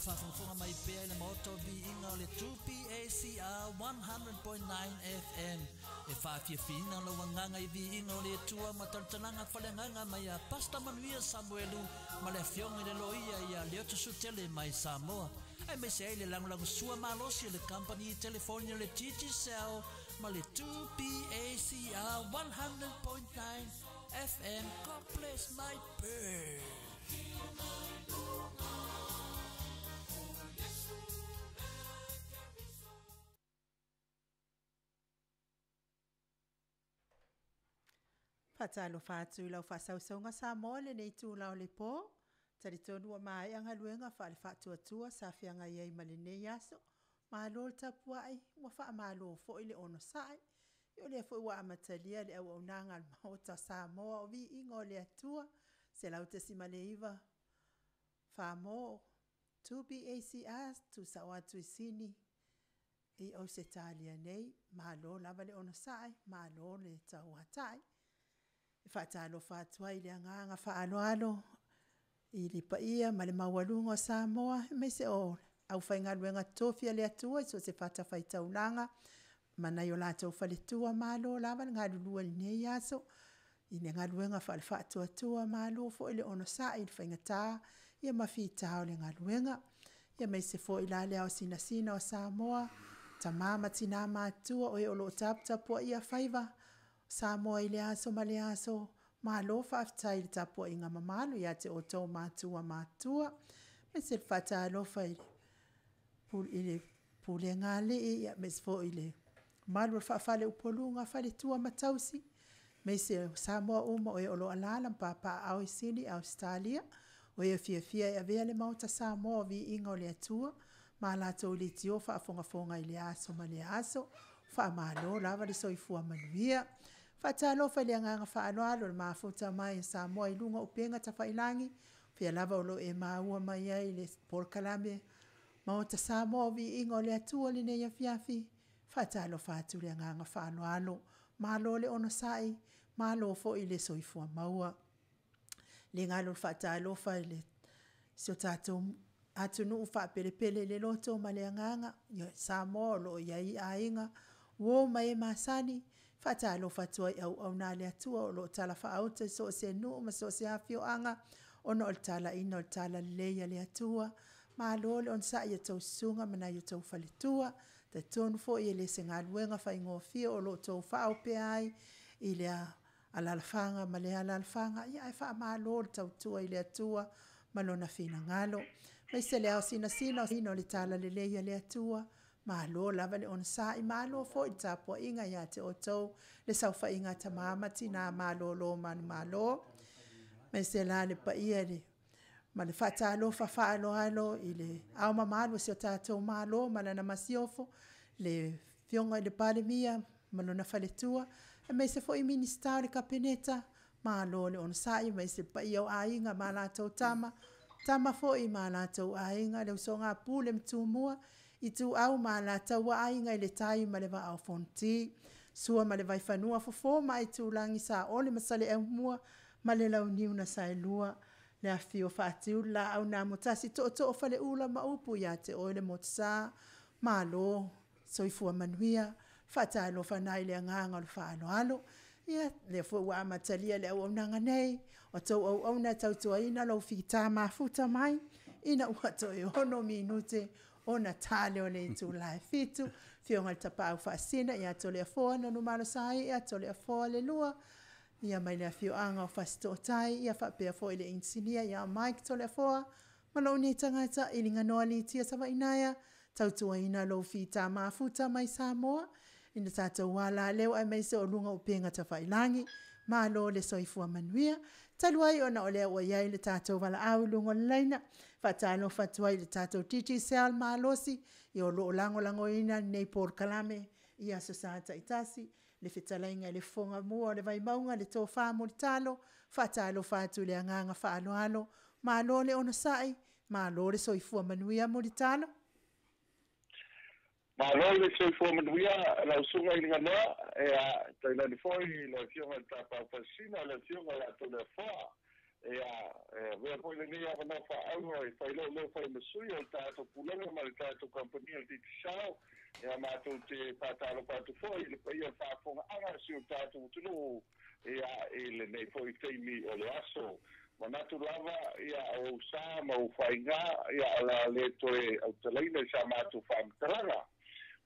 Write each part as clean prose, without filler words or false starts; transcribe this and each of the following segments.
faafogafoga mai pea i le maota o viiga o le 2PACR 100.9 FM e faafiafiaina lou agaga i viiga o le Atua ma talatalaga faleagaga mai a Pastor Manuia Samuelu ma le afioga i le loia ia Leotusutele mai Samoa, aemaise ai le lagolagosua malosi o le kamupani telefoni o le Digicel ma le 2PACR 100.9 FM. God bless my bird. Faatalofa atu i lau faasausauga Samoa lenei itula o le po. Talitonu ua maea galuega faale-faatuatua sa feagai ai ma lenei aso. Malo le tapuai, ua faamalo foi le onosai. O lea foi ua amatalia le auaunaga a le Maota Samoa o Viiga o le Atua, 100.9 Famo, 2BACR, tuusao atu i Sini i Ausetalia nei. Malo lava le onosai, malo le tauatai. E faatalofa atu ai i le agaga faaaloalo i le paia ma le maualuga o Samoa, aemaise o aufaigaluega totofi a le Atua i so o se fatafaitaulaga ma nai o latou faletua. Malo lava le galulue i lenei aso i le galuega faale-faatuatua, malo foi le onosai i le faigata ia ma fita o le galuega. Ia aemaise foi la le ao sinasina o Samoa, tama ma tina matutua o e o lo o taputapuaia faiva Samoa i le aso ma le aso, malo faafetai i le tapuaiga mamalu ia te outou matua matutua. Aemaise le faatalofa i le pulega a alii, aemaise foi i le mamalu o le faa-faleupoluga, faletua ma tausi, aemaise o Samoa uma o e o lo o alaala ma papaaao i Sini, Ausetalia, o e fiafia e avea le Maota Samoa o Viiga o le Atua ma latou leitio faafogafoga i lea aso ma lea aso. Faamalo lava le soifua manuia. Faatalofa i le agaga faaaloalo i le mafuta mai o Samoa i luga o upega tafailagi, fea lava o lo o e maua mai ai le polokalame Maota Samoa o Viiga o le Atua lenei afiafi. Faatalofa atu i le agaga faaaloalo, malo le onosai, malo foi le soifua maua. Le galo faatalofa i le si o tatou atunuu faapelepele i le loto ma le agaga, Samoa o lo o i ai aiga, uo ma e masani, faatalofa atu ai i auauna a le Atua o lo o talafaauto i so o se nuu ma so o se afioaga ona o le talaiina o le talalelei a le Atua. Malo le onosai i a outou susuga ma nai o outou faletua, talitonu foi e le o se galuega faigofie o lo o outou faaopea ai i lea alaalafaga ma lea alaalafaga, ae faamalo le tautua i le Atua ma Lona finagalo. Aemaise le ao sinasina o le talalelei a le Atua, malo lava le onosai, malo foi le tapuaiga ia te outou le saofaiga a tama ma tina malolo manumalo. Aemaise la le paia ma le faatalofa faaaloalo i le ao mamalu o si o tatou Malo ma lana masiofo, le afioga i le Palemia ma lona faletua, aemaise foi Minisita o le Kapeneta, malo le onosai, aemaise le paia o aiga ma latou tama, tama foi ma latou aiga, le usoga a Pule ma Tumua, Ituau ma Alataua, Aiga i le Tai ma le Vaa o Fonoti, Sua ma le Vaifanua, Fofo ma Aitulagi, Saole ma Saleaaumua ma le Launiu na Saelua, le afifio o Fatiu le Laau na Amotasi, Tootoo o Faleula ma upu ia te oe le Motusa, malo soifua manuia. Faatalofa na i le agaga o le faaaloalo. Ia, lea foi ua amatalia le auaunaga nei, o tou auauna e tautuaina lou fita mafuta mai, ina ua toe 6 minute ona tale o le itula e 7. Afioga i le Tapaau Faasisina ia Toleafoa Manumalo Saia, Toleafoa le lua, ia mai le afioaga o Fasitootai, ia faapea foi le inisinia ia Mike Toleafoa, ma lou nei tagata i Liganoa Litia Savainaea, tautuaina lou fita mafuta mai Samoa, ina tatou alaleo aemaise o luga o upega tafailagi. Malo le soifua manuia. Talu ai ona o lea ua i ai le tatou valaau i luga o le laina, faatalofa atu ai i le tatou Digicel malosi, ia o lo o lagolagoina lenei polokalame i Aso Sa taitasi, le fetalaiga i le Fofoga Mua o le Vaimauga, le Tofa Mulitalo, faatalofa atu i le agaga faaaloalo, malo le onosai, malo le soifua manuia Mulitalo. Malo le soifua manuia lau susuga i Liganoa, tainane foi le afioga i le Tapaau Faasisina, le afioga ia Toleafoa. Ia, e avea foi lenei avanoa faaauro e fai lou leo fai ma sui o le tatou Pulega ma le tatou Kamupani o le Digicel. Ia, matou te faatalofa atu foi i le paia o le faafofogaaga a si o tatou atunuu, ia, i lenei foi taimi o le aso. Manatu lava, ia, o ou sa ma ou faiga, ia, o le a le toe autalaina i sa matou faamatalaga.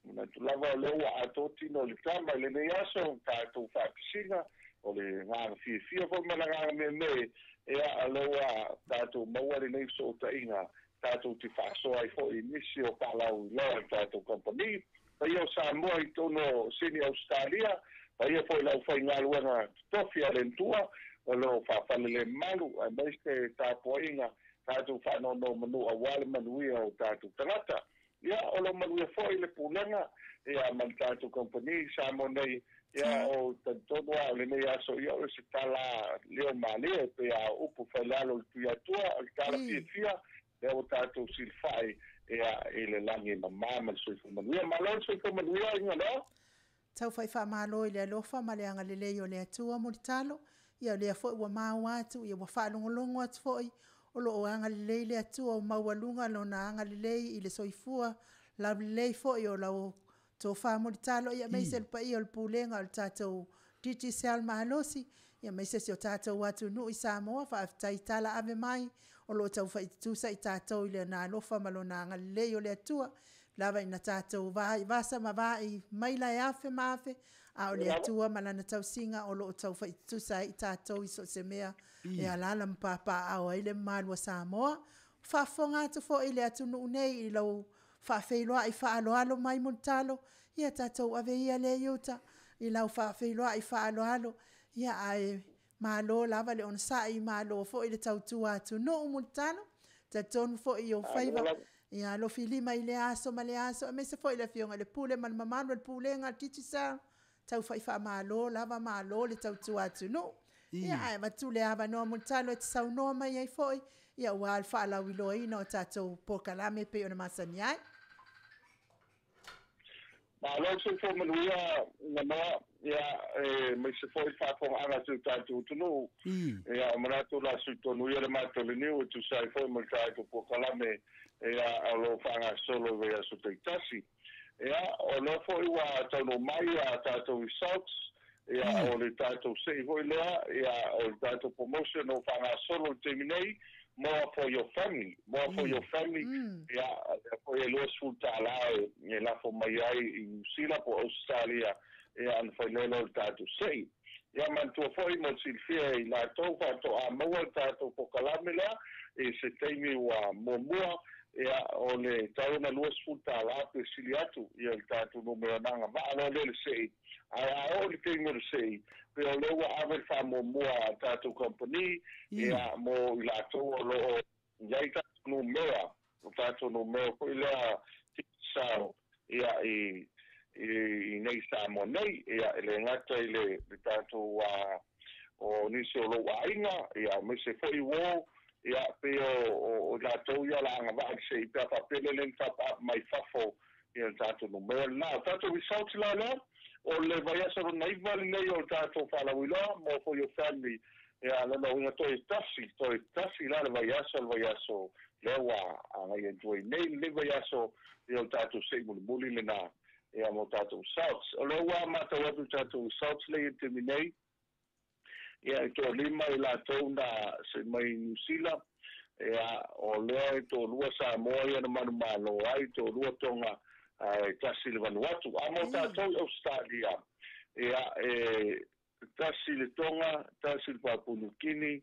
Manatu lava o lea ua atoa tino o le tama i lenei aso, tatou faatasiga, o le agaga fiafia foi ma le agaga meamee, ia, o lea ua tatou maua lenei fesootaiga, tatou te faasoa ai foi i nisi o faalauiloa a le tatou kamupani. Paia o Samoa i totonu o Sini Ausetalia, paia foi i le aufaigaluega totofi a le Atua o lo o faafalelemalu, aemaise tapuaiga tatou faanonomanu aua le manuia o tatou tagata. Ia, o lo o manuia foi le pulega, ia, ma le tatou kamupani i Samoa nei. Ia, o talitonu lava o lenei aso, ia, o se tala leo malie, e pei a upu failalo o le Tuiatua, o le tala fiafia, lea ua tatou silafai, ia, i le lagi e mama ma le soifua manuia. Malo le soifua manuia, Iganoa. Tau fai faamalo i le alofa ma le agalelei o le Atua mo le talo, ia o lea foi ua maua atu, ia ua faalogologo atu foi, o lo o agalelei le Atua o maualuga lona agalelei i le soifua laulelei foi o lau tofa mulitalo, ia aemaise le paia o le pulega o le tatou Digicel malosi, ia aemaise si o tatou atunuu i Samoa. Faafetai tala ave mai, o lo o tau faitutusa i tatou i lona alofa ma lona agalelei o le Atua. Lava ina tatou vai vasa ma vai maila e afe ma afe, a o le Atua ma lana tausiga o lo o tau faitutusa ai i tatou i so o se mea e alaala ma papaaao ai le mamalu o Samoa. Faafofoga atu foi le atunuu nei i lau faafeiloai faaaloalo mai Mulitalo, ia tatou ave ia lea i uta i lau faafeiloai faaaloalo, ia ae malo lava le onosai, malo foi le tautua atunuu Mulitalo, talitonu foi i ou faiva, ia alofi lima i lea aso ma lea aso, aemaise foi le afioga i le Pule ma le mamalu o le Pulega a le Digicel, tau fai faamalo lava, malo le tautua atunuu. Ia, ae avatu le avanoa Mulitalo e te saunoa mai ai foi, ia aua le faalauiloaina o tatou polokalame e pei ona masani ai. Malo le soifua manuia Ganoa, ia, aemaise foi le faafofogaaga a si o tatou atunuu. Ia, o manatu o le a sui tonu ia le matou leniu e tusa ai foi ma le tatou polokalame, ia, o lo o faagasolo i vaiaso taitasi. Ia, o lea foi ua taunuu mai a tatou results, ia, o le tatou sei foi lea, ia, o le tatou promotion o faagasolo i le taimi nei, more for your family, more for your family, ia, lea foi e $20 e lafo mai ai i Niu Sila po o Ausetalia, ia, ona fai loa lea o le tatou sei. Ia, manatua foi mo le silafia e i latou faatoa maua le tatou polokalame lea i se taimi ua muamua, ia, o le tau ona $20 pe sili atu ia le tatou numera na agavaa loa lea i le sei. Ae a oo i le taimi o le sei, pe o lea ua ave le faamuamua a le tatou kamupani, ia, mo i latou o lo o i ai tatou numera, o tatou numera foi lea sao, ia, i i nei Samoa nei, ia, e le gata i le tatou o nisi o lou aiga, ia, aemaise foi uo, ia, pei o i latou ia o le a agavaa i le sei pe a faapea le le top up mai fafo, ia, le tatou numera lena. O tatou results la lea, o le vaiaso lona 9 lenei o le tatou faalauiloa, more for your family, ia, lona uiga toe tasi, toe tasi la le vaiaso, le vaiaso lea ua agai atu ai nei lenei vaiaso, ia, o le tatou sei mulimuli lena, ia, mo tatou results. O lea ua matau atu i tatou results lea i le taimi nei, ia, e toalima i latou na sei mai Niu Sila, ia, o lea e toalua Samoa ia na manumalo ai, toalua Tonga, ae tasi le Vanuatu. A mo tatou i Ausetalia, ia, e tasi le Tonga, tasi le Papua New Guinea,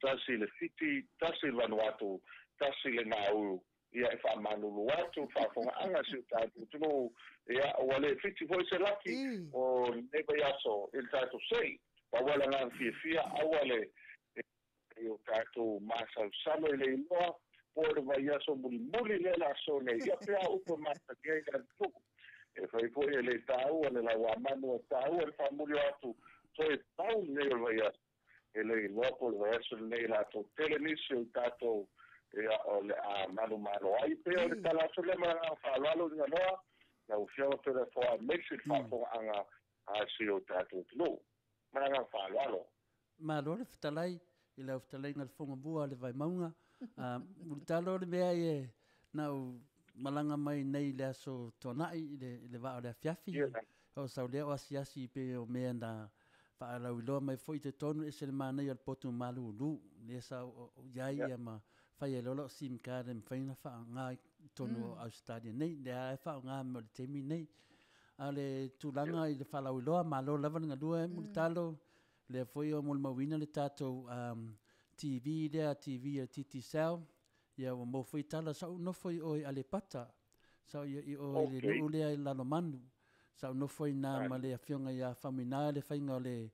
tasi le Fiti, tasi le Vanuatu, tasi le Nauru. Ia, e faamalulu atu le faafofogaaga a si o tatou atunuu, ia, ua le fiti foi se laki o lenei vaiaso i le tatou sei. Pau lava le agaga fiafia, aua le i o tatou masalosalo i le iloa po o le vaiaso mulimuli lea le aso nei. Ia, pe a upu e masani ai le atunuu. E fai foi e le taua le lauamanu a taua le faamuli o atu toe pau lenei o le vaiaso. E le iloa po o le vaiaso lenei latou tele nisi o i tatou, ia, o le a manumalo ai. Pei o le tala atu lea ma le agaga faaaloalo i Ganoa, lau Afioga Toleafoa, aemaise le faafofogaaga a si o tatou atunuu. Ma le agaga faaaloalo. Malo le fetalai. i lau fetalaiga le Fogamua o le Vaimauga. Mulitalo le mea e na ou malaga mai nei i le aso Tuanai i le vaa o le afiafi. O sau lea o asiasi pe o mea na faalauiloa mai foi i totonu e ese le manaia o le potu malulu. Lea sa ou i ai ia ma fai ai loa lau SIM card e mafai ona faaaoga i totonu o Ausetalia nei. Lea e faaaoga mo le taimi nei. A o le tulaga i le faalauiloa, malo lava le galue Mulitalo. Lea foi o molimauina le tatou TV lea, TV a Digicel. Ia ua maua foi tala, sa ou nofo i o i Aleipata. Sa ou i o i le nuu lea i Lalomanu. Sa ou nofo i ina ma le afioga ia Faumuina le faiga o le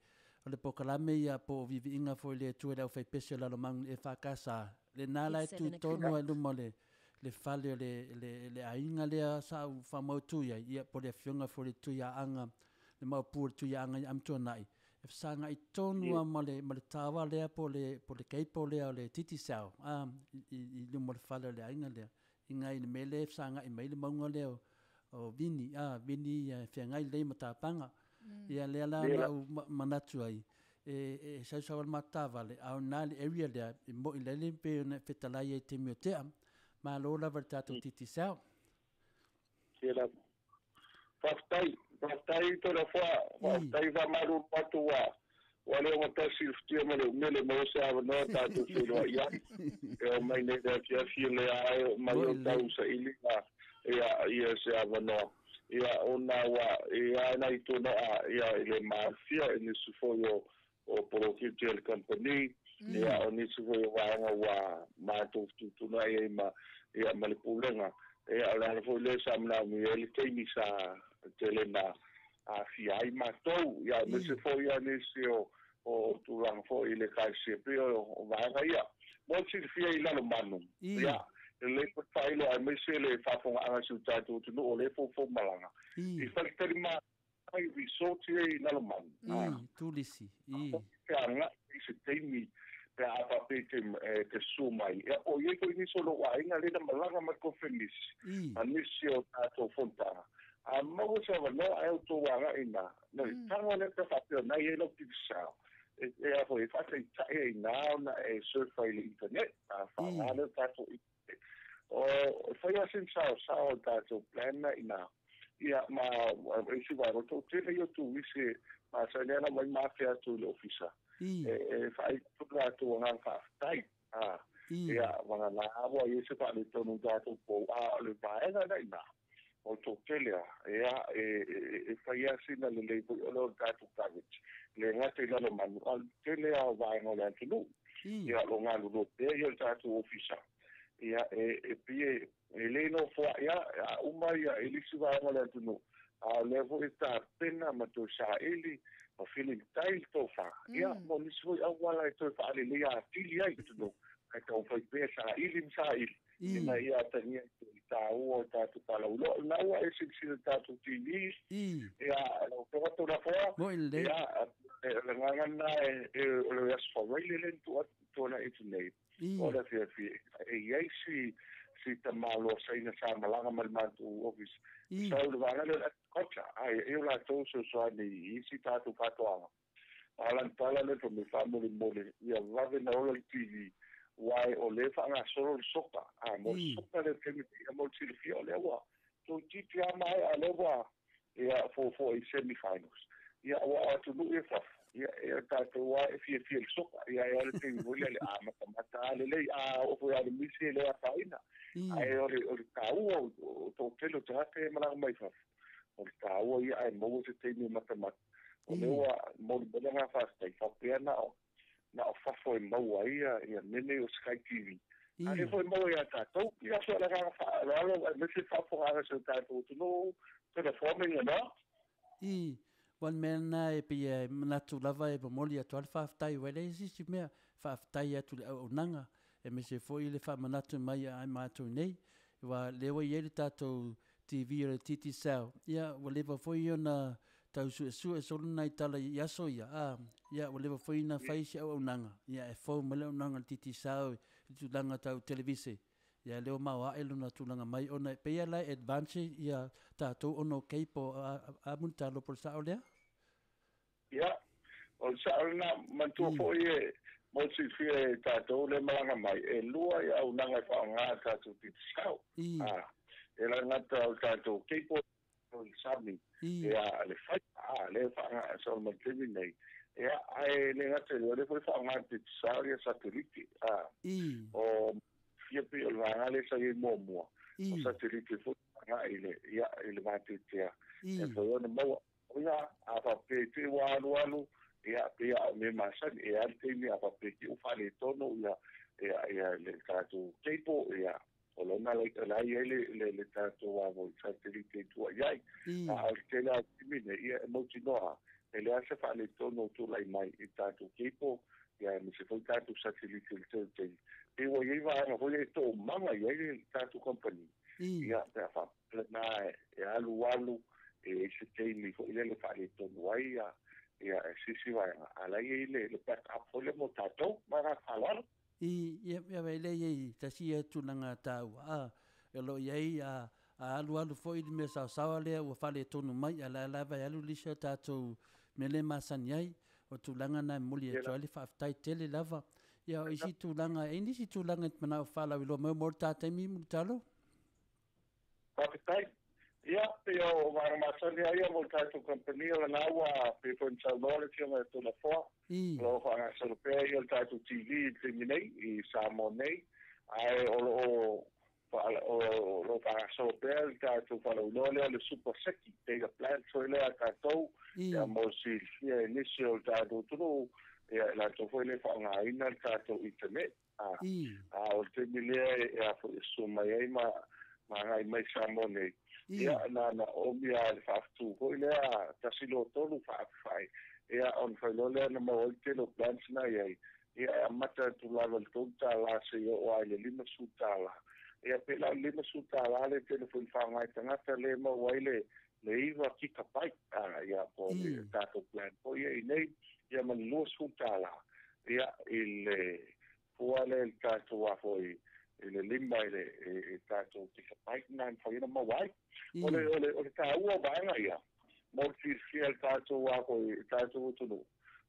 polokalame ia po o viiviiga foi le Atua i le aufaipese o Lalomanu i le EFKS. Lena la e tu tonu ai luma o le fale o le aiga lea sa ou faamautu i ai, ia po o le afioga foi le Tuiaana, le maopu o le Tuiaana ia Amituanai, e fesagai tonu lava ma le tower lea po o le cable lea o le Digicel i luma o le fale o le aiga lea. I nai le mea lea e fesagai mai le mauga lea o Vini, Vini e feagai lelei ma Tapaga. Ia lea la na ou manatu ai, e sausau ai le matou taavale, a o lena le area lea, e moi lele pei ona e fetalai ai i le taimi o tea. Malo lava i le tatou Digicel. Faafetai, faafetai Toleafoa, faafetai faamalulu atu ua le ogatasi le futia ma le umele maua se avanoa tatou feiloai ai. E o mai nei le afiafi lea e oo mai o tau sailiga ia se avanoa. Ia ona ua ia nai tonoa ia i le mafia i nisi foi o poloketi a le company. Ia o nisi foi o vaega ua matou fetuutuunai ai ma ia ma le pulega. Ia o le ala foi lea sa manaomia ai le taimi sa tele na aafia ai matou. Ia aemaise foi ia nisi o tulaga foi i le ekalesia pei o vaega ia. Mo le silafia i Lalomanu, ia lelei foi le faailoa aemaise le faafofogaaga i si o tatou atunuu o lea e foufou malaga i faletalimalo i resort ia i Lalomanu. Tulisi. Pe agai i se taimi pe a faapea e te susu mai. Ia po o i ai foi nisi o lou aiga lea na malaga mai konferenisi ma nisi o tatou fonotaga. A maua se avanoa ae outou agai ina, no i tago lea pe faapea o na i ai lau Digicel. E a foi e faataitai ai ina ona e surf ai i le internet. A faaaoga lea o tatou internet. O e fai lava sina saosao o le tatou plan na ina. Ia ma isi vaega o tele ia o turisi ma sa lea na mai ma afe atu i le ofisa. E faaii atu latou agaga faafetai. Ia vagana ua i ai se faaletonu i tatou pou, a o le vaega na ina o le toatele a ia e fai lava sina lelei foi o lea o le tatou coverage. Le gata i Lalomanu, a o le tele lava o vaega o le atunuu. Ia o lo o galulue pea ia le tatou ofisa. Ia e pei e le nofoai a uma ia i le isi vaega o le atunuu, a o lea foi e tapena ma toe saili ma filitai le tofa. Ia mo nisi foi auala e toe faaleleia atili ai atunuu, ae taumafai pea saili ma saili ina ia atagia i le taua o tatou faalauiloa. O lena ua e silasila i le tatou TV, ia lau Afioga Toleafoa, Moi lelei. ia o le agaga lena o le Aso Faraile lea na tuanai atu nei, o le afiafi e i ai si tamaloa Saina sa malaga mai le matou ofisa. Sau i le vaega lea o le agriculture, ae e o latou fesoasoani i isi tatou faatoaga. A o lana tala lea fai mai faamolemole ia vave na ola le TV, aua o lea e faagasolo le soka. A mo le soka lea taimi nei, ia mo le silafia o lea ua toeitiiti lava maea, lea ua ia fuafua i semi finals. Ia aua o atunuu ia fafo, ia e tatou lava e fiafia i le soka. Ia e o le taimi foi lea le amatamata lava lelei, a oo foi lava i le misi e le afaina. Ae o le taua o toatele o tagata ia e malaga mai fafo, o le taua ia ae maua se taimi e matamata. O lea ua molimoli agaga faafetai, faapea na o fafo e maua ai ia mea nei o Sky TV. A lea foi e maua ia tatou. Ia so o le agaga faaaloalo aemaise le faafofogaaga a si o tatou atunuu, telefone ia noa. Ua le mea lena e pei e manatu lava e momoli atu ai le faafetai, ua leai se isi mea, faafetai atu i le auaunaga, aemaise foi le faamanatu mai ia matou nei, aua o lea ua i ai le tatou TV o le Digicel, ia ua leva foi ona tau suesue solo nai tala i aso ia, a, ia ua leva foi ona fai si auaunaga, ia e fou mai le auaunaga a le Digicel i tulaga tau televise, ia lea ua maoae lona tulaga mai ona e pei lava la e advance ia tatou ona o cable a Mulitalo po o le sao lea? Ia, o le sao lena, manatua foi e Mo silafia e tatou le malaga mai, e lua i auaunaga e faaaoga e le tatou Digicel. E le gata o le tatou cable o le sami, ia le fibre, lea e faagasolo mai i le taimi lenei. Ia, ae le gata i lea, o lea foi e faaaoga e le Digicel ia satelite. O fia pei o le vaega lea sa i ai muamua, o satelite foi agai i le, ia, i le vateatea e mafai ona maua. Ia, a faapea i te i ua alualu, ia, pei lava o mea masani, e i ai le taimi a faapea i te i ua faaletonu ia, ia, ia le tatou cable, ia, o lona la e i ai le tatou satelite e tua i ai. A o le tele lava o taimi nei, ia, e mautinoa lava, e leai se faaletonu o tulai mai i tatou cable, ia, aemaise foi tatou satelite i le tele o taimi. Pei ua i ai vaega foi ia e toomaga i ai le tatou kamupani. Ia, pe a faapea lena e alu alu, e i ai se taimi foi lele e faaletonu ai ia se isi vaega, a o la e i ai le back up foi lea mo tatou. Ma le agaga faaaloalo. Ia, ia e leai e tasi ia tulaga taua, a, o lo o i ai a alu alu foi le mea saosaoa lea ua faaletonu mai, a o la e lava e alu le isi a tatou mea lea e masani ai. O tulaga na e momoli atu ai le faafetai tele lava. Ia, o isi tulaga, e i ai nisi tulaga e te manao e faalauiloa mai mo le ta taimi, Mulitalo? Faafetai. Ia, pei o vaega masani lava ia mo le tatou kamupani, o lena ua pei foi ona saunoa le Afioga ia Toleafoa, o lo o faagasolo pea ia le tatou TV i le taimi nei i Samoa nei, ae o lo o o lo o faagasolo pea le tatou faalauiloa lea o le Super Seki Data Plan foi lea a tatou, ia mo le silafia e nisi o le tatou atunuu, ia i latou foi lea e faaaogaina le tatou internet. A o le taimi lea e a foi e susu mai ai ma agai mai i Samoa nei, ia na ona oomi lava i le faafetu foi lea 1 2 3 faafefai, ia ona fai loa lea ona maua ai le tele o plans na i ai, ia e amata atu lava i le $3 seia oo lava i le $50. Ia pei la o le $50 lea e tele foi ina faaaoga e tagata lea e maua ai le 9 gigabyte, ia po o le tatou plan foi ia i nei, ia ma le $20. Ia i le fua lea i le tatou a foi i le lima i le tatou gigabyte na e mafai ona maua ai. O le o le o le taua o vaega ia mo le silafia e le tatou a foi le tatou atunuu,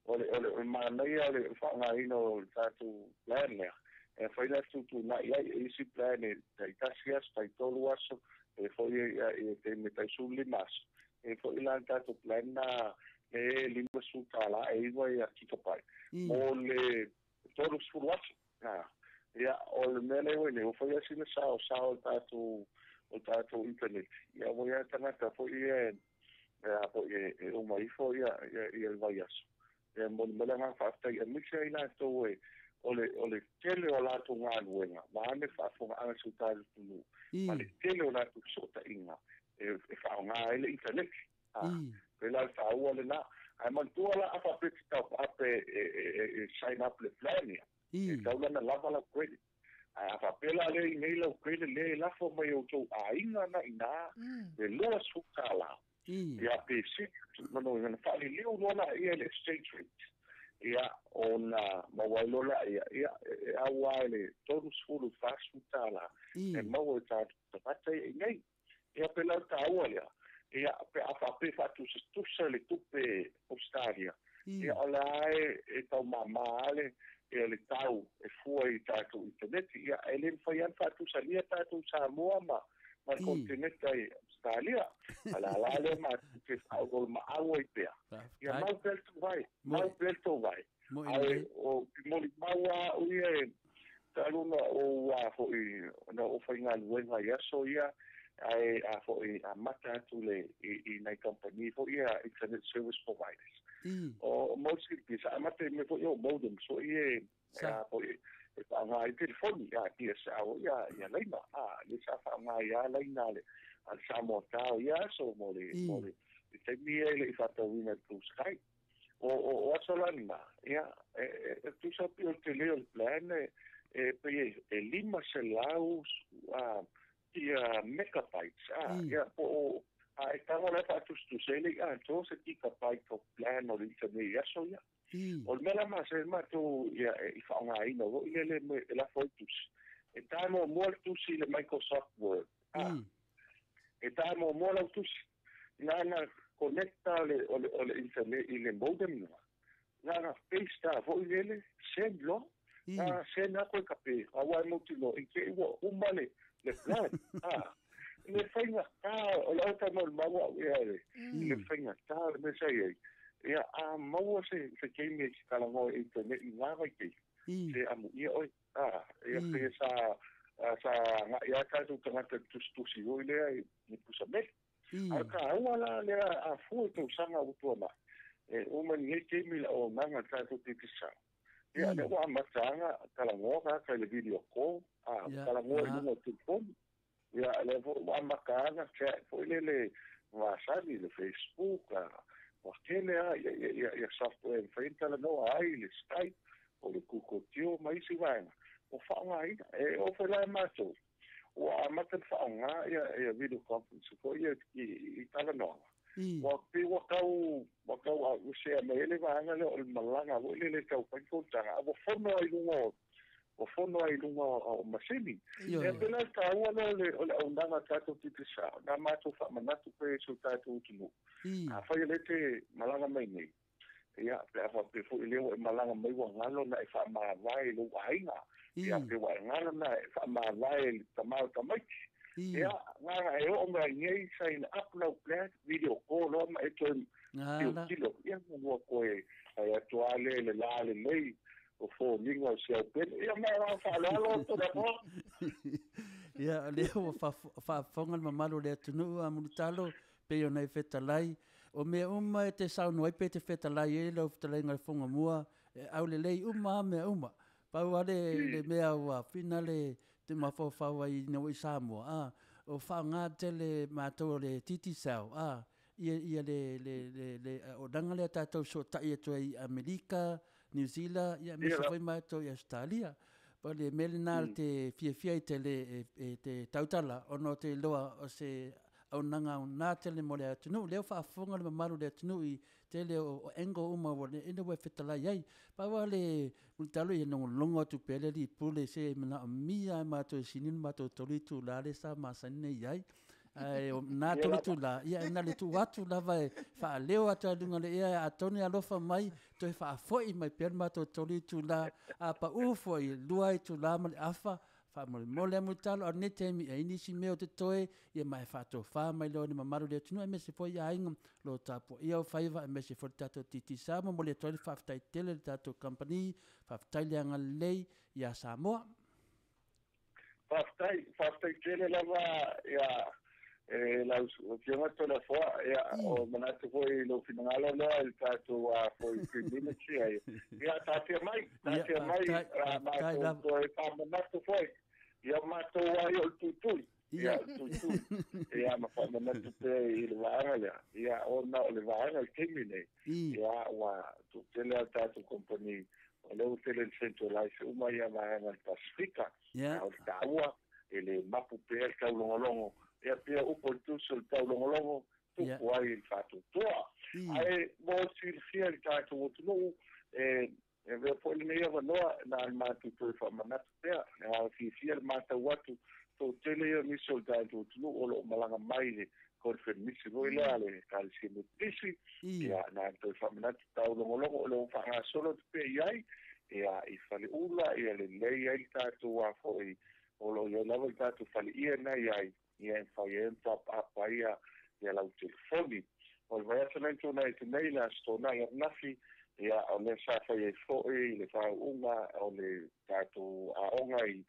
o le o le manaia o le faaaogaina o le tatou plan lea, e mafai ona fetuutuunai ai. E isi plan e taitasi aso, taitolu aso, e foi i taimi e tai 15 aso. E foi la le tatou plan na e $50 e 9 ia gigabyte mo le 30 aso. Ia, o le mea lea ua i ai nei, ua fai lava sina saosao o le tatou o le tatou internet. Ia ua i ai tagata foi ia e a foi e uma ifo ia ia le vaiaso. Ia e momoli mai le agaga faafetai aemaise ai latou e o le o le tele o latou galuega vaeane faafofogaaga i si o tatou atunuu ma le tele o latou fesootaiga e faaaoga ai le internet. Pei la o le taua lena. Ae manatua la a faapea e te top up e sign up le plan ia, e tatau la ona lava lau credit. Ae a faapea la lea i nei lau credit lea e lafo mai e outou aiga na i ina le $20, ia pe sili atu, lona uiga ona faaliliu loa laia i le exchange rate, ia ona maua ai loa laia, ia e au lava i le $30 i le $40 e maua e tatou tagata ia i nei. Ia pe la o le taua lea, ia pe a faapea e faatusatusa le tupe Ausetalia, ia o la e tau mama lava le ia le tau e fua i tatou initaneti. Ia e le mafai lava ona faatusalia tatou i Samoa ma le konekeneta i Ausetalia. A o le a la lea matou te faaoloolomaau ai pea. Ia mau pea le tou vae, mau pea le tou vae. Ae ou te molimau lava au ia e talu ona ou a foi ona ou faigaluega i aso ia, ae a foi amata atu le i nai kamupani foi ia internet service providers. O mostly sa amata i mea foi ia o modems foi ia e a foi e faaaoga ai telefoni, a DSL ia ia laina, a lea sa faaaoga ai lava laina a le a le Samoa Tower i ia aso mo le mo le taimi ia e le i faatauina e le Blue Sky. O aso la lena, ia, e tusa pei o le tele o le plan e pei e 500 ia megabytes, ia, po o, a e tago la e faatusatusa ai le i atoa se gigabyte o plan o le internet i aso ia. O le mea la masani matou ia i faaaogaina foi lele e lafo ai tusi, e ta muamua le tusi i le Microsoft Word, e ta muamua lau tusi, na ona connect o le internet i le modem lena. Na paste foi lele send lo na send a koe kape awa e mautino i te ua uma le plan le whainga tā o le auta mau maua ia le whainga tā le mea sa iai ia a maua se keimi e ki kalangoa e internet i ngā vai te se amu ia oi ia pe sa ngā ia tātou tangata tusi oi lea i pusa mele a ka aua la lea a fua i tau sanga utua mai e uma ni hei keimi la o nanga tātou te tisa ia le ua matanga kalangoa ka kai le video call kalangoa i lunga o telefoni ia le ua matanga chat foi le wasani le Facebook wa tele a ia software e talanoa ai le Skype o le Google Duo ma isi vaega o faaaogaina e oo foi la e matou ua amata le faaaoga ia video conference foi ia i talanoaga ua pei ua tau auusea mai ai le vaega lea o le malaga foi lele tau fai fonotaga a ua fono ai luga ua fono ai luga o masini e pela le taua lea o le aunaga tatou titisao na matou faamanatu pe so tatou utunuu afai e lē te malaga mai nei ia pe a faapea foi lea ua e malaga mai ua galo na e faamavae i lou aiga ia pe ua e galo na e faamavae i le tamā o tamaiti ia gaga e oo mai nei sign up lau plan video call loa ma e toe tilotilo ia ua koe ai atu a lea i le lā lelei o fōniga o se aupele ia ma la faaaloalo atu le afoa. Ia lea ua faafofoga le mamalu o le atunuu a Mulitalo pei ona e fetalai o mea uma e te saunoa ai pe te fetalai ai lau fetalaiga le fogamua e aulelei uma a mea uma pau a le mea ua whina le te mafaufau ai ina ua i Samoa o faaaoga tele matou o le Digicel ia le o langa lea tatou sootai atu ai i Amerika, New Zealand, ia aemaise foi matou i Australia. Pa le mea lena te fiafia i tele e te tautala ona o te iloa o se aunaga aoga tele mo le atunuu. Lea ua faafofoga le mamalu o le atunuu i tele o angle uma ua ina ua e fetalai ai. Pau lava le mulitalo ia logologo atu pea le alii pule se manaomia ai matou e sini le matou tolu itula lea sa masani nei ai. Ae o na tolu itula, ia e na le tuu atu lava e faaleo atu ai luga o le ea atonu e alofa mai toe faafoi mai pea le matou tolu itula a pau foi lua itula ma le afa faamolemole a mulitalo a o lenei taimi e ai nisi mea o te toe ia ma e faatofā mai loa i le mamalu o le atunuu aemaise foi aiga lo tapuaia o faiva aemaise foi le tatou Digicel momoli atu ai le faafetai tele i le tatou company faafetai le agalelei iā Samoa. Faafetai, faafetai tele lava ia e lau afioga Toleafoa ia o manatu foi i lou finagalo lea i le tatou foi community ai ia taatia mai taatia mai matou toe faamanatu foi ia matou ai o le tuitui ia o le tuitui ia ma faamanatu pea i le vaega lea ia ona o le vaega i le taimi nei ia ua toatele a le tatou company o lea ua tele le centralize uma ia vaega i le Pasifika a o le taua e le mapu pea le taulogologo ia pea upu o le tusi o le taulogologo tupu ai i le faatuatua. Ae mo silafia i le tatou atunuu e avea foi lenei avanoa na le matou toe faamanatu pea a fiafia le matau atu toatele ia nisi o le tatou atunuu o loo malaga mai le konferenisi foi lea le Ekalesia Metotisi ia na toe faamanatu taulogologo o loo faagasolo atu pea i ai ia i Faleula ia lelei ai le tatou a foi o loo iai lava le tatou faleia na iai ia e mafai ai ona top up ai ia lau telefoni. O le vaiaso nei tūnai atu nei le Aso Toonai ananafi ia o lea sa fai ai foi le faauuga o le tatou aoga i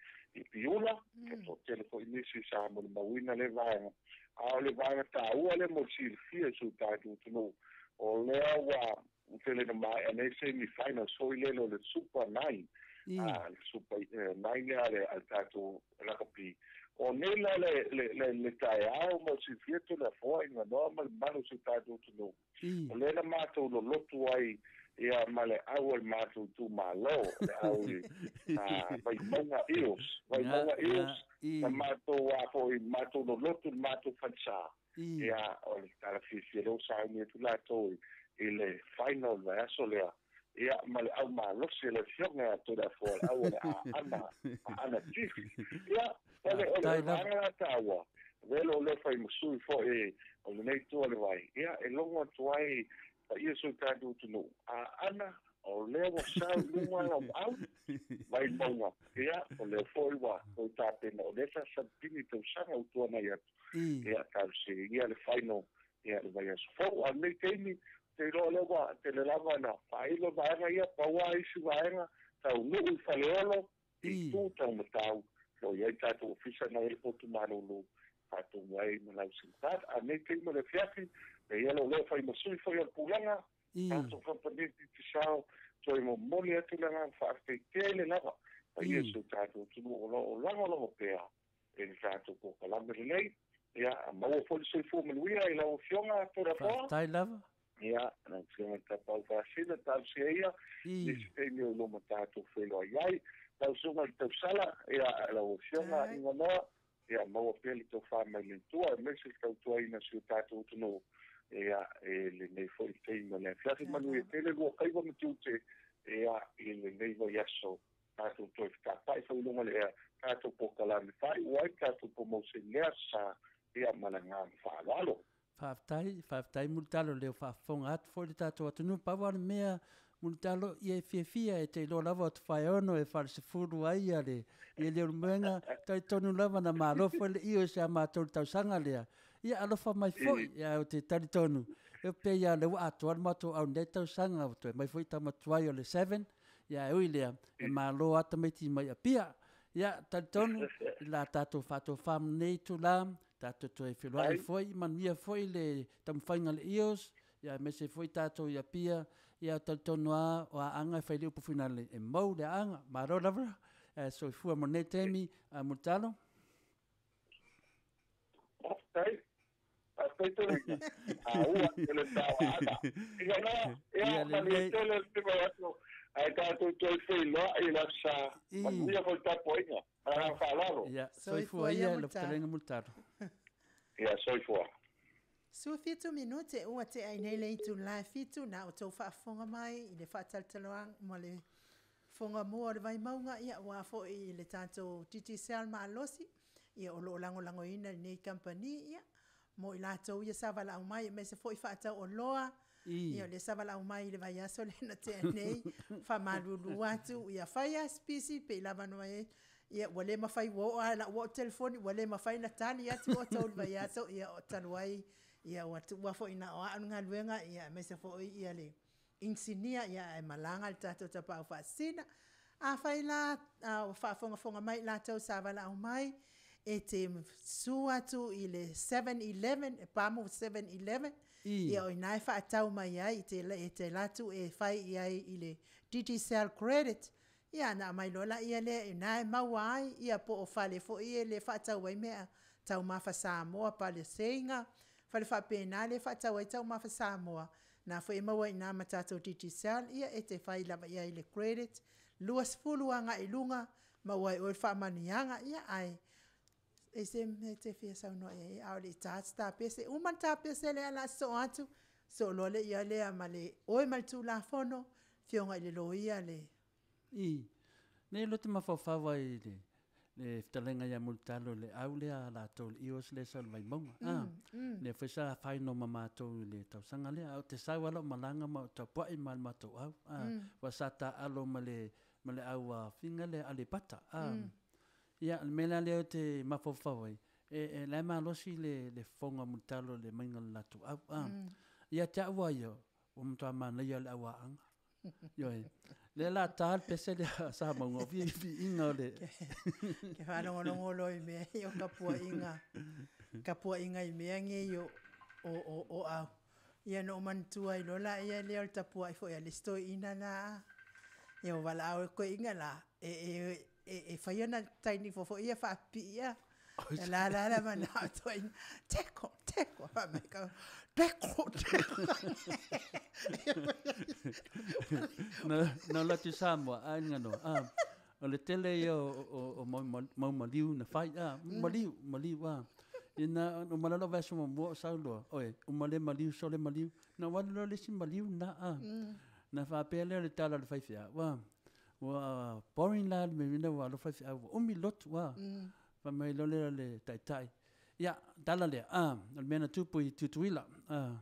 Piula e toatele foi nisi sa molimauina le vaega a o le vaega taua lea mo le silafia i so tatou atunuu o lea ua tele na maea nei semi finals foi lele o le Super 9 le Super 9 lea a le tatou rugby o nei la le taeao mo le silafia Toleafoa i Ganoa ma le mamalu o si o tatou atunuu o lea na matou lolotu ai ia ma le au o le matou itumalo le au i Vaimauga Eels Vaimauga Eels na matou a foi matou lolotu le matou falesa ia o le tala fiafia lea ua sauni atu latou i le final le vaiaso lea ia ma le au malosi o le afioga ia Toleafoa le au o le Aana Aana Chief ia o le vaega la taua velo lea fai ma sui foi o lenei itu o le vai ia e logo atu ai paia so tatou atunuu Aana O lea ua sau i luga lau au Vaimauga, ia, o lea foi ua toe tapena, o lea sa salipini tausaga ua tuanai atu, ia, talosia ia le final, ia, le vaiaso fou. A o lenei taimi, ou te iloa o lea ua tele lava ina faailo vaega ia, pau lava isi vaega, taunuu i Faleolo, i itu tau Matau, o lo o i ai tatou ofisa na i ai le potu malolo, faatumu ai ma lau sim card. A o lenei taimi o le afiafi, e ia lou leo fai ma sui foi o le Pulega, tatou kamupani Digicel, toe momoli atu le agaga faafetai tele lava paia i si o tatou atunuu o lo o lagolago pea i le tatou polokalame lenei. Ia, maua foi le soifua manuia i lau Afioga Toleafoa. Faafetai lava. Ia, lau Afioga i le Tapaau Faasina, talosia ia nisi taimi o loma tatou feiloai ai. Lau Susuga i le Tausala, ia, lau Afioga Iganoa, ia maua pea le tofa mai le Atua aemaise le tautuaina o si o tatou atunuu, ia, i lenei foi taimi o le afiafi. Manuia tele lua faiva ma tiute, ia, i lenei vaiaso, tatou toe fetapa'i foi i luga o le ea, tatou polokalame faaiu ai le tatou promotion i le aso Sa, ia, ma le agaga faaaloalo. Faafetai, faafetai Mulitalo lea ua faafofoga atu foi le tatou atunuu. Pau lava le mea Mulitalo, ia e fiafia e te iloa lava o Tofaeono e falesefulu ai ia le ia Leulumoega, talitonu lava na malo foi le io i si a matou tausaga lea. Ia alofa mai foi, ia ou te talitonu, e pei lava o lea ua atoa le matou au i lenei tausaga, ua toe mai foi tama tuai o le seven, ia ae ui i lea, e malo lava tamaiti mai Apia. Ia talitonu i la tatou faatofa ma lenei itula, Tatou toe feiloai foi, manuia foi le taumafaiga a le EOS, ia aemaise foi tatou i Apia, ia talitonu lava o Aana e fai le upu finale, e mou le Aana. Malo lava, ae soifua mo lenei taimi, a Mulitalo. Faafetai. Faafetai tele. A ua tele tau Aana. Ia noa, ia manuia tele le mai atu. Ae tatou toe feiloai i le Aso Sa. Manuia foi le tapuaiga. Agaga faaaloalo. Ia, soifua ia lau fetalaiga Mulitalo. Ia, soifua. 17 minute ua tea ai nei le itula e 7 na outou faafofoga mai i le faatalitaloaga ma le fofoga mua o le Vaimauga ia aua foi i le tatou Digicel malosi ia o lo o lagolagoina lenei kamupani ia mo i latou ia sa valaau mai aemaise foi faatau oloa Ia, o lea sa valaau mai i le vaiaso lea na tea nei, faamalulu atu, ia fai lava si pisi pe i lava ona mai ai, ia ua le mafai, ua oo lava i lau oo telefoni ua le mafai ona tali atu outou i le vaiaso, ia o talu ai, ia ua tuua foi na o au le galuega, ia aemaise foi ia le inisinia, ia ae malaga le tatou Tapaau Faasisina. Afai la ua faafogafoga mai i latou sa valaau mai, e te susu atu i le 7-Eleven, e pamu 7-Eleven, ia o i ina e faatau mai ai, e te, e te alu atu e fai i ai i le Digicel Credit, ia ona aumai loa laia lea i ina e maua ai, ia po o fale foi ia lea e faatau ai mea taumafa Samoa, pale seiga, fale faapena lea e faatau ai taumafa Samoa, na foi e maua i ina ma tatou Digicel, ia e te fai lava i ai i le credit, 20 agai i luga, maua ai oe le faamanuiaga, ia ae e se mea e te fia saunoa i ai, a o le i ta atu ta pese, uma le ta pese lea o le a sosoo atu, sosoo loa le ia lea ma le oe ma le Tulafono, Afioga i le Loia le. I nei lote mafaufau ai i le le fetalaiga ia Mulitalo le au lea a latou le EOS lea sa o le Vaimauga. Mm, mm. Lea foi sa afaina ma matou i le tausaga lea. A o te sau lava lau malaga ma ou tapuai ma le matou au. A, mm. Sa taalo ma le ma le au finga lea Aleipata. A, mm. Ia, le mea la lea ou te mafaufau ai, e, e la e malosi le, le fofoga Mulitalo i le maiga o le latou au. A, mm. Ia te au lava ia, ua matua manaia le au Aana. Ioe. Lea la ta le pese lea sa mauga o viiga o le. Ke faalogologo loa i mea ia o kapuaiga, kapuaiga i mea nei o, o, o, o au. Ia na ou manatua ai loa laia lea o le tapuai foi a le isi toeaina la. Ia ua valaau e toeaina la, e, e, e, e fai ana tainifo foi ia faapipii a. Ia la la la manao toeaina, teko, teko, fai mai ka, teko, teko. Na, na alu atu i Samoa, a inga no, a, o le tele ia o, o, o mau, mau maliu na fai, a, maliu, maliu, a. Ina, o malalo vai aso muamua o sau loa, oe, uma le maliu, sole maliu, na ou alu loa le isi maliu na, a. Na faapea lea o le tala a le faifeau, a, ua boring la le mea ina ua alofa faifeau, ua umi lotu, a. Fai mai loa lea o le taitai, ia, tala lea, a, o le mea na tupu i Tutuila, a,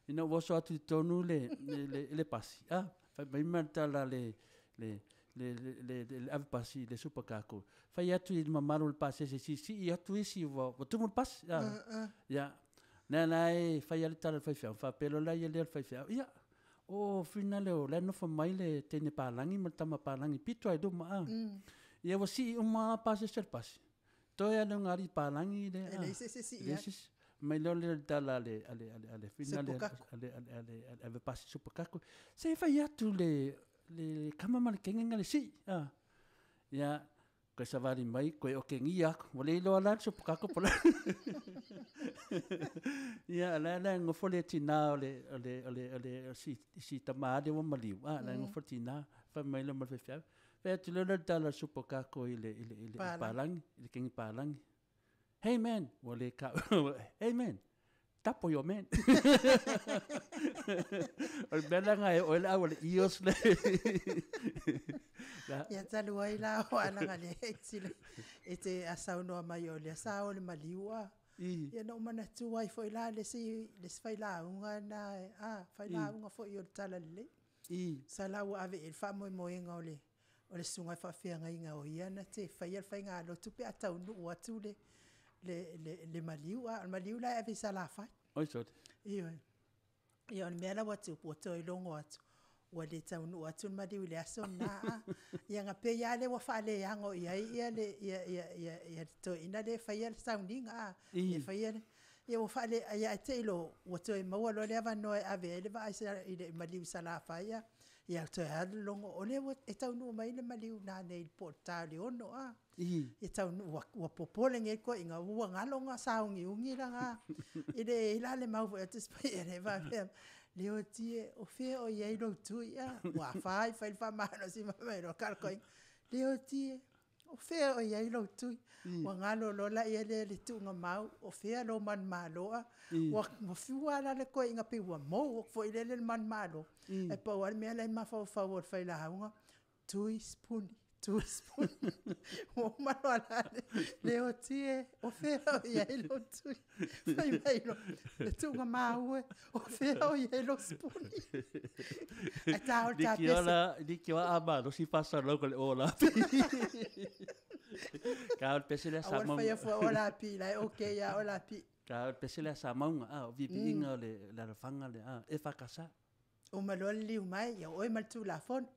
ina ua oso atu i totonu le, le, le, le pasi, a, Fai mai ma tala le le le le le ave pasi le supakako. Fai atu i le mamalu o le pasese siisii atu isi ua tumu le pasi. Ia, lea la e fai lava le tala a le faifeau, faapea loa la ia lea o le faifeau, ia, o finale o la e nofo mai le teine palagi ma le tama palagi pito lava i luma a. Ia ua sii uma lava pasese o le pasi, toe lava le ulugalii palagi lea. E leai se isi e sii atu. E leai se isi. Mai loa lea o le tala a le a le a le finale a le a le ave pasi supakako, se fai atu le le kama ma le kenge na le sii a. Ia, koe savali mai, koe okegia aku, ua le iloa la le supakako po o le a. Ia, o la e la e nofo le tinā o le o le o le o le si si tama lea ua maliu, a, la e nofo le tinā, fai mai lea ma le faifeau. Fai atu loa lea o le tala a le supakako i le i le i le palagi, i le kenge palagi. Hey man, ua le kau. Hey man, tapo your man. O le mea leaga e oo ai le au a le eels le. Ia talu ai la o alaga lea e te e te saunoa mai o lea sa o le maliu a. Ia na ou manatua ai foi la le isi le isi failauga na a failauga foi o le Talalelei. Sa la ua ave i ai le faamoemoega o le o le susuga i le faafeagaiga o ia na te faia le faigalotu pe a taunuu atu le le le le maliu, a o le maliu la e ave i Salafai. Oi sole. Ioe. Ia o le mea la ua tupu, ua toe logo atu, ua le taunuu atu le maliu i le aso lena a. Ia na pei lava lea ua faaleago i ai ia le ia ia ia le toeaina lea e faia le sauniga a, e faia le, ia ua faale, ae te i loa ua toe maua loa le avanoa e ave ai le vaa i le maliu i Salafai, ia toe lava logo o lea ua taunuu mai le maliu nanei po o le ta o le 6:00 a. Ia taunuu ua popole nei le toeaina ua galo ona sauniuni lana, e leai la le mau foi a le Tusi Paia lea e faapea mai, Leotie o fea o i ai lou tui a? Ua afa fai le faamalosi fai mai loa le toeaina, Leotie, o fea o i ai lou tui? Ua galo loa la lea le tuugamau, o fea lou manumalo a? Ua fiu lava la le toeaina pei ua mou atu foi lele le manumalo, ae pau lava le mea la e i le mafaufau o le failauga, Tuisepuni, Tuisepuni. Ua uma loa la Leotie o fea o i ai lou tui? Fai mai loa, le tuugamau e, o fea o i ai lou sipuni? Ae ta o le ta pese. Liki ola a malosi faasalalauga o le olapi. Ka o le pese lea sa Aua le faia fua olapi, la e okay lava olapi. Ka o le pese lea sa mauga, a o viiviiga o le alofaga le a e fakasa. Uma loa le liu mai, ia o oe ma le Tulafono.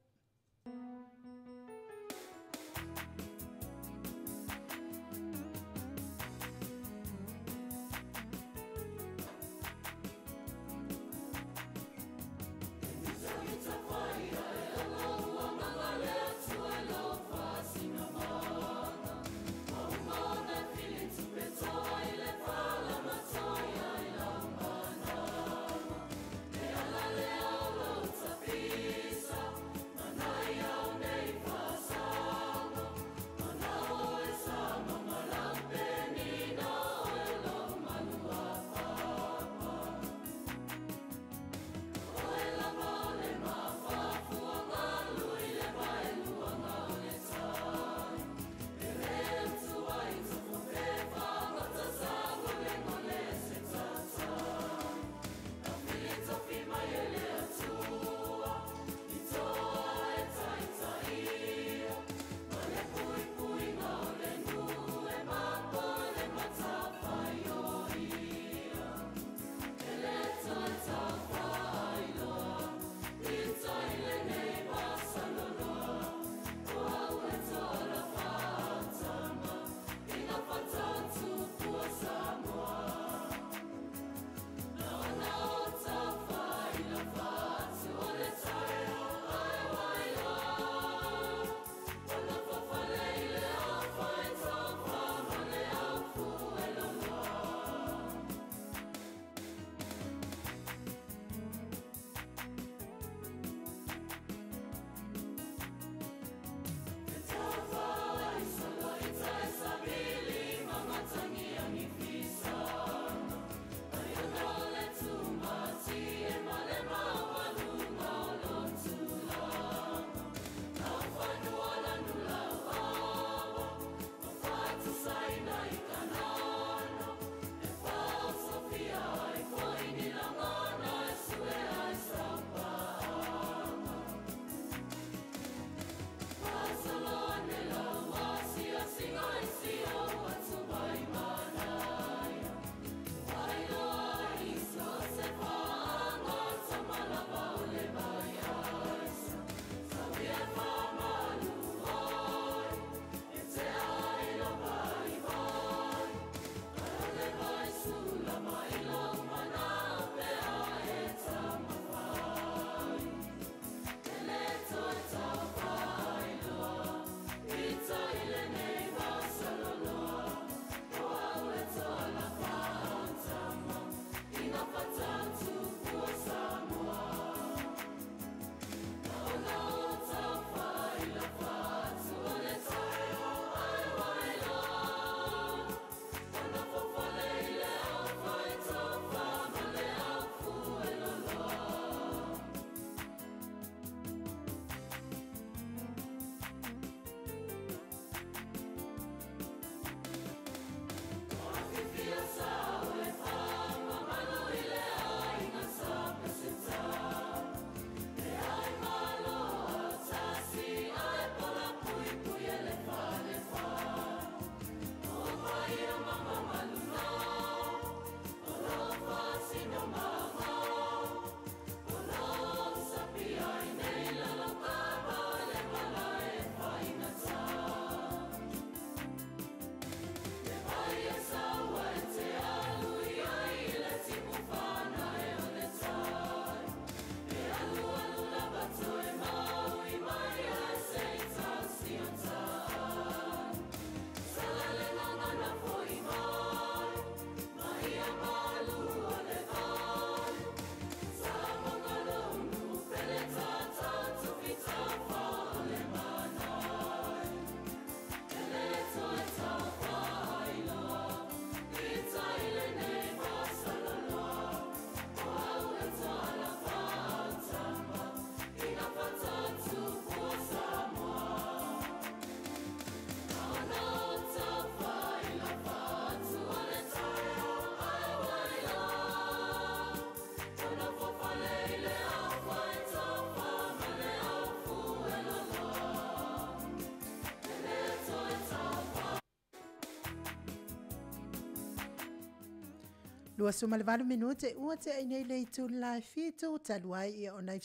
28 minute ua tea i nei le itula e 7 talu ai ia o nai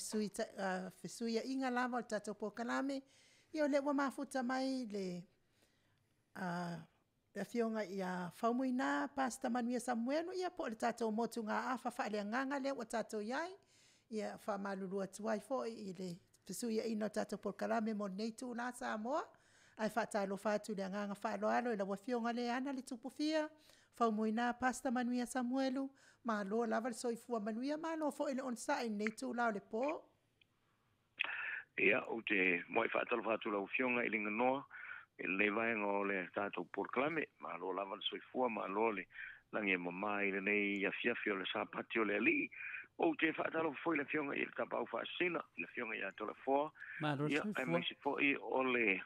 fesuiaiga lava o le tatou polokalame. Ia o lea ua mafuta mai le afioga ia Faumuina Pastor Manuia Samuelu, ia po o le tatou motugaafa faaleagaga lea ua tatou i ai. Ia faamalulu atu ai foi i le fesuiaiga o le tatou polokalame mo lenei itula Samoa. Ae faatalofa atu i le agaga faaaloalo i lau afioga le ana le Tupufia, Faumuina Pastor Manuia Samuelu, malo lava le soifua manuia, malo foi le onosai i lenei itula o le po. Ia, ou te moai faatalofa atu lau afioga i le ganoa i lenei vaega o le tatou polokalame. Malo lava le soifua, malo le lagi e mamā i lenei afiafi o le Sapati o le Alii. Ou te faatalofa foi i le afioga i le Tapaau Faasisina, i le afioga ia Toleafoa. Malo le Ia, soifua. aemaise foi o le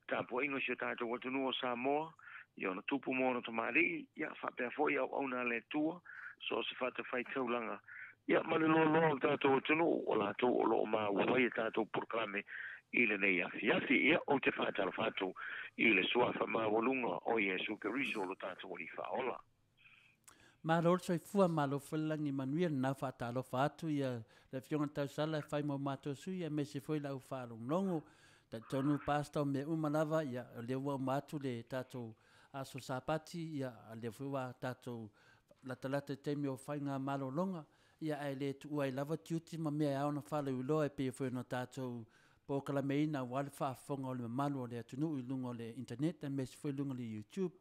tapuaiga o si o tatou atunuu o Samoa, i ona tupu ma ona tamalii, ia faapea foi auauna a le Atua, so o se fatafaitaulaga, ia ma le loaloa o le tatou atunuu, o latou o loo maua mai e tatou polokalame i lenei afiafi. Ia, ou te faatalofa atu i le suafa maualuga o Iesu Keriso lo tatou Alii Faaola. Malo le soifua, malo foi le lagi manuia lena faatalofa atu ia le afioga i le Tausala e fai mo matou sui aemaise foi lau faalogologo. Talitonu Pastor o mea uma lava, ia o lea ua uma atu le tatou aso Sapati, ia lea foi ua tatou latalata i taimi o faiga malologa, ia ae le tuua ai lava tiute ma mea e ao ona faalauiloa e pei foi ona tatou polokalameina aua le faafofoga o le mamalu o le atunuu i luga o le internet aemaise foi i luga o le YouTube.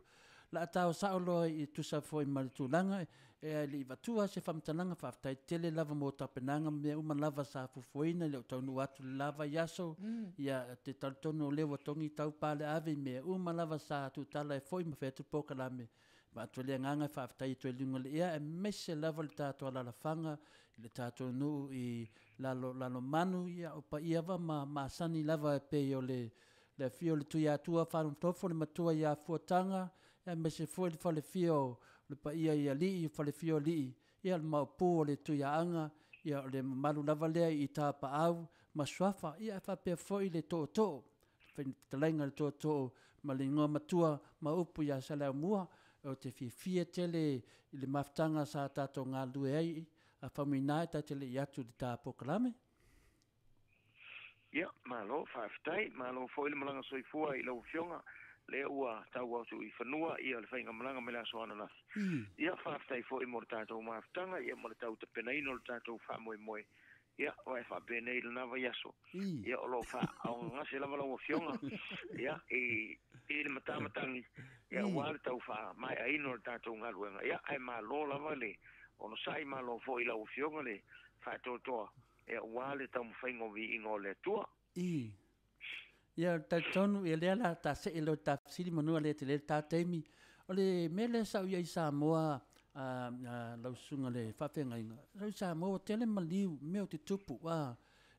La a tao sao loa i tusa foi ma le tulaga e le i avatua se faamatalaga, faafetai tele lava mo tapenaga ma mea uma lava sa fuafuaina i le taunuu atu le la vaiaso. Ia te talitonu o lea ua togi tau pale ave i mea uma lava sa tutala e foi ma fai atu polokalame. Avatu le agaga e faafetai atu ai i luga o le ea aemaise lava le tatou alalafaga i le tatou nuu i lalo Lalomanu, ia o paia va ma masani lava e pei o le afio o le Tuiatua Faalogotofo, le matua ia Fuataga, aemaise foi le falefia o le paia i alii, falefia o alii, ia le maopu o le Tuiaaga, ia o le mamalu lava lea i tapaau ma suafa, ia e faapea foi le tootoo, fetalaiga le tootoo ma le igoa matua ma upu ia Saleaaumua. O te fiafia tele i le mafutaga sa tatou galulue ai a Faumuina e ta te le i atu i le ta polokalame. Ia, malo, faafetai, malo foi le malaga soifua i lau afioga, lea ua tau atu i fanua ia le faigamalaga mai le aso ananafi. Ia, faafetai foi mo le tatou mafutaga, ia ma le tau tapenaina o le tatou faamoemoe. Ia, o e faapenei lena vaiaso. Ia, o loo faaogagase lava lau afioga, ia, i le matamatagi, ia, ua le tau faamaeaina o le tatou galuega. Ia, ae malo lava le onosai, malo foi i lau afioga le faatoatoa, ia, ua le taumafaiga o viiga o le Atua. Ia, talitonu, ia lea la ta see loa i ta fesili manua le tele le ta taimi. O le mea lea sa ou i ai i Samoa, lau susuga le faafeagaiga, sau i Samoa ua tele maliu, mea o te tupu,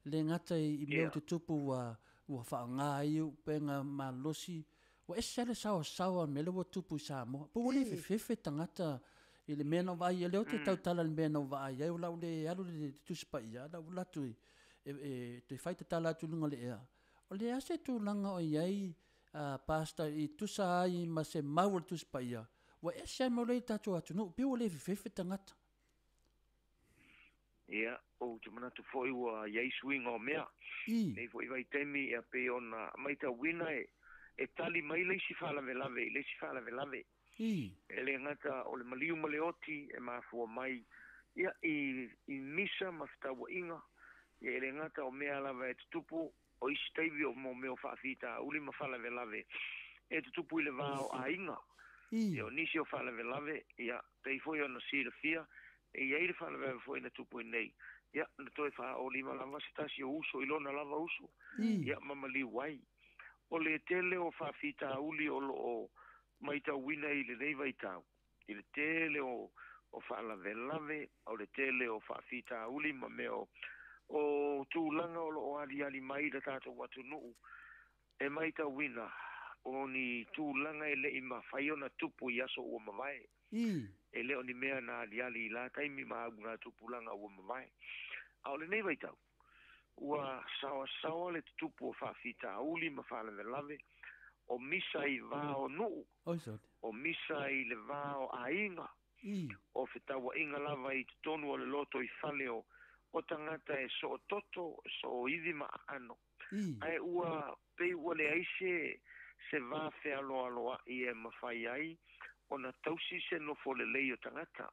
le gata i mea o te tupu ua faaaoga ai upega malolosi, ua ese le saoasaoa o le mea lea ua tupu i Samoa. Po ua le fefefe tagata i le mea na ou vaai ai, lea ou te tautala i le mea na ou vaai ai, o lau le alu le Tusi Paia, lau alu atu e toe fai tatala atu i luga o le ea. O le a se tulaga o i ai, Pastor, i tusa ai ma se mau o le Tusi Paia, ua ese ai mea o lea i le tatou atunuu, pei ua le fefefe tagata. Ia, ou te manatu foi ua i ai suiga o mea. Nei foi vaitaimi, ia pei ona matauina e tali mai le isi faalavelave i le isi faalavelave. E le gata o le maliu ma le oti e mafua mai, ia, i misa ma fetauaiga, ia e le gata o mea lava e tutupu, o isi taimi o mo mea o faafitauli ma faalavelave e tutupu i le va o aiga. Ia, o nisi o faalavelave, ia, pei foi ona silafia, e i ai le faalavelave foi na tupu i nei. Ia, na toe faaolima lava se tasi o uso i lona lava uso, ia, ma maliu ai. O le tele o faafitauli o loo matauina i lenei vaitau, i le tele o faalavelave, o le tele o faafitauli ma mea o tulaga o loo aliali mai le tatou atunuu, e matauina o ni tulaga e le i mafai ona tupu i aso ua mavae. E le o ni mea na aliali i la taimi ma auga tupulaga ua mavae. A o lenei vaitau, ua saoasaoa le tutupu o faafitauli ma faalavelave, o misa i va o nuu, o misa i le va o aiga, O fetauaiga lava i totonu o le lotoifale o tagata e soototo, sooivi ma aano. Ae ua pei ua leai se va fealoaloai e mafai ai ona tausi se nofo lelei o tagata.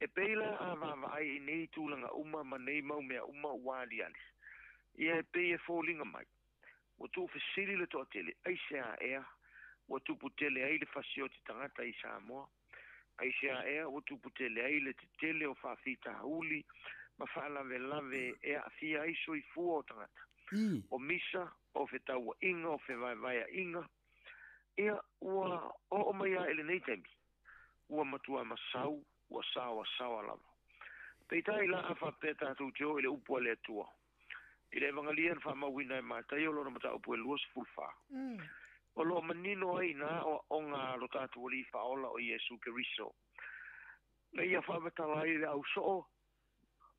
E pei la a vaavaai i nei tulaga uma ma nei mau mea uma ua aliali. Ia e pei e foliga mai. Ua tuufesili le toatele, aisea ea, ua tupu tele ai le fasioti tagata i Samoa. Aisea ea ua tupu tele ai le tetele o faafitauli ma faalavelave e aafia ai soifua o tagata. O misa, o fetauaiga, o fevaevaeaiga. Ia ua oo mai lava i lenei taimi. Ua matua masau, ua saoasaoa lava. Peitai la a faapea tatou te o i le upu a le Atua. I le Evangelia na faamauina e Mataio lona mataupu e 24. O lo o manino ai i ina aoaoga a lo tatou Alii Faaola o Iesu Keriso. Na ia faamatala ai le ausoo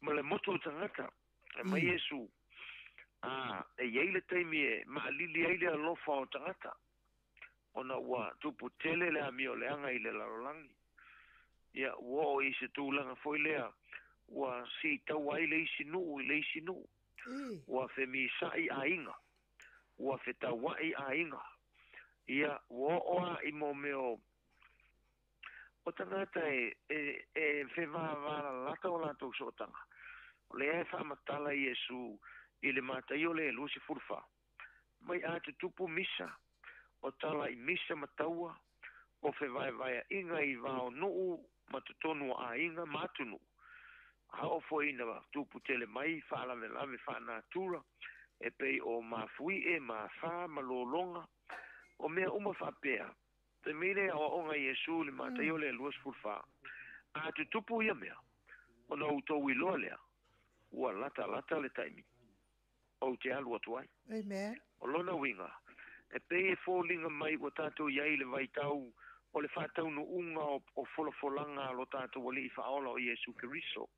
ma le motu o tagata. E mai Iesu, a e i ai le taimi e maalili ai le alofa o tagata. Ona ua tupu tele le amioleaga i le lalolagi. Ia ua oo i se tulaga foi lea, ua siitaua ai le isi nuu i le isi nuu. Ua femisa'i aiga, ua fetaua'i aiga. Ia ua oo lava i mea o tagata e fevavalalata o latou sootaga. O lea e faamatala Iesu i le Mataio le 24. Mai a tutupu misa, o tala i misa ma taua, o fevaevaeaiga i va o nuu ma totonu o aiga ma atunuu. A oo foi ina tupu tele mai faalavelave faanatura, e pei o mafuie, mafā ma lologa, o mea uma faapea. Te mea le aoaoga Iesu i le Mataio le 24. A tutupu ia mea, ona outou iloa lea, ua latalata le taimi ou te alu atu ai. Amen. O lona uiga, e pei e foliga mai ua tatou i ai i le vaitau o le faataunuuga o folafolaga a lo tatou Alii Faaola o Iesu Keriso.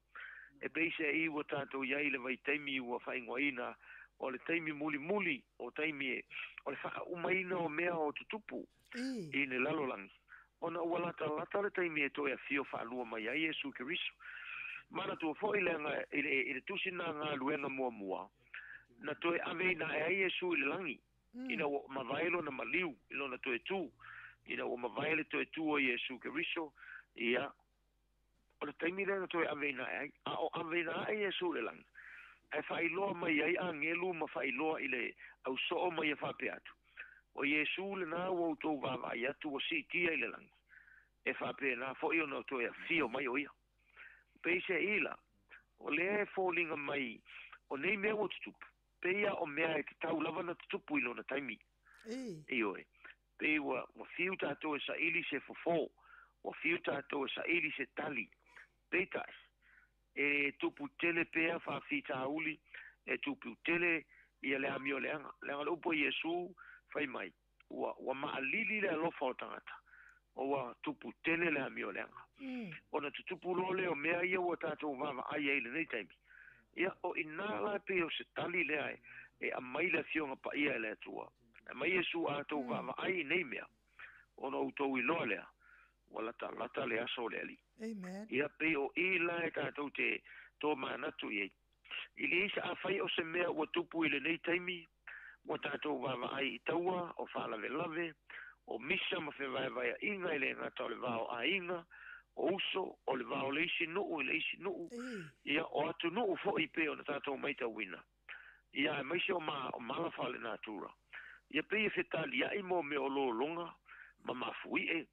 E pei se i ua tatou i ai i le vaitaimi ua faaigoaina o le taimi mulimuli, o taimi o le faaumaina o mea o tutupu i le lalolagi. Ona ua latalata le taimi e toe afio faalua mai ai Iesu Keriso. Manatua foi leaga i le tusi na galuega muamua, na toe aveina ae ai Iesu i le lagi, ina ua mavae lona maliu i lona toe tu, ina ua mavae le toe tu o Iesu Keriso, ia, o le taimi lea na toe aveina ae ai, a o aveina ae Iesu i le lagi, ae faailoa mai ai agelu ma faailoa i le ausoo ma ia faapea atu. O Iesu lena ua outou vaavaai atu ua siitia i le lagi, e faapena foi ona toe afio mai o ia. Peiseai la, o lea e foliga mai o nei mea ua tutupu, pei o mea e tatau lava na tutupu i lona taimi. Ioe. Pei ua fiu tatou e saili se fofo, ua fiu tatou e saili se tali. Peitai, e tupu tele pea faafitauli, e tupu tele ia le amioleaga. Leaga le upu a Iesu fai mai, ua maalili le alofa o tagata, ua tupu tele le amioleaga. Ona tutupu loa lea o mea ia ua tatou vaavaai ai i lenei taimi. Ia, o ina la pei o se tali lea e aumai le afioga paia e le Atua. E aumai Iesu a outou vaavaai i nei mea, ona outou iloa lea, ua latalata le aso o le Alii. Amen. Ia pei o i la e tatou te tomanatu i ai. I le isa afai o se mea ua tupu i lenei taimi, ua tatou vaavaai i taua, o faalavelave, o misa ma fevaevaeaiga i le gata o le va o aiga, o uso, o le va o le isi nuu i le isi nuu, ia o atunuu foi pei ona tatou maitauina. Ia aemaise o mala faalenatura. Ia pei e fetaliai mo mea o lologa ma mafuie,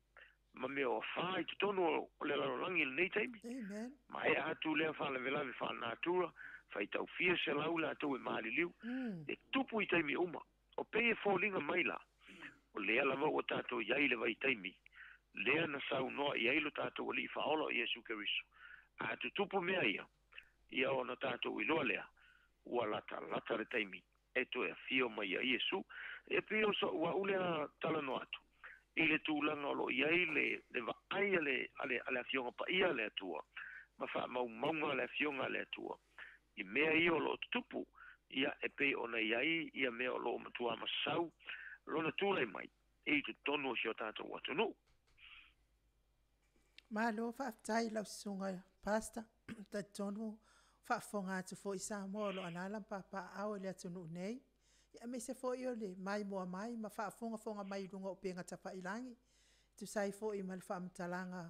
ma mea o afa i totonu o le lalolagi i lenei taimi. Amen. Ma e atu lea faalavelave faalenatura, faitau fia selau latou e maliliu, e tupu i taimi uma. O pei e foliga mai la, o lea lava ua tatou i ai i le vaitaimi, lea na saunoa i ai lo tatou Alii Faaola o Iesu Keriso. A tutupu mea ia, ia ona tatou iloa lea, ua latalata le taimi e toe afio mai ai Iesu. E pei o so'u a'u lea talanoa atu i le tulaga o lo o i ai le vaai a le afioga paia a le Atua ma faamaumauga a le afioga a le Atua i mea ia o lo o tutupu, ia e pei ona i ai ia mea o lo o matua masau lona tulai mai i totonu o si o tatou atunuu. Malo faafetai i lau susuga Pastor. Talitonu faafofoga atu foi Samoa o lo o alaala ma papaaao i le atunuu nei, aemaise foi o le maimoa mai ma faafogafoga mai i luga o upega tafailagi, e tusa ai foi ma le faamatalaga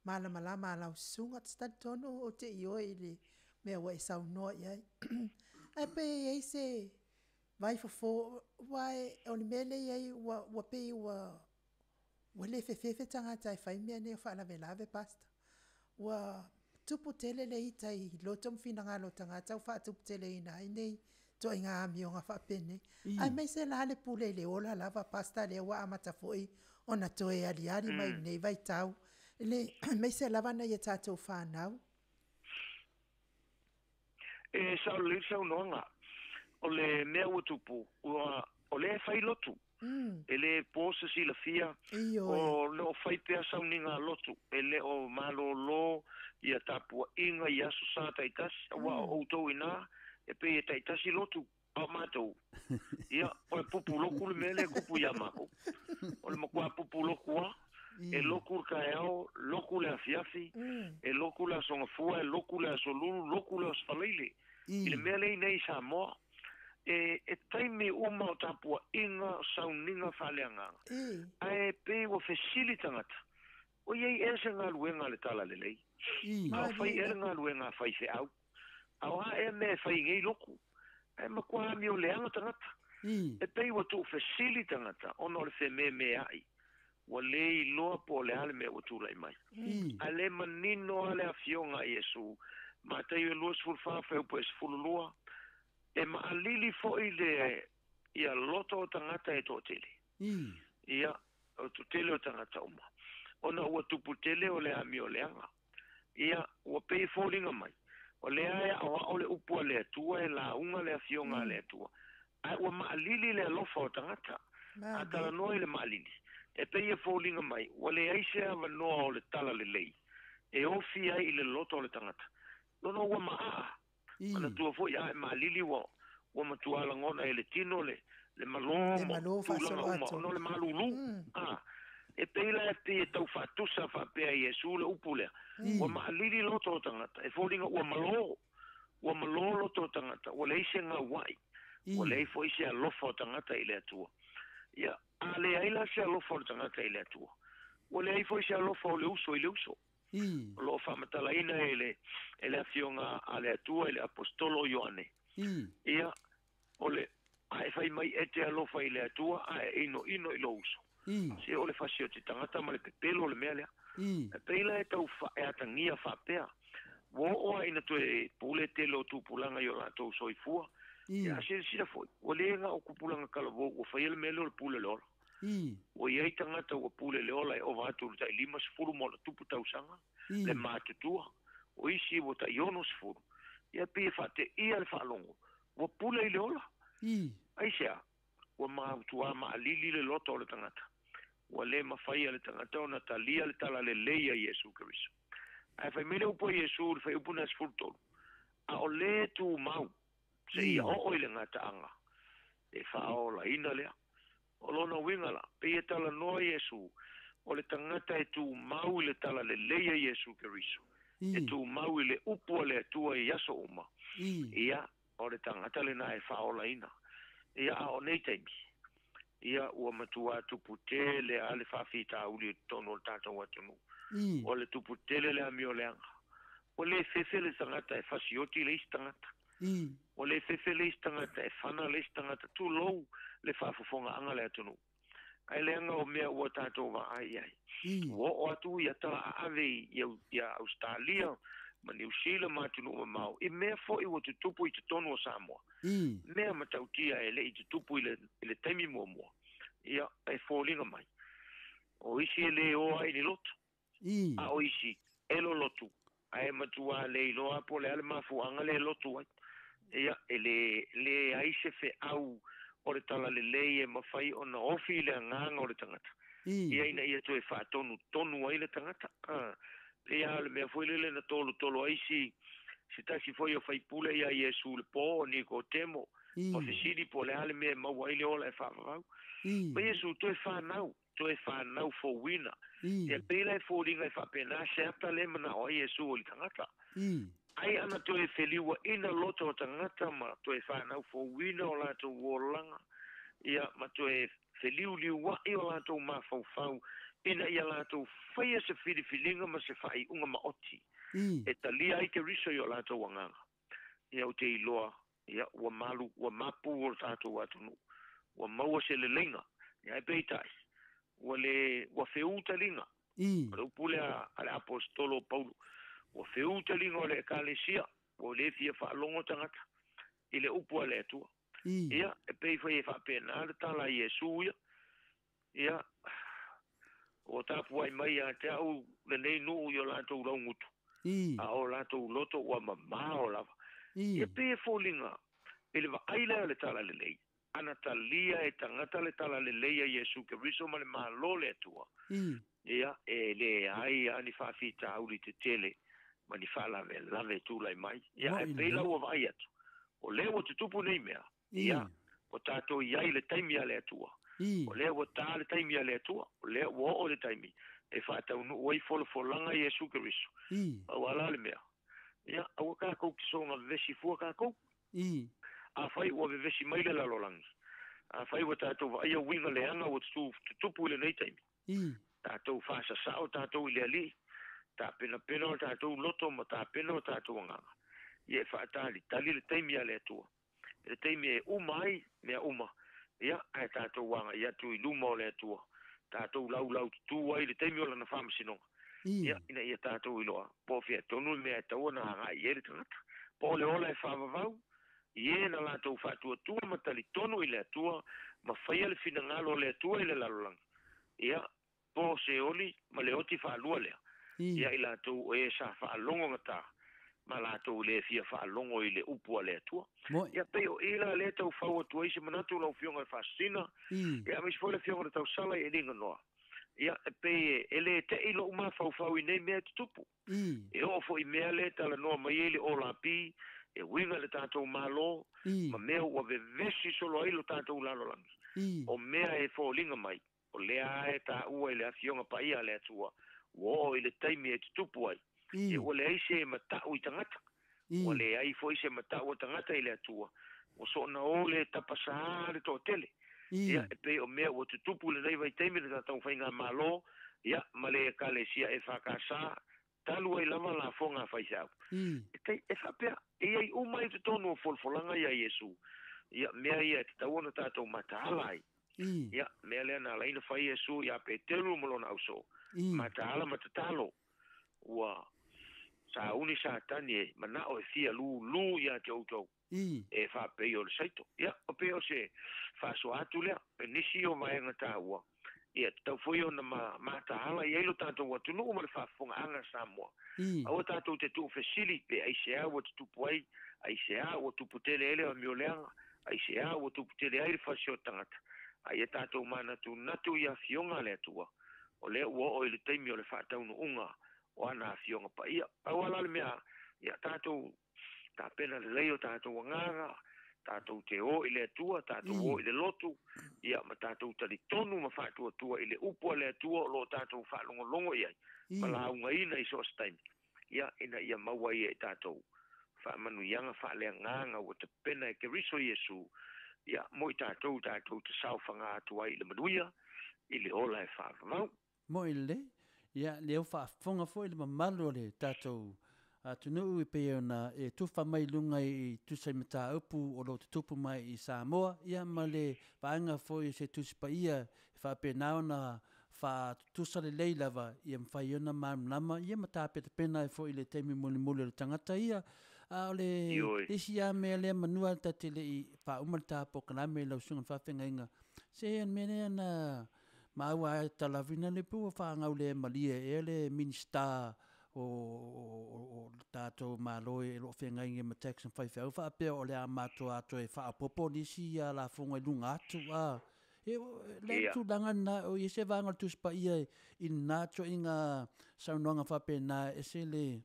malamalama a lau susuga. Ou te talitonu ou te ioe i le mea ua e saunoa i ai. Ae pe i ai se vaifofo, aua o le mea lea e i ai ua pei ua Ua le fefefe tagata e fai mea nei o faalavelave Pastor. Ua tupu tele le ita i loto ma finagalo o tagata ua faatuputeleina ai nei ituaiga amioga faapenei. Aemaise la le pule i le ola lava Pastor lea ua amata foi ona toe aliali mai i lenei vaitau, aemaise lava nai a tatou fanau. E sao lelei le saunoaga. O le mea ua tupu, ua, o lea e fai lotu. E le po se silafia, o lo o fai pea sauniga lotu. E le o malōlō ia tapuaiga i aso sa taitasi, aua o outou inā, e pei e taitasi lotu, a o matou, ia, o le pupu loku le mea lea e kupu iā makou. O le matua pupu loku lava, e loku le taeao, loku le afiafi, e loku le aso Gafua, e loku le aso Lulu, loku le aso Faleile. I le mea lea i nei i Samoa, e taimi uma o tapuaiga, o sauniga faaleagaga, ae pei ua fesili tagata, o i ai ea se galuega a le Talalelei? A o fai ea le galuega a faifeau? A o a ea mea e fai i nei lotu? Ae matua amio leaga tagata. E pei ua tuufesili tagata ona o le fememea'i, ua le iloa po o le a le mea ua tulai mai. Ae le manino lava le Afioga a Iesu, Mataio e 24 fuaiupu e 12, e maalili foi le ia loto o tagata e toatele. Ia, o tele o tagata uma. Ona ua tupu tele o le amio leaga. Ia, ua pei e foliga mai, o lea e aoao le upu a le Atua e lauga le Afioga a le Atua, ae ua maalili le alofa o tagata. A talanoa i le maalili, e pei e foliga mai, ua leai se avanoa o le talalelei e ofi ai i le loto o le tagata. Lona ua maaa. Manatua foi a e maalili ua ua matua lagona e le tino le le malo ma tulaga uma ona o le malulu. A e pei la e pei e tau faatusa faapea e Iesu le upu lea. Ua maalili loto o tagata, e foliga ua malo, ua malo loto o tagata, ua leai se gauai, ua leai foi se alofa o tagata i le Atua. Ia, a leai la se alofa o le tagata i le Atua, ua leai foi se alofa o le uso i le uso. O lo o faamatalaina e le, e le Afioga a le Atua i le Aposetolo o Ioane. Ia, o le, a e fai mai e te alofa i le Atua, a e inoino i lou uso. Se o le fasioti tagata ma le pepelo o le mea lea. E pei la e tau fa, e atagia faapea, ua oo lava ina toe pule tele o tupulaga i o latou soifua. Ia, a silasila foi, ua le na o tupulaga talavou ua faia le mea lea o le pule o le ola. Ua i ai tagata ua pule le ola e ova atu i le tai 50 ma ona tupu tausaga, le matutua, o isi ua tai 60, ia pei e faateia le faalogo, ua pule i le ola. Aisea? Ua mautuā maalili le loto o le tagata. Ua le mafai e le tagata ona talia le talalelei a Iesu Keriso. Ae fai mai le upu a Iesu i le fuaiupu lena 13, A o le tumau seia oo i le gataaga, e faaolaina lea. O lona uiga la, pei e talanoa Iesu, o le tagata e tumau i le talalelei a Iesu Keriso, e tumau i le upu a le Atua i aso uma, ia, o le tagata lena e faaolaina. Ia, a o nei taimi, ia, ua matua tupu tele lava le faafitauli i totonu o le tatou atunuu. O le tupu tele le amio leaga. Ua le fefe le tagata e fasioti le isi tagata. Ua le fefe le isi tagata e fana le isi tagata, tulou le faafofogaaga a le atunuu. Ae leaga o mea ua tatou vaai i ai. Ua oo atu ia tala aave i Ausetalia ma Niu Sila ma atunuu mamao i mea foi ua tutupu i totonu o Samoa. Mea matautia e le i tutupu i le taimi muamua. Ia, e foliga mai. O isi e le o ai i ni lotu. A o isi, e lolotu, ae matua le iloa po o le a le mafuaaga lea e lotu ai. Ia, e le leai se feau o le talalelei e mafai ona ofi i le agaga o le tagata, ia ina ia toe faatonutonu ai le tagata. A, pei lava o le mea foi lele na tolotolo ai si, se tasi foi o faipule iā Iesu i le po o Nikotemo, ma fesili po o le a le mea e maua ai le ola e faavavau. Ma Iesu, toe fanau. toe fanau fouina. Ia pei la e foliga e faapena se ata lea e manao ai Iesu o le tagata. Ai ana toe feliuaina loto o tagata ma toe fanau fouina o latou olaga, ia ma toe feliuliua'i o latou mafaufau ina ia latou faia se filifiliga ma se faaiuga maoti e talia ai Keriso i o latou agaga. Ia ou te iloa, ia ua malu, ua mapu o le tatou atunuu, ua maua se leleiga, ia ae peitai, ua le, ua feū taliga. O le upu lea a le Aposetolo o Paulo, ua feū taliga o le Ekalesia, ua le fia faalogo tagata i le upu a le Atua. Ia, e pei foi e faapena le tala a Iesu ia. Ia, ua tapuai mai ia te au lenei nuu i o latou laugutu, a o latou loto ua mamao lava. Ia pei e foliga i le vaai lea o le talalelei, ana talia e tagata le talalelei a Iesu Keriso ma le Malo o le Atua, ia, e leai lava ni faafitauli tetele ma ni faalavelave e tulai mai. Ia, ae pei la ua vaai atu, o lea ua tutupu nei mea, ia, ua tatou i ai i le taimi a le Atua. O lea ua ta le taimi a le Atua, o lea ua oo le taimi e faataunuu ai folafolaga a Iesu Keriso. Pau lava la le mea, ia, aua tatou te soona vevesi fua tatou. Afai ua vevesi mai le lalolagi, afai ua tatou vaaia uiga leaga ua tutupu i lenei taimi, tatou faasasao tatou i le Alii, tapenapena o tatou loto ma tapena o tatou agaga, ia e faatalitali le taimi a le Atua, i le taimi e uma ai mea uma, ia, ae tatou agai atu i luma o le Atua, tatou laulaututū ai i le taimi o Lana faamasinoga, ia, ina ia tatou iloa po o fea tonu le mea e tatau ona agai i ai le tagata, po o le ola e faavavau i e na latou faatuatua ma talitonu i le Atua ma faia le finagalo o le Atua i le lalolagi, ia, po o se oli ma le oti faalua lea, ia i latou o e sa faalogogata ma latou le fia faalogo i le upu a le Atua. Ia pei o i la lea e tau fau atu ai se manatu lau Afioga i le Faasisina, ia aemaise foi le Afioga i le Tausala i Eliganoa. Ia, e pei e le te'i lo'u mafaufau i nei mea e tutupu. E oo foi i mea lea e talanoa mai ai le olapi, e uiga i le tatou Malo, ma mea ua vevesi solo ai lo tatou lalolagi. O mea e foliga mai, o lea lava e taua i le Afioga Paia a le Atua, ua oo i le taimi e tutupu ai. Ia ua leai se mata'u i tagata, ua leai foi se mata'u a tagata i le Atua, ua soona o le tapasā le toatele. Ia, e pei o mea ua tutupu i lenei vaitaimi i le tatou faigamalo, ia, ma le Ekalesia EFKS, talu ai lava lafoga a faifeau. E tai, e faapea, e i ai uma i totonu o folafolaga ia Iesu, ia, mea ia e tatau ona tatou mataala ai. Ia, mea lea na ala ai ona fai Iesu iā Peteru ma lona ausoo, mataala ma tatalo. Ua sauni Satani e manao e fia lūlū iā te outou e faapei o le saito. Ia, o pei o se faasoa atu lea, e nisi o vaega taua, ia tatau foi ona mataala i ai lo tatou atunuu ma le faafofogaaga a Samoa. Aua tatou te tuufesili pe aisea ua tutupu ai, aisea ua tupu tele ai le amioleaga, aisea ua tupu tele ai le fasi o tagata. A ia tatou manatunatu i afioga a le Atua, o lea ua oo i le taimi o le faataunuuga o ana afioga paia. Pau lava la le mea, ia tatou tapena lelei o tatou agaga, tatou te o i le Atua, tatou o i le lotu, ia ma tatou talitonu ma faatuatua i le upu a le Atua o lo o tatou faalogologo i ai, ma laugaina i so o se taimi, ia, ina ia maua ai e tatou faamanuiaga faaleagaga ua tapena e Keriso Iesu, ia, mo i tatou, tatou te saofaga atu ai i le manuia, i le ola e faavavau. Moe lelei, ia, lea ua faafofoga foi le mamalu o le tatou atunuu e pei ona e tufa mai i luga i tusa i mataupu o lo o tutupu mai i Samoa, ia, ma le vaega foi o se Tusi Paia e faapena ona faatutusa lelei lava ia mafai ona malamalama ia ma tapenapena ai foi i le taimi mulimuli o le tagata ia. A o le isi lava mea lea manua ta te le i faauma le ta polokalame i lau susuga i le faafeagaiga, se o le mea lea na maua lava e talavina le pei ua faagaulemalie ea le Minisita o le tatou Malo o lo o feagai nei ma tax ma faifeau faapea o le a matua toe faaopoopo nisi lafoga i luga atu a. E le a le tulaga lena, o i ai se vaega o le Tusi Paia i lena ituaiga saunoaga faapena e ese le,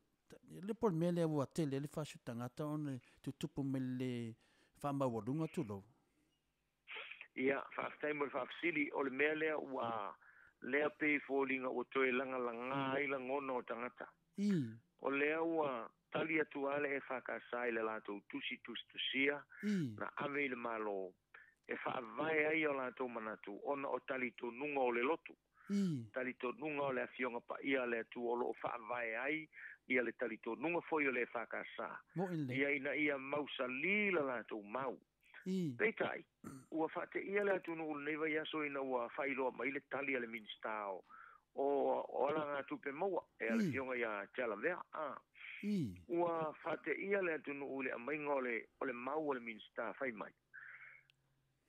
le po o le mea lea ua tele ai le fasi o tagata ona e tutupu mai le faamaualuga, tulou. Ia, faafetai mo le faafesili. O le mea lea ua Lea pei foliga ua toe lagalagā ai lagona o tagata. O lea ua tali atu lava le EFKS i le latou tusi tusitusia na ave i le Malo e faavae ai o latou manatu ona o talitonuga o le lotu. Talitonuga o le Afioga Paia a le Atua o lo o faavae ai ia le talitonuga foi o le EFKS ia ina ia mausali la latou mau. Peitai, ua faateia le atunuu i lenei vaiaso ina ua faailoa mai le tali a le Minisita o o Alagatupe Maua, e le Afioga ia Tialavea. Ua faateia le atunuu i le aumaiga o le o le mau a le Minisita fai mai,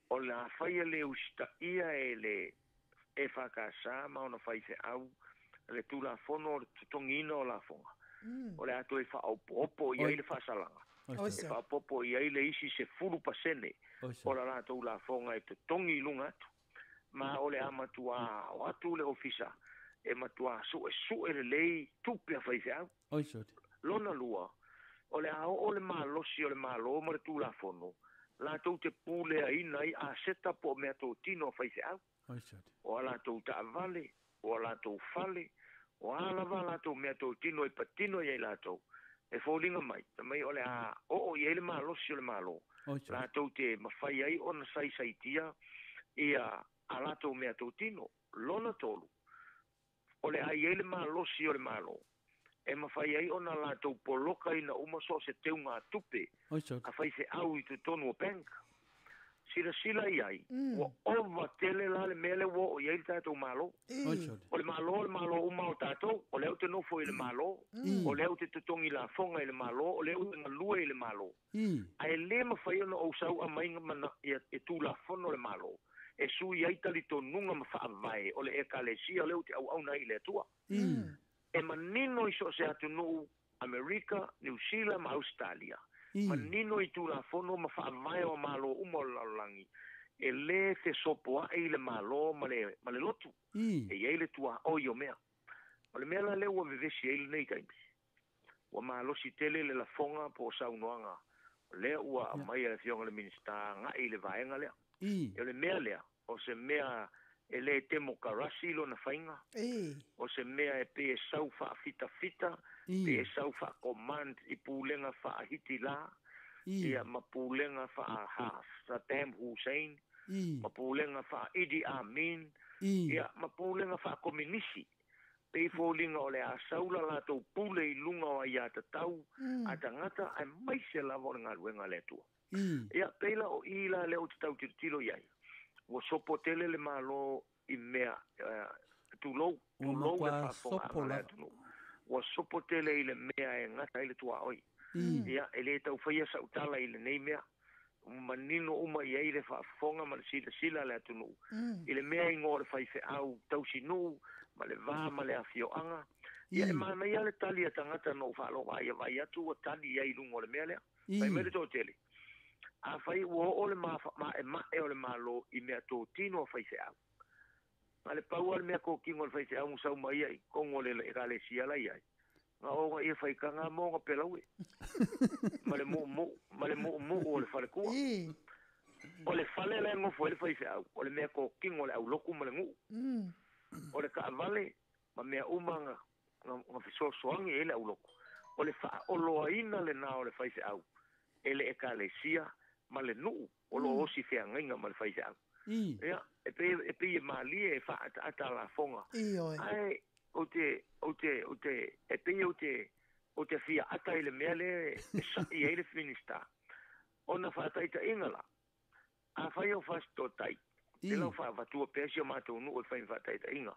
o le a faia le usitaia e le EFKS ma ona faifeau le Tulafono o le Totogiina o Lafoga, o le a toe faaopoopo i ai le faasalaga, e faaopoopo i ai le isi 10% o la latou lafoga e totogi i luga atu. Ma o le a matuā o atu le Ofisa e matuā suesue lelei tupe a faifeau. Lona lua, o le a oo le malosi o le Malo ma le Tulafono latou te puleaina ai aseta po o meatotino a faifeau. O a latou taavale, o a latou fale, o a lava a latou meatotino e patino i ai latou, e foliga mai, fai mai o le a oo i ai le malosi o le Malo, latou te mafai ai ona saisaitia ia a latou meatotino. Lona tolu, o le a i ai le malosi o le Malo e mafai ai ona latou polokaina uma so o se teugatupe a faifeau i totonu o bank. Silasila i ai, ua ova tele la le mea lea ua oo i ai le tatou Malo. O le Malo o le Malo uma o tatou, o lea ou te nofo i le Malo, o lea ou te totogi lafoga i le Malo, o lea ou te galue i le Malo. Ae le mafai ona ou sau aumai ia Tulafono a le Malo e sui ai talitonuga ma faavae o le Ekalesia lea ou te auauna ai i le Atua. E manino i so o se atunuu, Amerika, Niu Sila ma Ausetalia, manino i Tulafono ma faavae o Malo uma o le lalolagi, e le fesopoai le Malo ma le, ma le lotu. E i ai le tuaoi o mea. O le mea la lea ua vevesi ai lenei taimi, ua malosi tele le lafoga po o saunoaga lea ua aumai e le Afioga i le Minisita agai i le vaega lea. O le mea lea, o se mea e le temokarasi lona faiga, o se mea e pei e sau faafitafita, pei e sau faa-command i pulega faa-Hitila, ia ma pulega faa-Saddam Hussein, ma pulega faa-Idi Amin, ia ma pulega faa-Kominisi. Pei foliga o le a sau la latou pule i luga o aiatatau a tagata aemaise lava o le galuega a le Atua. Ia, pei la o i la lea ou te tau tilotilo i ai, ua sopo tele le Malo i mea, tulou, tulou le faafofogaaga a le atunuu, ua sopo tele i le mea e gata ai le tuaoi. Ia, e le tau faia sau tala i lenei mea, manino uma i ai le faafofoga ma le silasila a le atunuu i le mea igoa o le faifeau tausinuu ma le va ma le afioaga. Ia, e manaia le tali a tagata na ou faalogo ai, vaai atu ua tali i ai i luga o le mea lea. Fai mai le toatele, afai ua oo le maemae o le Malo i mea totino a faifeau, na le pau lava le mea totino a le faifeau na sau mai ia i totonu o le Ekalesia la i ai, na o na ia faitaga mo na pelaue ma le muumuu, ma le muumuu o le faletua. O le fale la e nofo ai le faifeau, o le mea totino a le aulotu ma le nuu. O le taavale ma mea uma na na fesoasoani i ai le aulotu, o le faaoloaina lena o le faifeau e le Ekalesia ma le nuu o lo o osi feagaiga ma le faifeau. Ia, e pei, e pei e malie e faaataata a lafoga, ae ou te, ou te, ou te, e pei ou te, ou te fia ata i le mea lea e sa'i ai le Minista. Ona faataitaiga la, afai o Fasitotai, te lau faavatua pea si o matou nuu e fai ma faataitaiga,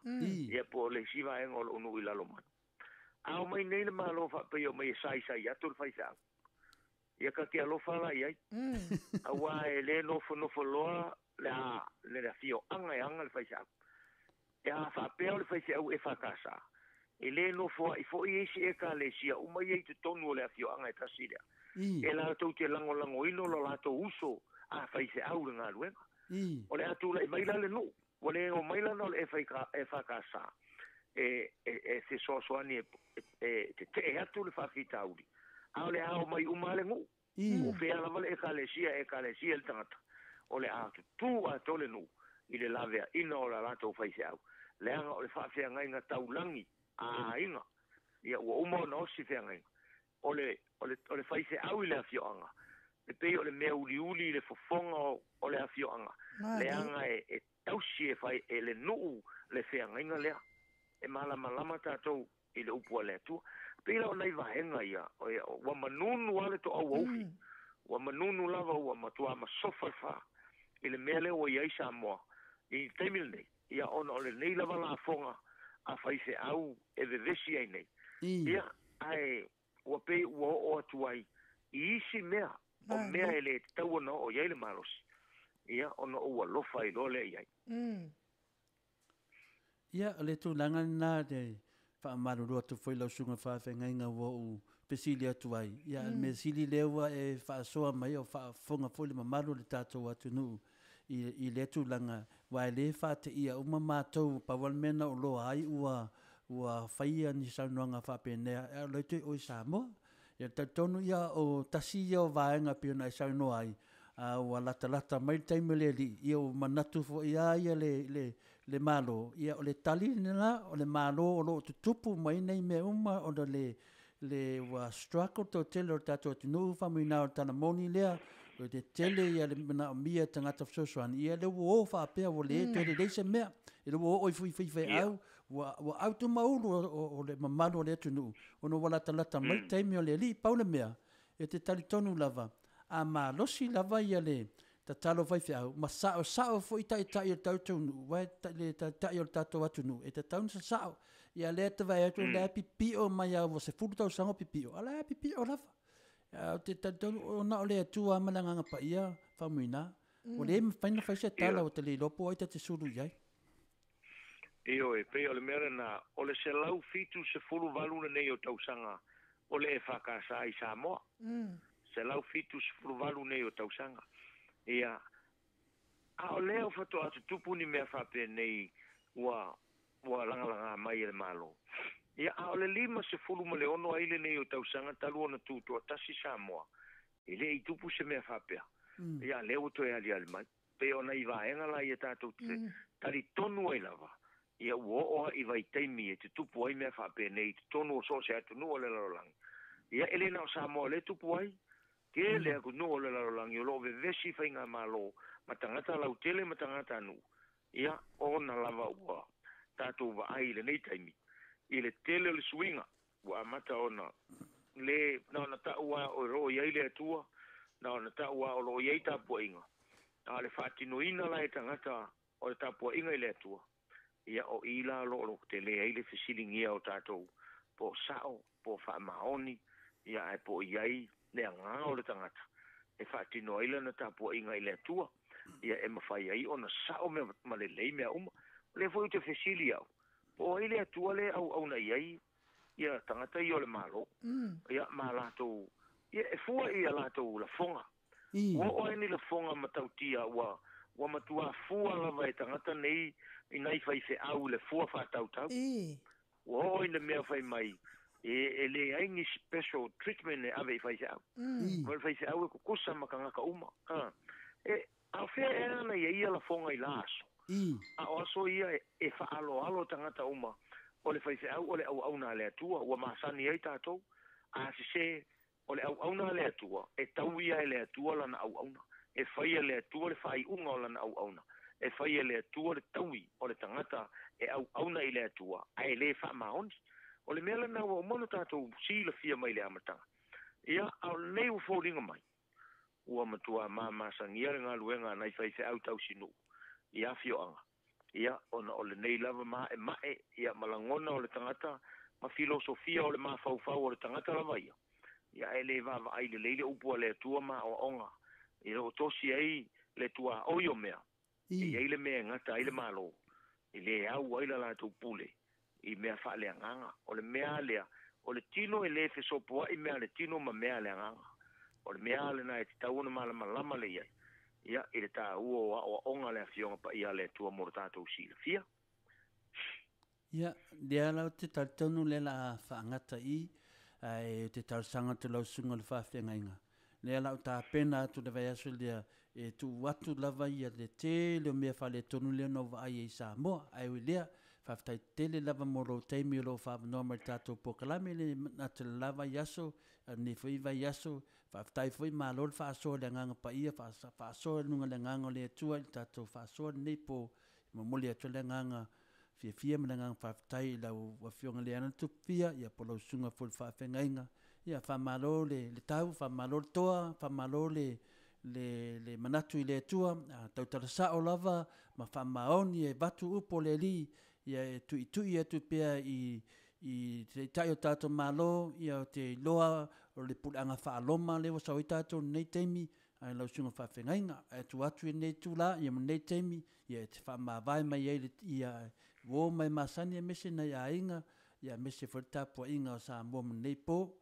ia po o le isi vaega o lou nuu i Lalomanu. A omai nei le Malo faapea omai e saisai atu le faifeau, ia ta te alofa la i ai, aua e le nofonofo loa le a le afioaga e aga le faifeau. E a faapea o le faifeau EFKS, e le nofoa'i foi isi Ekalesia uma ia i totonu o le afioaga e tasi lea, e latou te lagolagoina o lo latou uso a faifeau i le galuega. O le a tulai mai la le nuu, ua le omai la na o le EFKS e fesoasoani e tetee atu le faafitauli, a o le a omai uma lava le nuu. O fea lava le Ekalesia e Ekalesia le tagata, o le a tutū atoa le nuu i le laveaina o la latou faifeau. Leaga o le faafeagaiga taulagi a aiga, ia ua uma ona osi feagaiga. O le, o le, o le faifeau i le afioaga, e pei o le mea uliuli i le fofoga o, o le afioaga, leaga e, e tausi e fai e le nuu le feagaiga lea. E malamalama tatou i le upu a le Atua. Pei la o nai vaega ia, ua manunu lava le toauaufi, ua manunu lava ua matua masofa le fa i le mea lea ua i ai Samoa i le taimi lenei, ia ona o lenei lava lafoga a faifeau e vevesi ai nei. Ia, ae ua pei ua oo atu ai i isi mea, o mea e le tatau ona oo i ai le malosi, ia ona ou alofa ai loa lea i ai. Ia, o le tulaga lena le faamalulu atu foi lau susuga faafeagaiga ua ou fesili atu ai. Ia, mm. le mea sili lea ua e faasoa mai o faafofoga foi le mamalu o le tatou atunuu i, i lea tulaga, aua e le faateia uma matou, pau le mea na ou loa ai ua, ua faia ni saunoaga faapenea, a o lea toe o i Samoa. Ia, talitonu ia o tasi ia o vaega pei ona e saunoa ai, a ua latalata mai le taimi o le alii, ia ua manatu foi lava ia le, le, le Malo, ia o le tali lena o le Malo o lo o tutupu mai nei mea uma ona le, le ua struggle toatele o le tatou atunuu faamuina o le tala moni lea, o le tele ia le manaomia e tagata fesoasoani, ia lea ua o faapea ua le toe lelei se mea, e le ua oo i fuifuifeau, ua, ua autumaulu o, o, o le mamalu o le atunuu, ona ua latalata mai le taimi o le alii. Pau le mea, e te talitonu lava, a malosi lava ia le tatalo faifeau, ma saosao foi taitai o le tatou nuu, aua le taitai o le tatou atunuu, e tatau ona sasao. Ia lea te vaai atu, la e pipio mai lava ua 10 tausaga o pipio, a la e pipio lava. Ou te talitonu ona o le Atua ma le Agaga Paia faamuina, ua le mafai ona fai se tala ua te le iloa po o ai ta te sulu i ai. Ioe, pei o le mea lena, o le 178 lenei o tausaga o le EFKS i Samoa. 178 nei o tausaga. Ia, a o lea faatoa tutupu ni mea faapenei ua, ua lagalaga mai e le Malo. Ia, a o le 56 ai lenei o tausaga talu ona tutoatasi Samoa, e le i tupu se mea faapea. Ia, lea ua toe aliali mai. Pei o nai vaega la ia tatou te talitonu ai lava, ia ua oo i vaitaimi e tutupu ai mea faapenei i totonu o so o se atunuu o le lalolagi. Ia, e le na o Samoa le tupu ai, tele atunuu o le lalolagi o lo o vevesi faigamalo ma tagata lautele ma tagata nuu. Ia, ona lava ua tatou vaai i lenei taimi i le tele o le suiga ua amata ona le na ona ta'u a o lo o i ai le Atua, na ona ta'u a o lo o i ai tapuaiga, a o le faatinoina la e tagata o le tapuaiga i le Atua, ia o i la lo o lo tele ai le fesiligia o tatou po o sa'o po o faamaoni, ia ae po o i ai le agaga o le tagata e faatino ai lana tapuaiga i le Atua, ia e mafai ai ona sa'o mea ma lelei mea uma. O lea foi ou te fesili au, po o ai le Atua lea e auauna i ai ia tagata ia o le Malo, ia ma latou, ia e fua i a latou lafoga. Ua oo ai ni lafoga matautia ua, ua matua fua lava e tagata nei i nai faifeau i le fua faatautau. Ua oo i le mea fai mai e, e leai ni special treatment e ave i faifeau. O le faifeau e kukusa ma tagata uma. E, a o fea e ana ia ia lafoga i la aso? A o aso ia e, e faaaloalo tagata uma o le faifeau o le auauna a le Atua ua masani ai tatou. A sesē, o le auauna a le Atua, e tau ia e le Atua lana auauna. E fai e le Atua le faaiuga o lana auauna. E fai e le Atua le taui o le tagata e auauna i le Atua, ae le faamaoni. O le mea lena ua uma ona tatou silafia mai le amataga. Ia, a o lenei ua foliga mai, ua matua mamasagia le galuega a nai faifeau tausinuu i afioaga. Ia, ona o lenei lava maemae, ia, ma lagona o le tagata, ma filosofia o le mafaufau o le tagata lava ia, ia, ae le vaavaai lelei le upu a le Atua ma aoaoga, i lo o tosi ai le tuaoi o mea, e i ai le mea e gata ai le Malo, e le au ai la latou pule i mea faaleagaga. O le mea lea, o le tino e le fesopoai mea a le tino ma mea a le agaga. O le mea lena e tatau ona malamalama le i ai, ia, i le taua o aoaoga a le Afioga Paia a le Atua mo le tatou silafia. Ia, lea la ou te talitonu lea la a faagata i, ae ou te talosaga atu lau susuga o le faafeagaiga. Lea la ou tapena atu le vaiaso lea e tuu atu lava ia le tele o mea faaletonu lea na ou vaai ai i Samoa. Ae ui lea, Faafetai tele lava mo lou taimi o lo o fa'avanoa mai le tatou polokalame le gata le la vaiaso a lenei foi vaiaso. Faafetai foi malo le faasoa i le Agaga Paia, faasoa i luga o le Agaga o le Atua i le tatou faasoa lenei po. E momoli atu ai le agaga fiafia ma le agaga faafetai i lau Afioga Leana Tupufia, ia po o lau susuga foi i le faafeagaiga. Ia faamalo le le tau, faamalo le toa, faamalo le le le manatu i le Atua, tautala sa'o lava ma faamaoni e avatu upu o le Alii, ia e tuitui atu pea i i taitai o tatou Malo, ia ou te iloa o le puleaga faa-Roma lea ua sau ai tatou i lenei taimi, ae lau susuga faafeagaiga, ae tuu atu i lenei itula ia ma lenei taimi, ia e te faamavae mai ai ia uo ma e masani aemaise nai aiga, ia aemaise foi le tapuaiga o Samoa ma lenei po.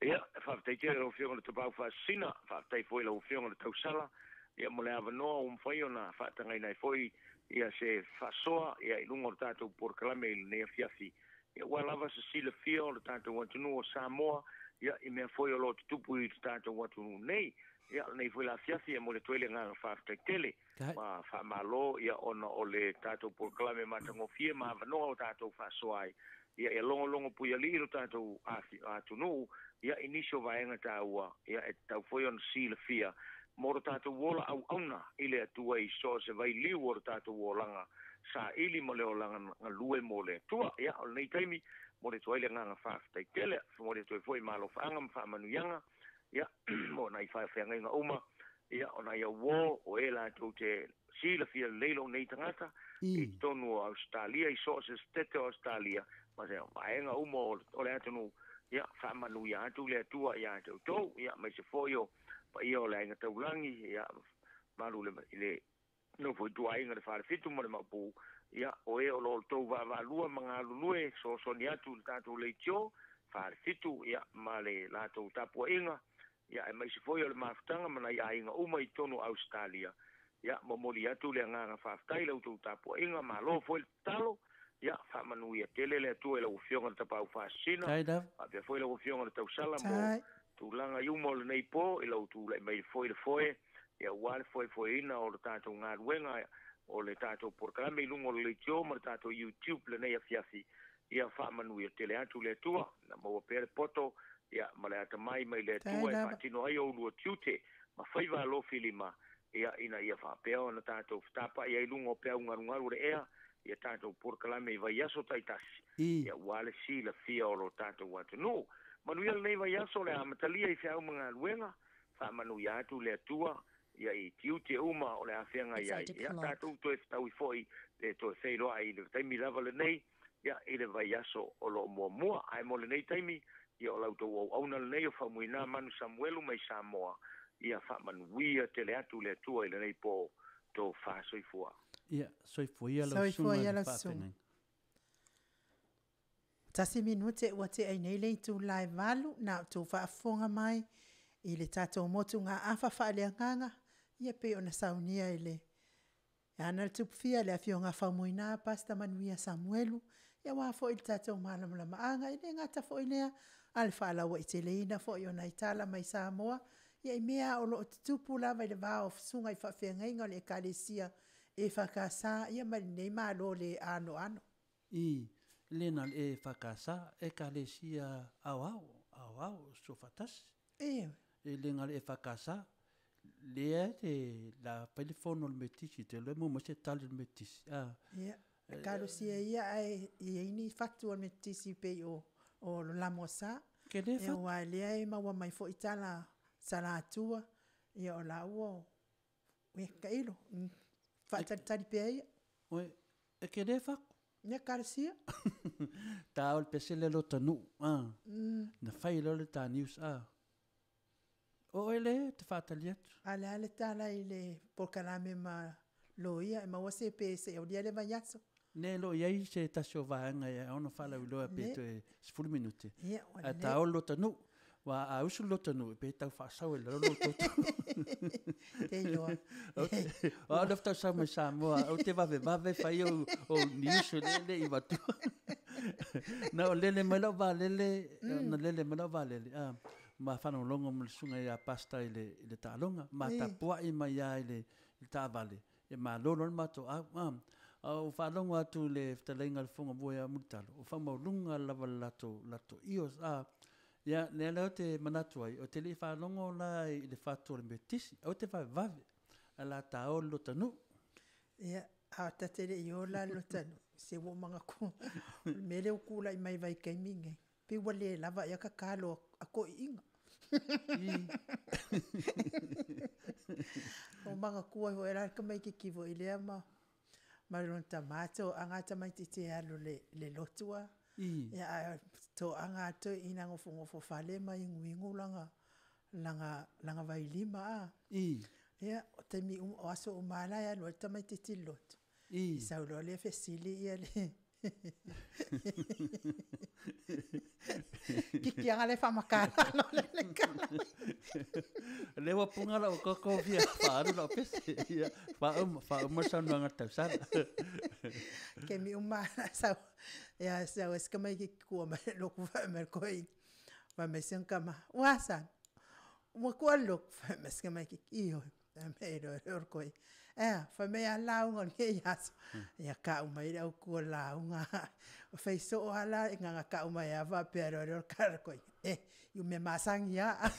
Ia, faafetai tele lau Afioga i le Tapaau Faasisina, faafetai foi i lau Afioga i le Tausala, ia mo le avanoa ua mafai ona faatagaina ai foi ia se faasoa ia i luga o le tatou polokalame i lenei afiafi. Ia ua lava se silafia o le tatou atunuu o Samoa, ia i mea foi o lo o tutupu i le tatou atunuu nei. Ia lenei foi la afiafi e momoli atu ai le agaga faafetai tele ma faamalo ia ona o le tatou polokalame matagofie ma avanoa o tatou faasoa ai. Ia ia logologo puialii lo tatou atunuu ia i nisi o vaega taua ia e tatau foi ona silafia mo lo tatou ola auauna i le Atua i so o se vailiu o lo tatou olaga saili ma le olaga galue mo le Atua. Ia o lenei taimi momoli atu ai le agaga faafetai tele, momoli atu ai foi malofaaga ma faamanuiaga ia mo nai faafeagaiga uma ia o nai auō o e latou te silafia lelei lou nei tagata i totonu o Ausetalia i so o se setete o Ausetalia ma se vaega uma o le atunuu ia faamanuia atu le Atua iā te outou ia aemaise foi o paia o le aiga taulagi ia malu i le nofo i tua aiga le Falefitu ma le Maopu ia o e o lo o outou vaavaalua ma galulue fesoasoani atu i le tatou leitio Falefitu ia ma le latou tapuaiga ia aemaise foi o le mafutaga ma nai aiga uma i totonu o Ausetalia ia momoli atu le agaga faafetai i la outou tapuaiga malo foi le tatalo ia faamanuia tele le Atua i lau Afioga i le Tapaau Faasisina faapea foi lau Afioga i le Tausala mo tulaga i uma o lenei po i lau tulai mai foi le foe ia aua le foefoeina o le tatou galuega o le tatou polokalame i luga o le leitio ma le tatou YouTube lenei afiafi ia faamanuia tele atu le Atua na maua pea le poto ia ma le atamai mai le Atua e faatino ai oulua tiute ma faiva alofilima ia ina ia faapea ona tatou fetapa'i ai luga o peau galugalu o le ea ia tatou polokalame i vaiaso taitasi ia aua le silafia o lo tatou atunuu. Manuia lenei vaiaso le amatalia i feau ma galuega, faamanuia atu le Atua ia i tiute uma o le a feagai ai. Ia tatou toe fetaui foi pe toe feiloai i le taimi lava lenei ia i le vaiaso o lo o muamua. Ae mo lenei taimi ia o la outou auauna lenei o Faumuina Manu Samuelu mai Samoa ia faamanuia tele atu le Atua i lenei po tofa soifua. Ia, soifua ia lau Soifua susuga ia i le lau susuga. faafeagaiga. Tasi minute ua tea nei le itula e 8 na outou faafofoga mai i le tatou motugaafa faaleagaga ia pei ona saunia i le e ana le tupufia le Afioga Faumuina Pastor Manuia Samuelu ia aua foi le tatou malamalamaaga e le gata foi lea a le faalauaiteleina foi o nai tala mai Samoa ia i mea o lo o tutupu lava i le va o susuga i faafeagaiga o le Ekalesia EFKS ia ma lenei Malo le anoano. I le na le EFKS, Ekalesia Aoao, Aoao Soofaatasi. E E le na le EFKS, lea te la fai le fono o le Metotisi, te iloa e maua mai se tali o le Metotisi. Ah, Ia, talosia ia ae i ai ni fatu o le Metotisi pei o o Lamosa. Ke le Ia fatu. aua lea e maua mai foi tala Salatua ia o laua o e tailo faatalitali pea ia. Oe, e ke le fatu. Ia talosia. Ta o le pese le lo tanu. Ah. Na fai loa le ta news. Ah. O oe le te faatali atu. A le a le tala i le polokalame ma loia e maua se pe se aulia le vaiaso. Ne lo i ai se tasi o vaega e ono faalauiloa pe Ne. toe 10 minute. Ia, ua Ae lelei. ta o le lotanuu. Ua a usu le lotanuu e pe tau faasau e lalo lo toto. Te iloa. O au le faatau mai Samoa, ou te vave vave fai au o news le le i vatua. Na o lele mai lau vaalele, na lele mai lau vaalele. Ah, ma faalogologo ma le susuga ia Pastor i le i le taaloga. Ma tapuai mai ia i le taavale. E malolo le matou au. Ah, A ou faalogo atu i le fetalaiga a le Fofoga Moe ia Mulitalo, o faamaualuga lava le latou, latou ears, a. Ia, lea la ou te manatu ai, ou te le i faalogo la i le fatu o le metisi, aua te vavevave, ae o le a ta o i le lotanuu. Ia, a ta te le i o la i le lotanuu, se ua ou manatua, o le mea lea ua tulai mai i le vaitaimi lenei, pei ua le lava ea tatalo a toeaiina. Ua ou manatua ai foi la le tamaitiiti foi lea ma ma lona tama toaga le tamaitiiti e alu i le lotu a, ia ae toaga lava le toeaina e nofonofo fale ma inuinu lana vailima a. Ia, o taimi uma, o aso uma lava la e alu ai le tamaitiiti i le lotu, sau loa lea fesili le Kiki lava lea faamatala loa le tala. Lea ua puna lau koko fia faaalu lau pese. Ia, faauma, faauma le saunoaga a le tausala. Taimi uma lava sau, ia sau ai si tamaitiiti tua mai le lotu fai mai i le toeaina, fai mai si ana tama, ua a sana? Ua tuua le lotu? Fai mai si tamaitiiti, ioe. Fai mai loa lea o le toeaina, ae a? Fai mai e a le lauga o lenei aso? Ia tau mai le autu o le lauga, fai soo lava la, na ona tau mai lava faapea loa lea o le tala a le toeaina, eh, i mea masani lava.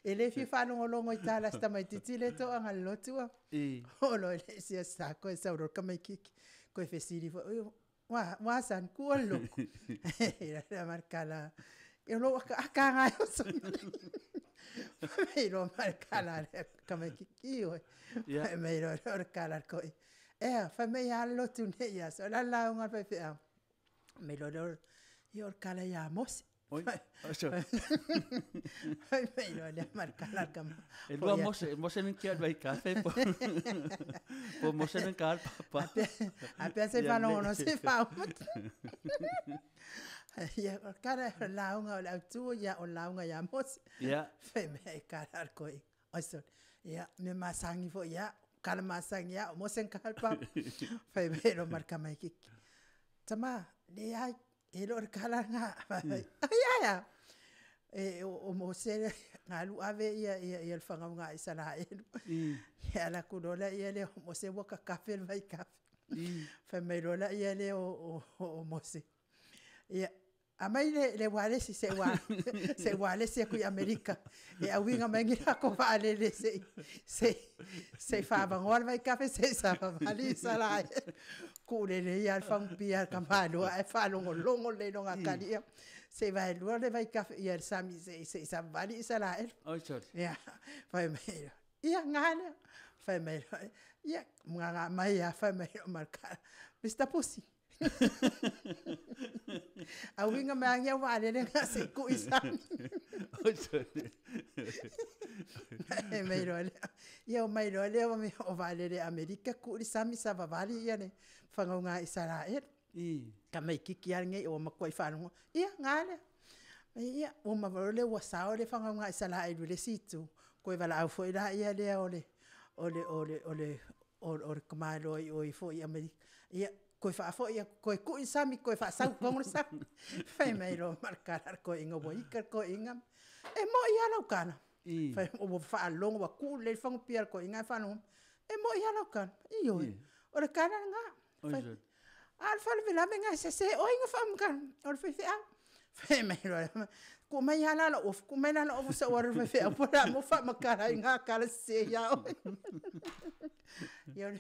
E le fia faalogologo i tala a si tamaitiiti lea e toaga i le lotu. Oo loa i le isi Aso Sa toe sau loa le tamaitiiti, toe fesili foi, ua a son? Tuua le lotu? Tala, o lou ataata lena e oso mai. Fai mai loa ma le tala a le tamaitiiti, ioe. Fai mai loa o le tala a le toeaina, ea, fai mai e a le lotu i lenei aso? O le a le lauga a le faifeau? Fai mai loa lea, ia o le tala ia Mose. Fai mai loa lea ma le tala a le tama. E lua Mose, Mose na kia mai kafe po. Po Mose na ka papa. A pea se faalogologo se faauma. Ia, o le tala o le lauga o le autu, ia o le lauga ia Mose. Ia. Fai mai tala a le toeaina. Oi sole, ia, mea masani foi ia, tala masani ia, o Mose na taha le papa. Fai mai loa ma le tamaitiiti, tama, leai, e le o le tala lena. Ai ae a? E o Mose na alu ave ia le fanauga a Isaraelu. Ia alu atu loa lea o Mose ua tatafe le vaitafe. Fai mai loa lea o Mose, ia, aumai le ualesi se i ualesi atu i Amerika e auina mai ni latou vaalele se i faavanoa le vaitafe se i savavali Isaraelu. Tuu lelei lava le fagupia a le tamaloa ae faalogologo lelei i lona atalia se i vaelua le vaitafe ia le sami se i savavali Isaraelu. Ia, fai mai, ia na lea. Fai mai, ia, gaga mai lava fai mai ma le tala, Mr Pusi, auina mai lava ni au vaalele na se i tuu i sami. Fai mai loa lea, ia omai loa lea o vaalele Amerika tuu i le sami savavali ia le fanauga a Isaraelu. Tamaitiiti lava lenei ua matuai faalogo, ia na lea. Ia ua uma loa lea ua sao le fanauga a Isaraelu i le isi itu, toe valaau foi lea o le o le tamaloa i o ifo i Amerika, ia toe faafoi atu, toe tuu i le sami, toe faasau i totonu le sami. Fai mai loa ma le tala a le toeaina ua ita le toeaina, e moi lava lau tala. Fai ua faalogo ua tuu lelei le fagupia a le toeaina ae faalogo mai, e moi lava lau tala. Ioe, o le tala lena. A o le faalavelave lena e sese, o ai na faamatala? O le faifeau. Fai mai loa, tuu mai lava la lau ofu, tuu mai la lau ofu se i ou alu i le faifeau po o le a le mea ua faamatala ai na tala sese ia oe. Ia o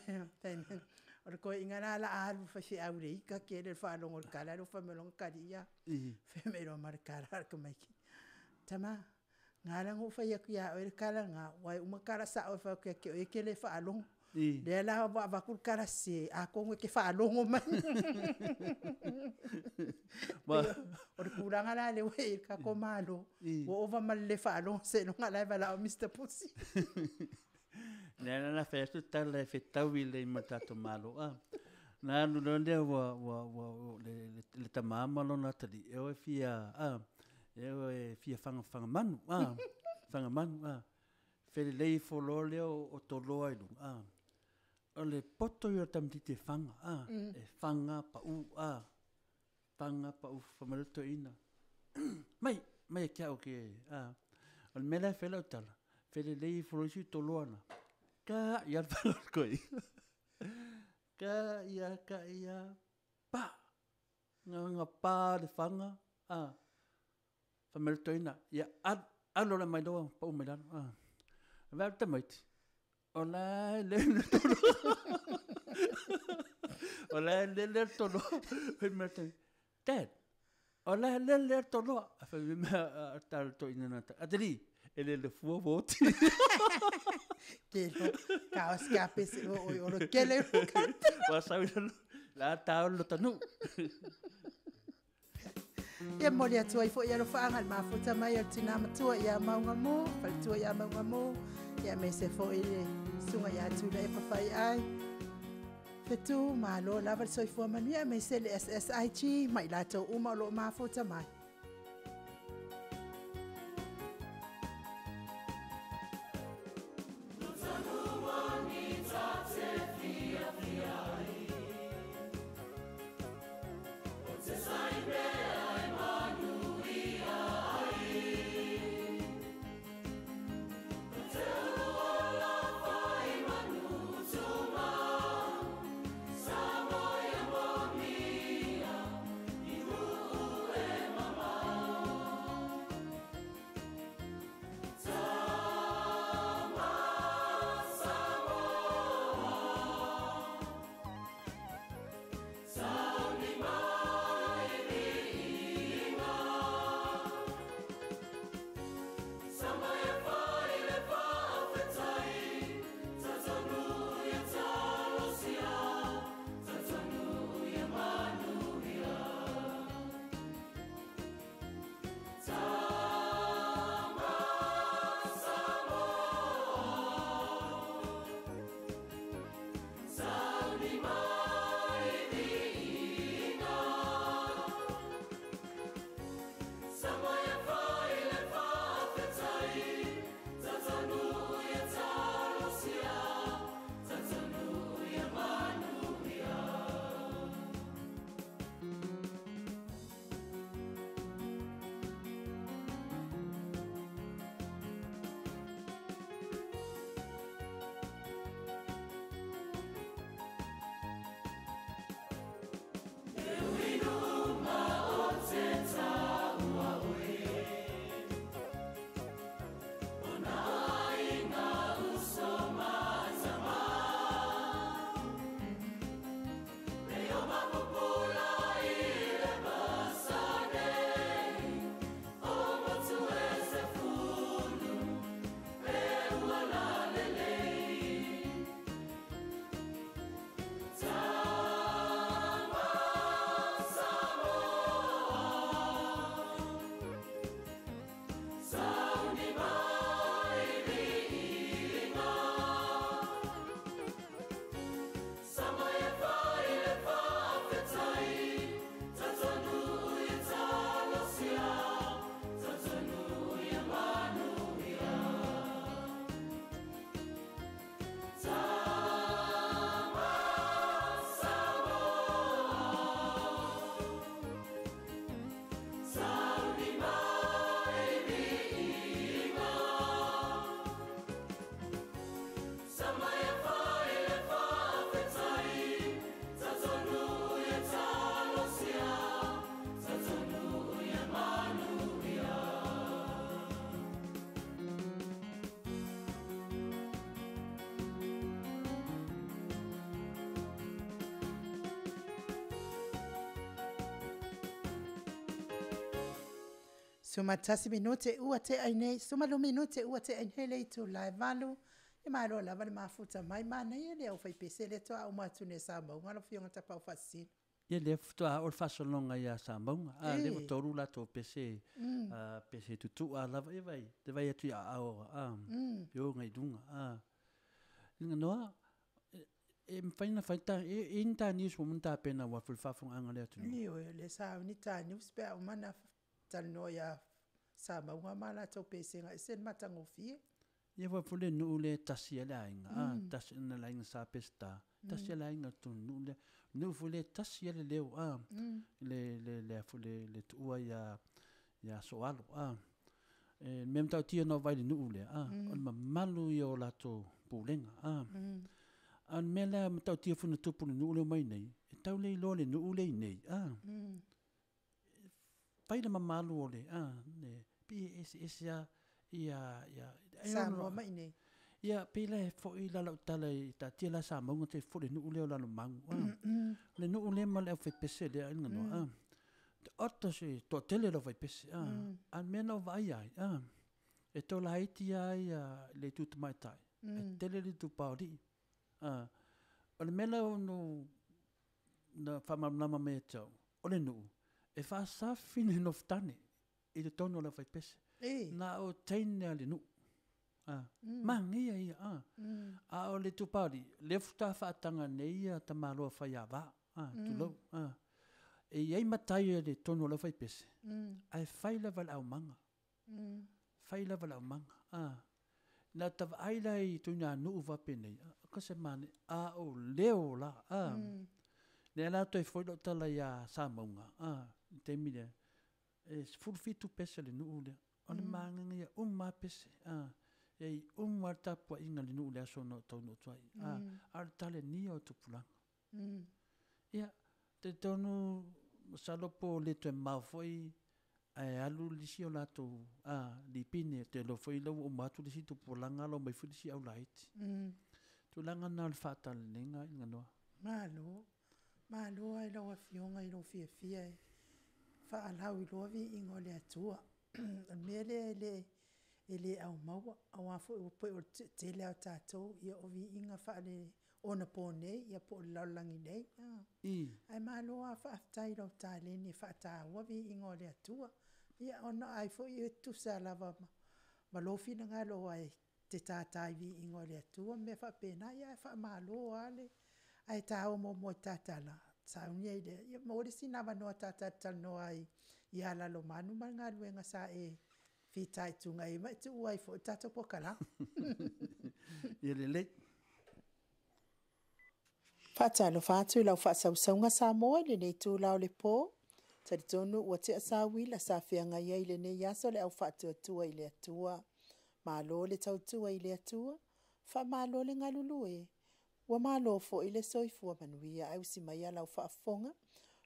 le toeaina la o le a alu i le faifeau i le ita tele i le faalogo i le tala lea ua fai mai lona talii. Fai mai loa ma le tala a le tamaitiiti, tama, na ala ona ou fai atu ia oe le tala lena, aua e uma tala sao e fai atu ia te oe e te le faalogo. Lea la ua avatu le tala sese, atonu e te faalogo mai. O le tulaga la lea ua i ai le tatou Malo, ua ova ma le le faalogo seiloga la e valaau Mister Pusi. Lea la na fai atu tala e fetaui lelei ma le tatou Malo. A, na alu loa lea ua, ua, ua, le, le, le tama ma lona atalii, e o e fia, a, e o e fia fagafaga manu, a, faga manu, a. Felelei ifo loa lea o Toloa i luga, a. O le poto ia o le tamaitiiti e faga, a, e faga pau, a. Faga pau, fai mai le toeaina, mai, mai ia te au ke, a. O le mea la e fai lau tala, felelei ifo loa isi Toloa na, ka i alu faga o le toeaina. Ka ia ka ia pa. Nga nga pa le fanga a. Fa mai le toeaina, ia alu, alu la mai loa pau mai lalo a. Vaai atu le tamaiti, o la e lele le toloa. O la e lele le toloa. Fai mai le toeaina, Dad, o la e lele le toloa. Fai mai a tala le toeaina na, atalii, e lele fua ua oti. Ke lo, ka o ska pese o oi olo kele o kata. Ua sau i lalo, la tau lo tanu. Ia momoli atu ai foi alofaaga i le mafuta mai o le tinā matua ia Maunga Mo, faletua ia Maunga Mo, ia aemaise foi le susuga ia Tuilaepa Faiai. Fetu, malo lava le soifua manuia aemaise le SSIG ma i latou uma o lo o mafuta mai. Sumatasi minute ua te ai nei, sumalu minute ua te ai nei le itu lae valu. E malo lava le mafuta mai manaia le au faipese le toa uma atu nei sa mauga lo fionga tapau faasisina. Ia lea faatoa oo le faasologa ia Samauga, a lea ua tolu latou pese, a pese tutu'a lava, ia vai, te vai atu i aao, a, pioga i luga, a. Noa, e mafai ona fai ta, e i ai ni ta news ua uma ona tapena aua foi le faafofogaaga a le atunuu? Ioe, o lea sa au ni ta news pe a uma ona talanoa ia Samauga ma latou pesega ese le matagofie. Ia aua foi le nuu lea e tasi ai le aiga, a, tasi na le aiga Sa Peseta, tasi lava le aiga i totonu o le nuu lea. O le nuu foi lea e tasi lava le leo, a, le, le, le a foi le, le tuua ia, ia Soalo, a. E, le mea matautia na ou vaai i le nuu lea, a, o le mamalu ia o latou pulega, a. A o le mea lea matautia foi na tupu i le nuu lea omai nei, e tau le iloa le nuu lea i inei, a. Fai le mamalu o le, a, le, pei e eseese lava ia, ia. Samoa ma i inei. Ia, pei la e foi la lau tala i taatia la Samauga te foi le nuu lea o Lalomanu, a. Le nuu lea ma le aufaipese lea i Ganoa, a. Oto se toatele le aufaipese, a. A o le mea na ou vaai ai, a, e tolaiti lava ia le itu tamaitai, ae tele le itu paoli'i. A, o le mea lea na faamalamalama mai ia te au, o le nuu, e faasafi le nofotane i totonu o le aufaipese. Na o teine a le nuu. A, manaia ia, a. A o le itupa o alii, lea faatoa faataga nei ia tamaloa faiava, a, tulou, a. E i ai matai o le totonu o le aufaipese, ae fai lava i le aumaga. Fai lava le aumaga, a. Na ta vaai la i ituaiga nuu faapenei, o se manaia, a o leo la, a. Lea la toe foi lau tala ia Samauga, a, i le taimi lea, e 17 pese le nuu lea. O le manaia ia uma lava pese, a. E i uma lava le tapuaiga a le nuu i le aso na ou taunuu atu ai, a. A o le talenia o tupulaga. Ia, talitonu, masalo po o le toe mamao foi ae alu le isi o latou lipine, ou te iloa foi o lea ua uma atu le isi tupulaga alo mai foi le isi au laiti. Tulaga na o le faatalalega i Ganoa. Malo, malo lava i lau Afioga i lou fiafia e faalauiloa viiga o le Atua. O le mea lea e le e le aumaua, aua foi ua pei o le toatele lava o tatou, ia o viiga faale onaponei ia po o le lalolagi nei. Ae malo lava faafetai i lau taleni e faataua viiga o le Atua. Ia ona ai foi e tutusa lava ma lou finagalo aua e te tata i viiga o le Atua ma mea faapena, ia ae faamalo lava le, ae ta o muamua e ta tala, sauni ai lea, ia maua le isi avanoa ta talatalanoa ai ia Lalomanu ma le galuega sa e fitaituga ai ma e tuua ai foi le tatou polokalame. Ia lelei. Faatalofa atu i lau faasausauga Samoa i lenei itula o le po. Talitonu ua tea sauila sa feagai ai i lenei aso le au faatuatua i le Atua. Malo le tautua i le Atua, faamalo le galulue, ua malo foi le soifua manuia. Ae usi maia lau faafofoga,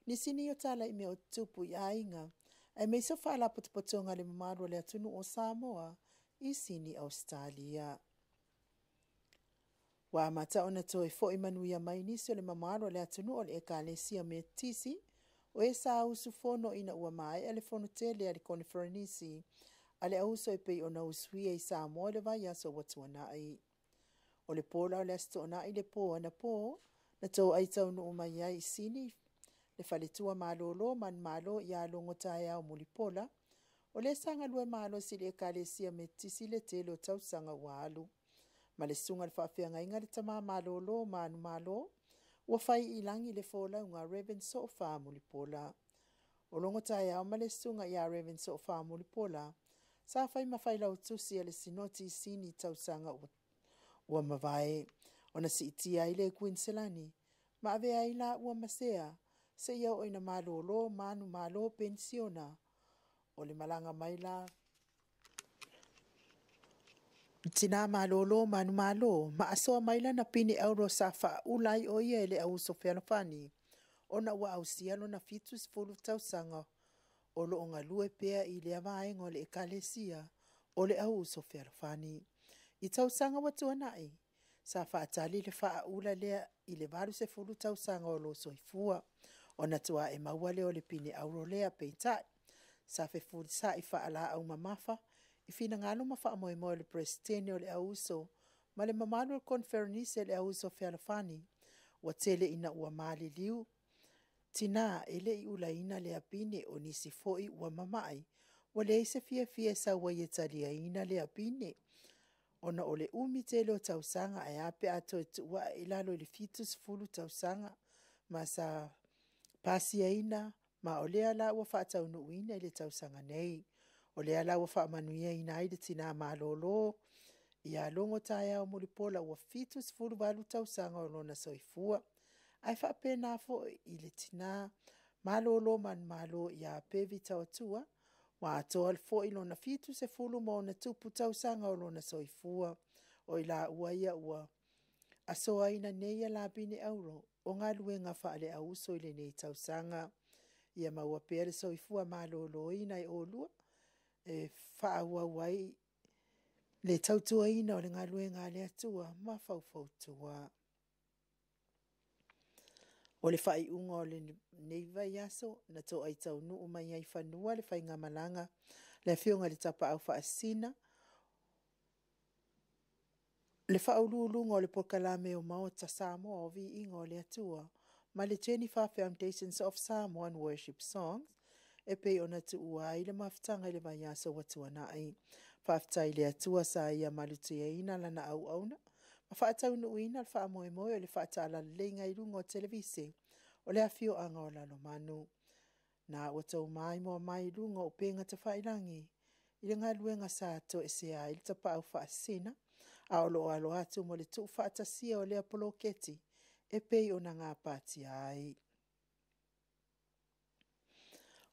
nisi nei o tala i mea o tutupu i aiga, aemaise o faalapotopotoga a le mamalu o le atunuu o Samoa i Sini Ausetalia. Ua amata ona toe foi manuia mai nisi o le mamalu o le atunuu o le Ekalesia Metotisi o e sa usufono ina ua maea le fono tele a le Koneferenisi a le Auuso e pei ona usuia i Samoa i le vaiaso ua tuanai. O le po la o le Aso Toonai le po anapo na toai taunuu mai ai i Sini le faletua malolo manumalo ia Logo Taeao Mulipola, o lea sa galue malosi i le Ekalesia Metotisi i le tele o tausaga ua alu, ma le susuga i le faafeagaiga le tama malolo manumalo ua fai i lagi le folauga Reverend Soofa Mulipola. O Logo Taeao ma le susuga ia Reverend Soofa Mulipola sa fai ma failautusi a le Sinoti i Sini i tausaga ua mavae, ona siitia ai lea i Kuiniselani ma avea ai la ua masea seia oo ina malolo manumalo penisiona. O le malaga mai la tina malolo manumalo ma asoa mai lana pine auro sa faaula ai o ia e le auuso fealofani ona ua ausia lona 70 tausaga o loo galue pea i lea vaega o le Ekalesia o le auuso fealofani. I tausaga ua tuanai, sa faatali le faaula lea i le 80 tausaga o lo soifua, ona tuae maua lea o le pine auro lea. Peitai, sa fefulisa'i faalaau mamafa i finagalo ma faamoemoe o le Peresetene o le Auuso ma le mamalu o le Koneferenisi a le Auuso Fealofani, ua tele ina ua maliliu tina e le i ulaina lea pine, o nisi foi ua mama'i, ua leai se fiafia e sau ai e taliaina lea pine, ona o le umi tele o tausaga, ae a pe a toe tuu ae i lalo i le 70 tausaga, ma sa pasiaina, ma o lea la ua faataunuuina i le tausaga nei. O lea la ua faamanuiaina ai le tina malolo ia Logo Taeao Mulipola ua 78 tausaga o lona soifua. Ae faapena foi i le tina malolo manumalo ia Pevi Tauatua, ua atoa foi lona 70+ tausaga o lona soifua. O i laua ia ua asoaina nei ia lapine auro o galuega faaleauuso i lenei tausaga. Ia maua pea le soifua maloloina e oulua e faaauau ai le tautuaina o le galuega a le Atua ma faufautua. O le faaiuga o lenei vaiaso na toai taunuu mai ai fanua le faigamalaga le afioga i le Tapaau Faasisina, le faauluuluga o le Polokalame o Maota Samoa o Viiga o le Atua, ma le Jennifer Foundations of Samoan Worship Songs, e pei ona tuua ai le mafutaga i le vaiaso ua tuanai. Faafetai i le Atua sa ia malutiaina lana auauna ma faataunuuina le faamoemoe o le faatalaleleiga i luga o televise o le afioaga o Lalomanu. Na ua outou maimoa mai i luga o upega tafailagi i le galuega sa toesea ai le Tapaau Faasisina, a o lo o alo atu mo le tuufaatasia o lea poloketi e pei ona gapatia ai.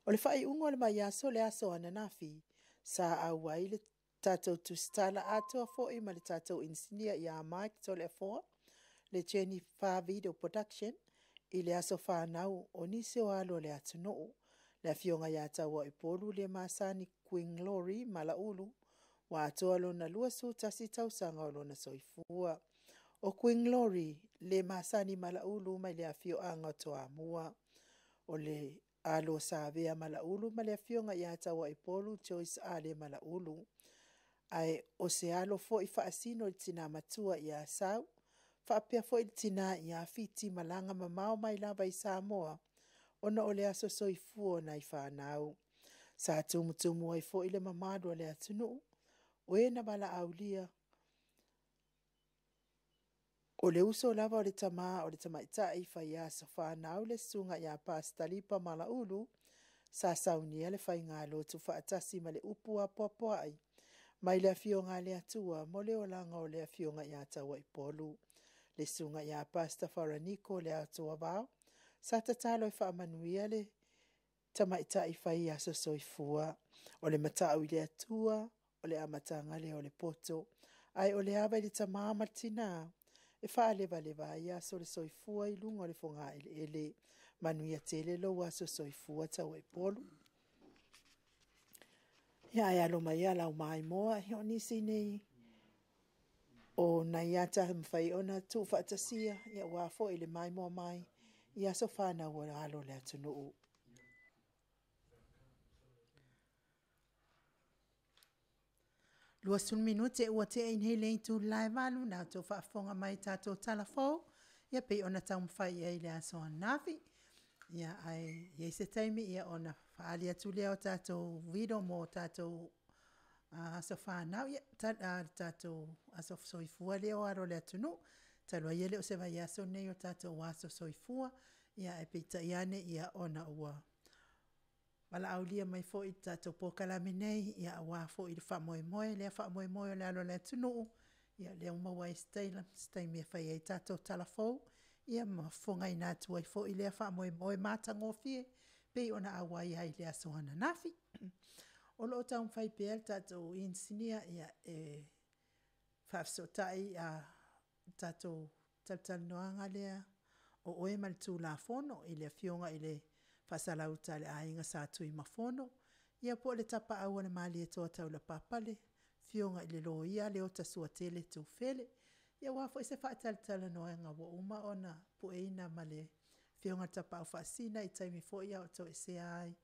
O le faaiuga o le vaiaso le aso ananafi, sa auai le tatou tusitala atoa foi ma le tatou inisinia ia Mike Toleafoa, le Jennifer Video Production i le aso fanau o nisi o alo o le atunuu, le afioga ia Tauaipolu Lemasani Queen Glory Malaulu, ua atoa lona 21 tausaga o lona soifua. O Queen Glory Lemasani Malaulu mai le afioaga o Toamua. O le alo o Savea Malaulu ma le afioga ia Tauaipolu Joyce Ale Malaulu. Ae o se alo foi faasino i le tina matua ia Sau, faapea foi le tina ia Fiti Malaga mamao mai lava i Samoa, ona o le aso soifua o nai fanau. Sa tumutumu ai foi le mamalu o le atunuu, o e na valaaulia, o le uso lava o le tama o le tamaitai fai aso fanau le susuga ia Pasitalipa Malaulu, sa saunia le faigalotu faatasi ma le upu apoapoai mai le afioga a le Atua mo le olaga o le afioga ia Tauaipolu. Le susuga ia Pastor Faraniko le Atoavao, sa tatalo e faamanuia le tamaitai fai aso soifua. O le matau i le Atua, o le amataga lea o le poto. Ae o le ava i le tama ma le tina, e faalevaleva ai aso o le soifua i luga o le fogaeleele. Manuia tele lou aso soifua Tauaipolu. Ia ae alo mai ia lau maimoa, o nisi nei o nai ata e mafai ona tuufaatasia, ia aua foi le maimoa mai i aso fanau o alo o le atunuu. 20 minute ua tea nei le itula e 8, na outou faafofoga mai i tatou tala fou, ia pei ona taumafai i ai i le aso ananafi. Ia ae i ai se taimi ia ona faaali atu lea o tatou video mo tatou aso fanau, ia tatou aso soifua lea o alo o le atunuu. Talu ai e le o se vaiaso lenei o tatou aso soifua, ia ae peitai ane ia ona ua valaaulia mai foi i le tatou polokalame nei, ia aua foi le faamoemoe, lea faamoemoe o le alo o le atunuu, ia lea ua maua ai se taimi e fai ai tatou tala fou, ia ma fofogaina atu ai foi lea faamoemoe matagofie pei ona auai ai i le aso ananafi. O lo o taumafai pea le tatou inisinia e faafesootai le tatou talatalanoaga lea o oe ma le Tulafono i le afioga i le Faasalauta a le Aiga Sa Tuimafono, ia po o le Tapaau a le Malietoa Taulapapa le afioga i le Loia Leota Suatele Tufele. Ia aua foi se faatalatalanoaga ua uma ona pueina ma le afioga i le Tapaau Faasisina i taimi foi a o toesea ai,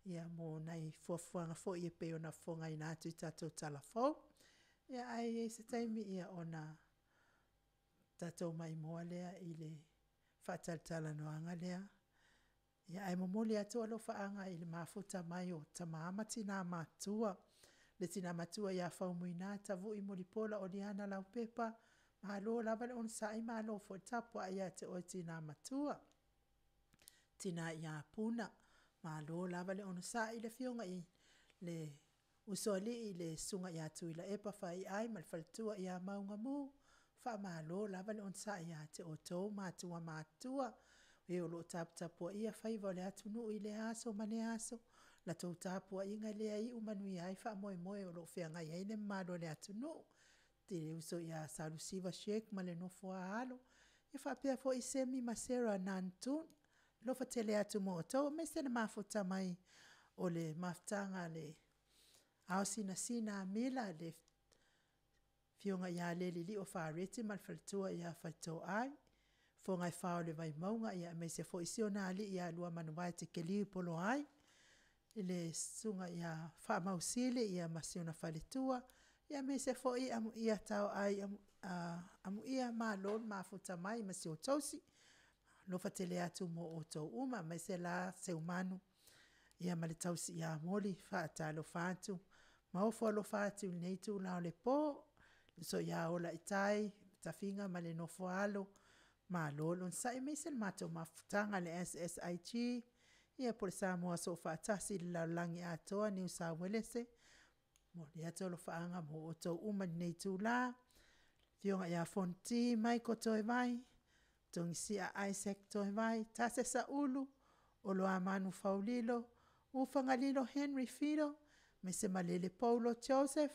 ia mo nai fuafuaga foi e pei ona fofogaina atu i tatou tala fou. Ia ae i ai se taimi ia ona tatou maimoa lea i le faatalatalanoaga lea. Ia ae momoli atu alofaaga i le mafuta mai o tama ma tina matutua, le tina matua ia Faumuina Tavui Mulipola Oliana Laupepa, malo lava le onosai malo foi le tapuai ia te oe tina matua. Tina ia Puna, malo lava le onosai i le afioga i le usoalii le susuga ia Tuilaepa Faiai ma le faletua ia Maugamu, faamalo lava le onosai ia te outou matua matutua, e o lo o taputapuaia faiva o le atunuu i lea aso ma lea aso, la outou tapuaiga lea e iu manuia ai faamoemoe o lo o feagai ai le mamalu o le atunuu. Le uso ia Salusiva Sheik ma le nofo a alo. Ia faapea foi Semi ma Sarah Nantun. Alofa tele atu mo outou, aemaise le mafuta mai o le mafutaga a le ao sinasina a Mila, le Afioga ia Lelili'o Fareti ma le faletua ia Faitoai, Fofoga e Fa o le Vaimauga, ia aemaise foi si ona alii ia Luamanuvae Tekeliu Poloai, i le Susuga ia Faamausili ia ma si ona faletua, ia aemaise foi Amuia Taoai Amuia, malo le mafuta mai ma si ou tausi. Alofa tele atu mo outou uma, aemaise la Seumanu ia ma le tausi ia Moli, faatalofa atu ma ofo alofa atu i lenei itula o le po. Le uso ia Olaitai Tafiga ma le nofo a alo, malo le onosai, aemaise le matou mafutaga le SSIG ia po o le Samoa Soofaatasi i le lalolagi atoa, Niu Sa Uelese, momoli atu alofaaga mo outou uma i lenei itula. Afioga ia Fonoti Michael Toevai, Togisia Isaac Toevai, Tase Saulu, Oloamanu Faulilo, Ufagalilo Henry Fido, aemaise Malele Paulo Joseph,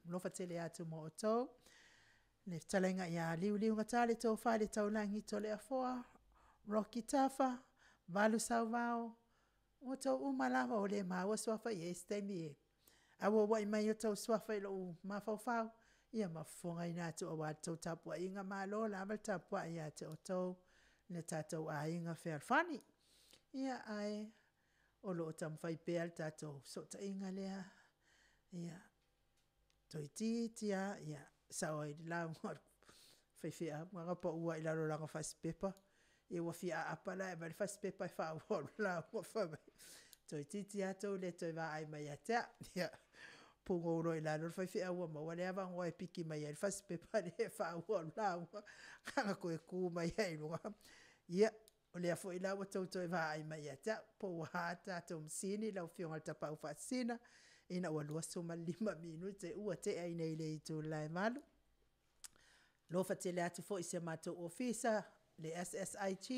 alofa tele atu mo outou. Le fetalaiga ia Liuliugata le Tofa i le Taulagi Toleafoa Rocky Tafa, Valu Sauvao, o outou uma lava ua le maua suafa e i ai se taimi e auauai mai outou suafa i lou mafaufau ia ma fofogaina atu aua le tou tapuaiga. Malo lava le tapuai ia te outou le tatou aiga fealofani. Ia, ae o lo o taumafai pea le tatou fesootaiga lea, ia, toeitiiti lava sao ai i le lauga a le faifeau, na pau lava i lalo o lana fasipepa, ia ua fia aapa la e aumai le fasipepa e faaauau le lauga, fai mai, toeitiiti lava tou le toe vaai mai ia te au. Ia, pugou loa i lalo le faifeau ua maua le avanoa e piki mai ai le fasipepa lea e faaauau le lauga, na ona toe tu mai lava i luga. Ia, o lea foi la ua outou toe vaai mai ia te au, po ua a le tatou masini lau Afioga i le Tapaau Faasisina, ina ua 25 minute ua tea i le itula e 8:00. Alofa tele atu foi i si o matou Ofisa, le SSIG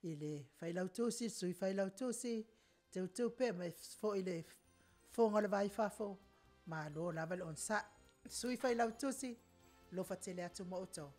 i le Failautusi, Sui Failautusi, Teutupe aemaise foi le Fofoga o le Va i Fafo, malo lava le onosai. Sui Failautusi, alofa tele atu mo outou.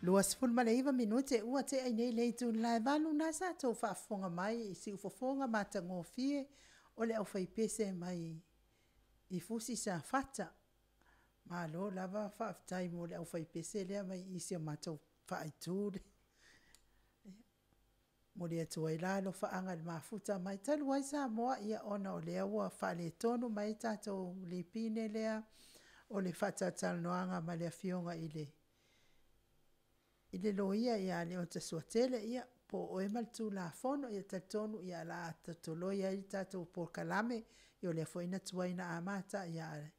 29 minute ua tea i nei le itula e 8 na sa tou faafofoga mai i siufofoga matagofie o le aufaipese mai i Fusi Safata. Malo lava faafetai mo le aufaipese lea mai i si o matou faaitu le. Momoli atu ai la alofaaga i le mafuta mai talu ai Samoa, ia ona o lea ua faaletonu mai tatou lipine lea o le faatalatalanoaga ma le afioga i le loia ia Leota Suatele, ia po o oe ma le Tulafono, ia talitonu ia o le a tolotoloi ai le tatou polokalame, ia o lea foi na tuai ona amata, ae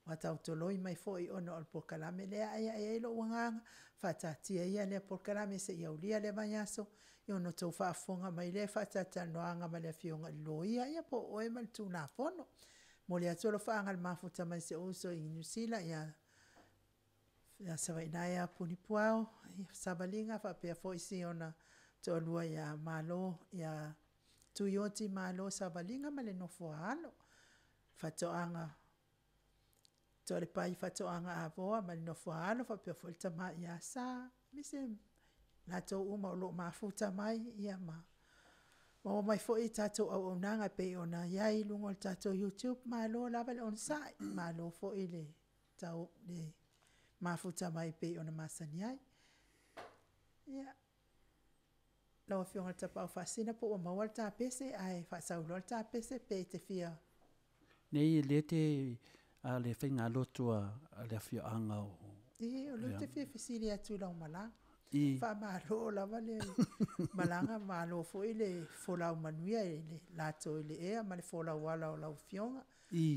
ua tautoloi mai foi ona o le polokalame lea. Ae i ai lou agaga, faataatia ia lea polokalame seia aulia lea vaiaso, ia ona outou faafofoga mai lea i le faatalatalanoaga ma le afioga i le loia, ia po o oe ma le Tulafono. Momoli atu alofaaga i le mafuta mai si ou uso i Niu Sila ia Savaiinaea Punipuao Savaliga, faapea foi si ona toalua ia Malo, ia Tuioti Malo Savaliga ma le nofo a alo. Faatoaga Toalepai Faatoaga Avoa ma le nofo a alo, faapea foi le tama ia Sa, aemaise latou uma o lo o mafuta mai, ia ma maua mai foi tatou auaunaga e pei ona i ai i luga o le tatou YouTube. Malo lava le onosai, malo foi le mafuta mai e pei ona masani ai. Ia, lau Afioga i le Tapaau Faasisina po ua maua le ta pese ae faasau loa le ta pese pe e te fia. Nei, e le te a le faigalotu a le afioaga o. E, o lea ou te fia fesili atu i lau malaga. Faamalo lava le malaga, malo foi le folau manuia i le lato i le ea ma le folau ala o lau Afioga.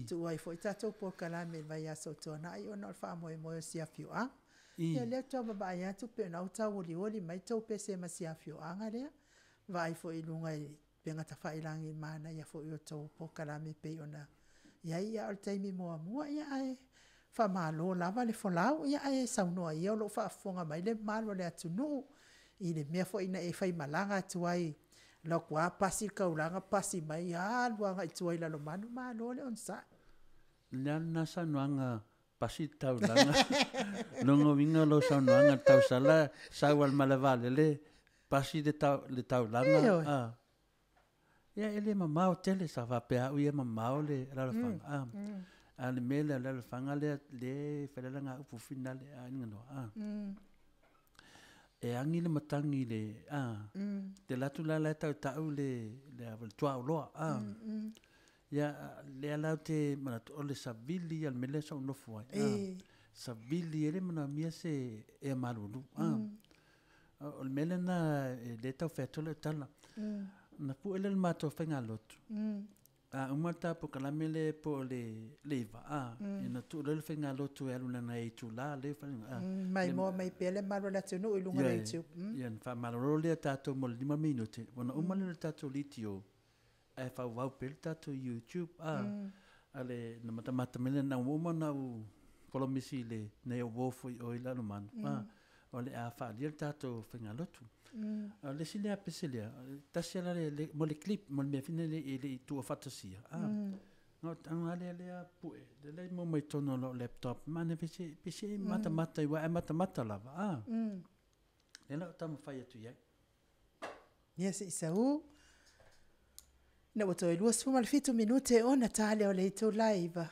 Tuua ai foi tatou polokalame i le vaiaso ua tuanai ona o le faamoemoe o si afioaga. Ia o lea ou te tau vaavaai atu pei o lena ua tauolioli mai tou pese ma si afioaga lea. Vaai foi i luga i upega tafailagi i le manaia foi o tou polokalame pei ona i ai, a o le taimi muamua, ia ae faamalo lava le folau, ae saunoa ia o lo o faafofoga mai le mamalu o le atunuu i le mea foi na e faimalaga atu ai, alu atu lava pasi le taulaga pasi mai alu agai i tua i Lalomanu, malo le onosai. O le a lena saunoaga pasi le taulaga? Lona uiga o lau saunoaga i le tausala, sau lava i le malae vaalele, pasi le taulaga. Ioe. Ia e le mamao tele, sa faapea au ia e mamao le alaalafaga, a. A o le mea lea o le alaalafaga lea lea e fai ai lana upu foi lale a Ingaroa, a. E agi le matagi i le, a, te alu atu la la e tautau le le tuaoloa, a. Ia, lea la ou te manatu, o le savili ia o le mea lea sa ou nofo ai, a. Savili e le manaomia se ea malulu, a. O le mea lena e le tau fai atu lau tala. Ona pue lea o le matou faigalotu, a uma le ta polokalame lea po o le 9, a, ona tuu loa lea o le faigalotu e alu i lana itula lea e Maimoa mai pea le mamalu o le atunuu i luga o le YouTube. Ia, ona faamalolo lea o tatou mo le 5 minute, ona uma lea o le tatou leitio, ae faaauau pea le tatou YouTube, a. A le na matamata mai lea, na ua uma ona ou polomisi i le nai ou uo foi i o i Lalomanu, a, o le a faaalia le tatou faigalotu. A o le isi lea pese lea, tasi lava le, mo le clip, mo le mea foi lele e le i tuufaatasia, a. Na ou tago lava lea pue, lea la e maua mai totonu o lau laptop, manaia foi se, pei se i matamata aua e matamata lava, a. Lea la ou taumafai atu i ai. Ia se i sau. Ina ua toe 27 minute ona ta lea o le itula e 9.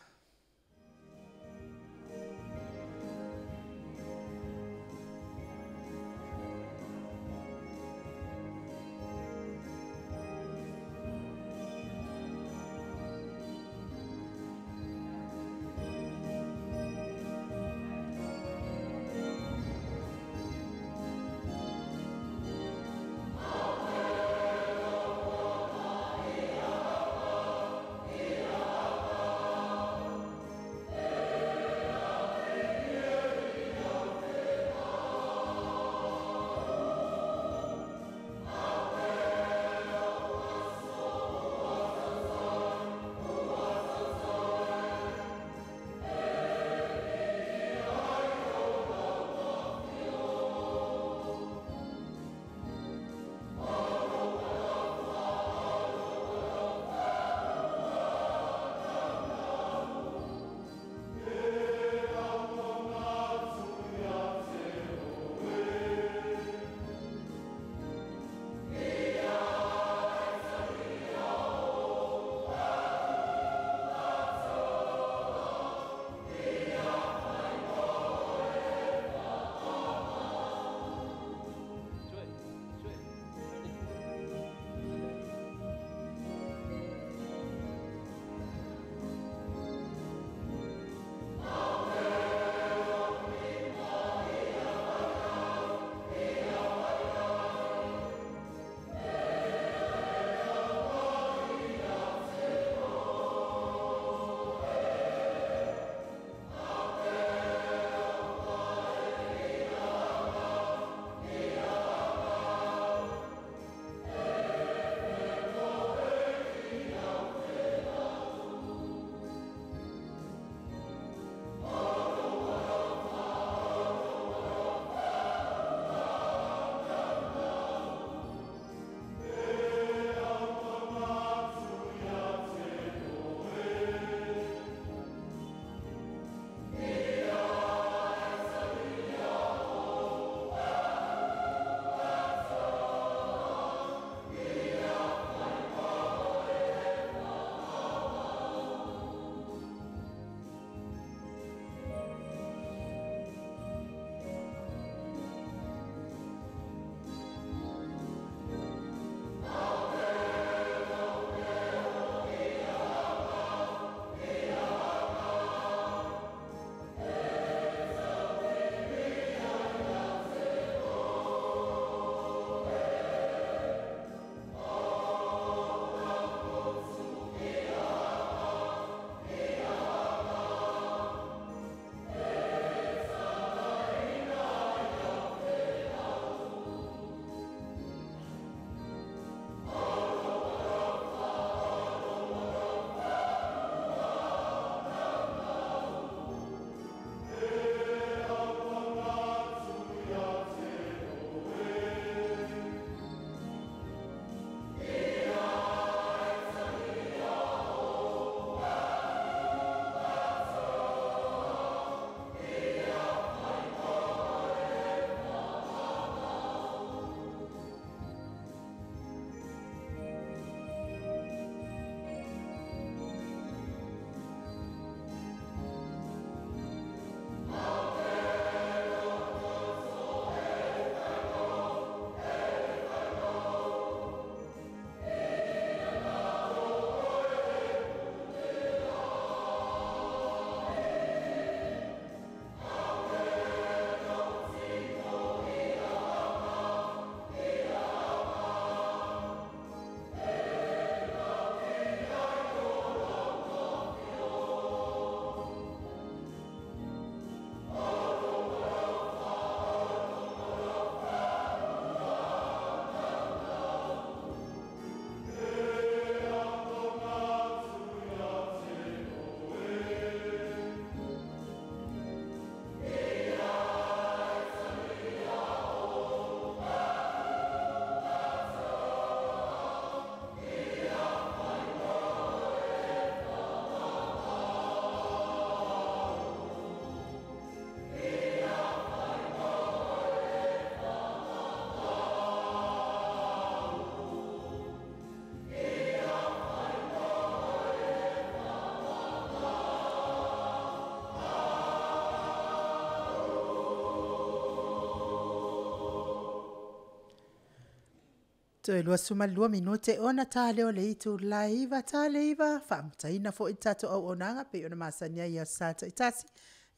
Toe 22 minute ona tā leo le itu lai iva tā le iva faamataina foʻi le tatou auaunaga pei ona masani ai aso sa taʻitasi.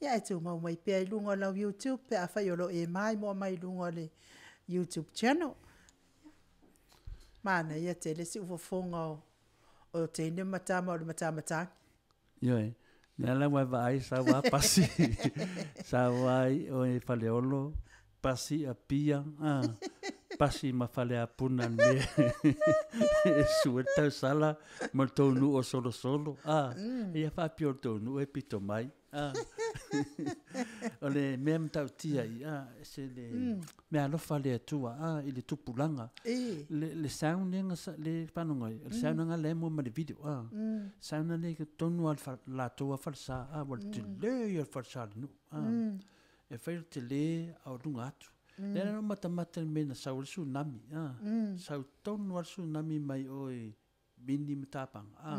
Ia e tumau mai pea i luga o lau YouTube pe afai o loo e maimoa mai i luga o le YouTube channel. Manaia tele siufofoga o teine ma tama o le matamatagi. Ioe, lea la ua e vaai sa ua pasi, sa ua i oe i Faleolo, pasi Apia, a, pasi ma Faleapuna i le mea e sue le tausala ma le tou nuu o Solosolo, a, ia faapea o le tou nuu e pito mai, a. O le mea matautia i, a, ese le mea alofa a le Atua, a, i le tupulaga. Le sound lea na le faalogo ai, o le sound lena lea e mua ma le video, a. Sound lea i totonu lava o le latou lava falesa, a, ua tele ia o le falesa o le nuu, a. E fai o le tele a o luga atu. Lea la na ou matamata i le mea na sau ai le tsunami, a. Sau tonu lava le tsunami mai o i Mini ma Tapaga, a.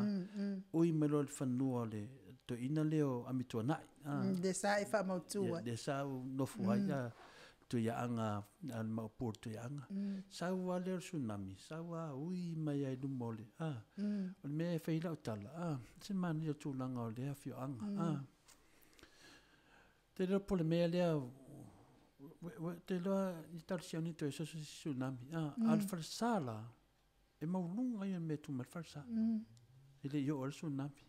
Ui mai loa i le fanua o le toeaina lea o Amituanai, a. Lea sa e faamautu ai. Lea sa ou nofo ai, a, Tuiaaga, le maopu o le Tuiaaga. Sau lava lea o le tsunami, sau lava ui mai lava i luma o le, a. O le mea e fai ai lau tala, a, se manaia o le tulaga o lea afioaga, a. Te iloa po o le mea lea, te iloa i tau le sioni toe soso se tsunami, a, a o le falesa la, e maualuga ia o le mea e tu mai ai le falesa. E le i oo ai le tsunami.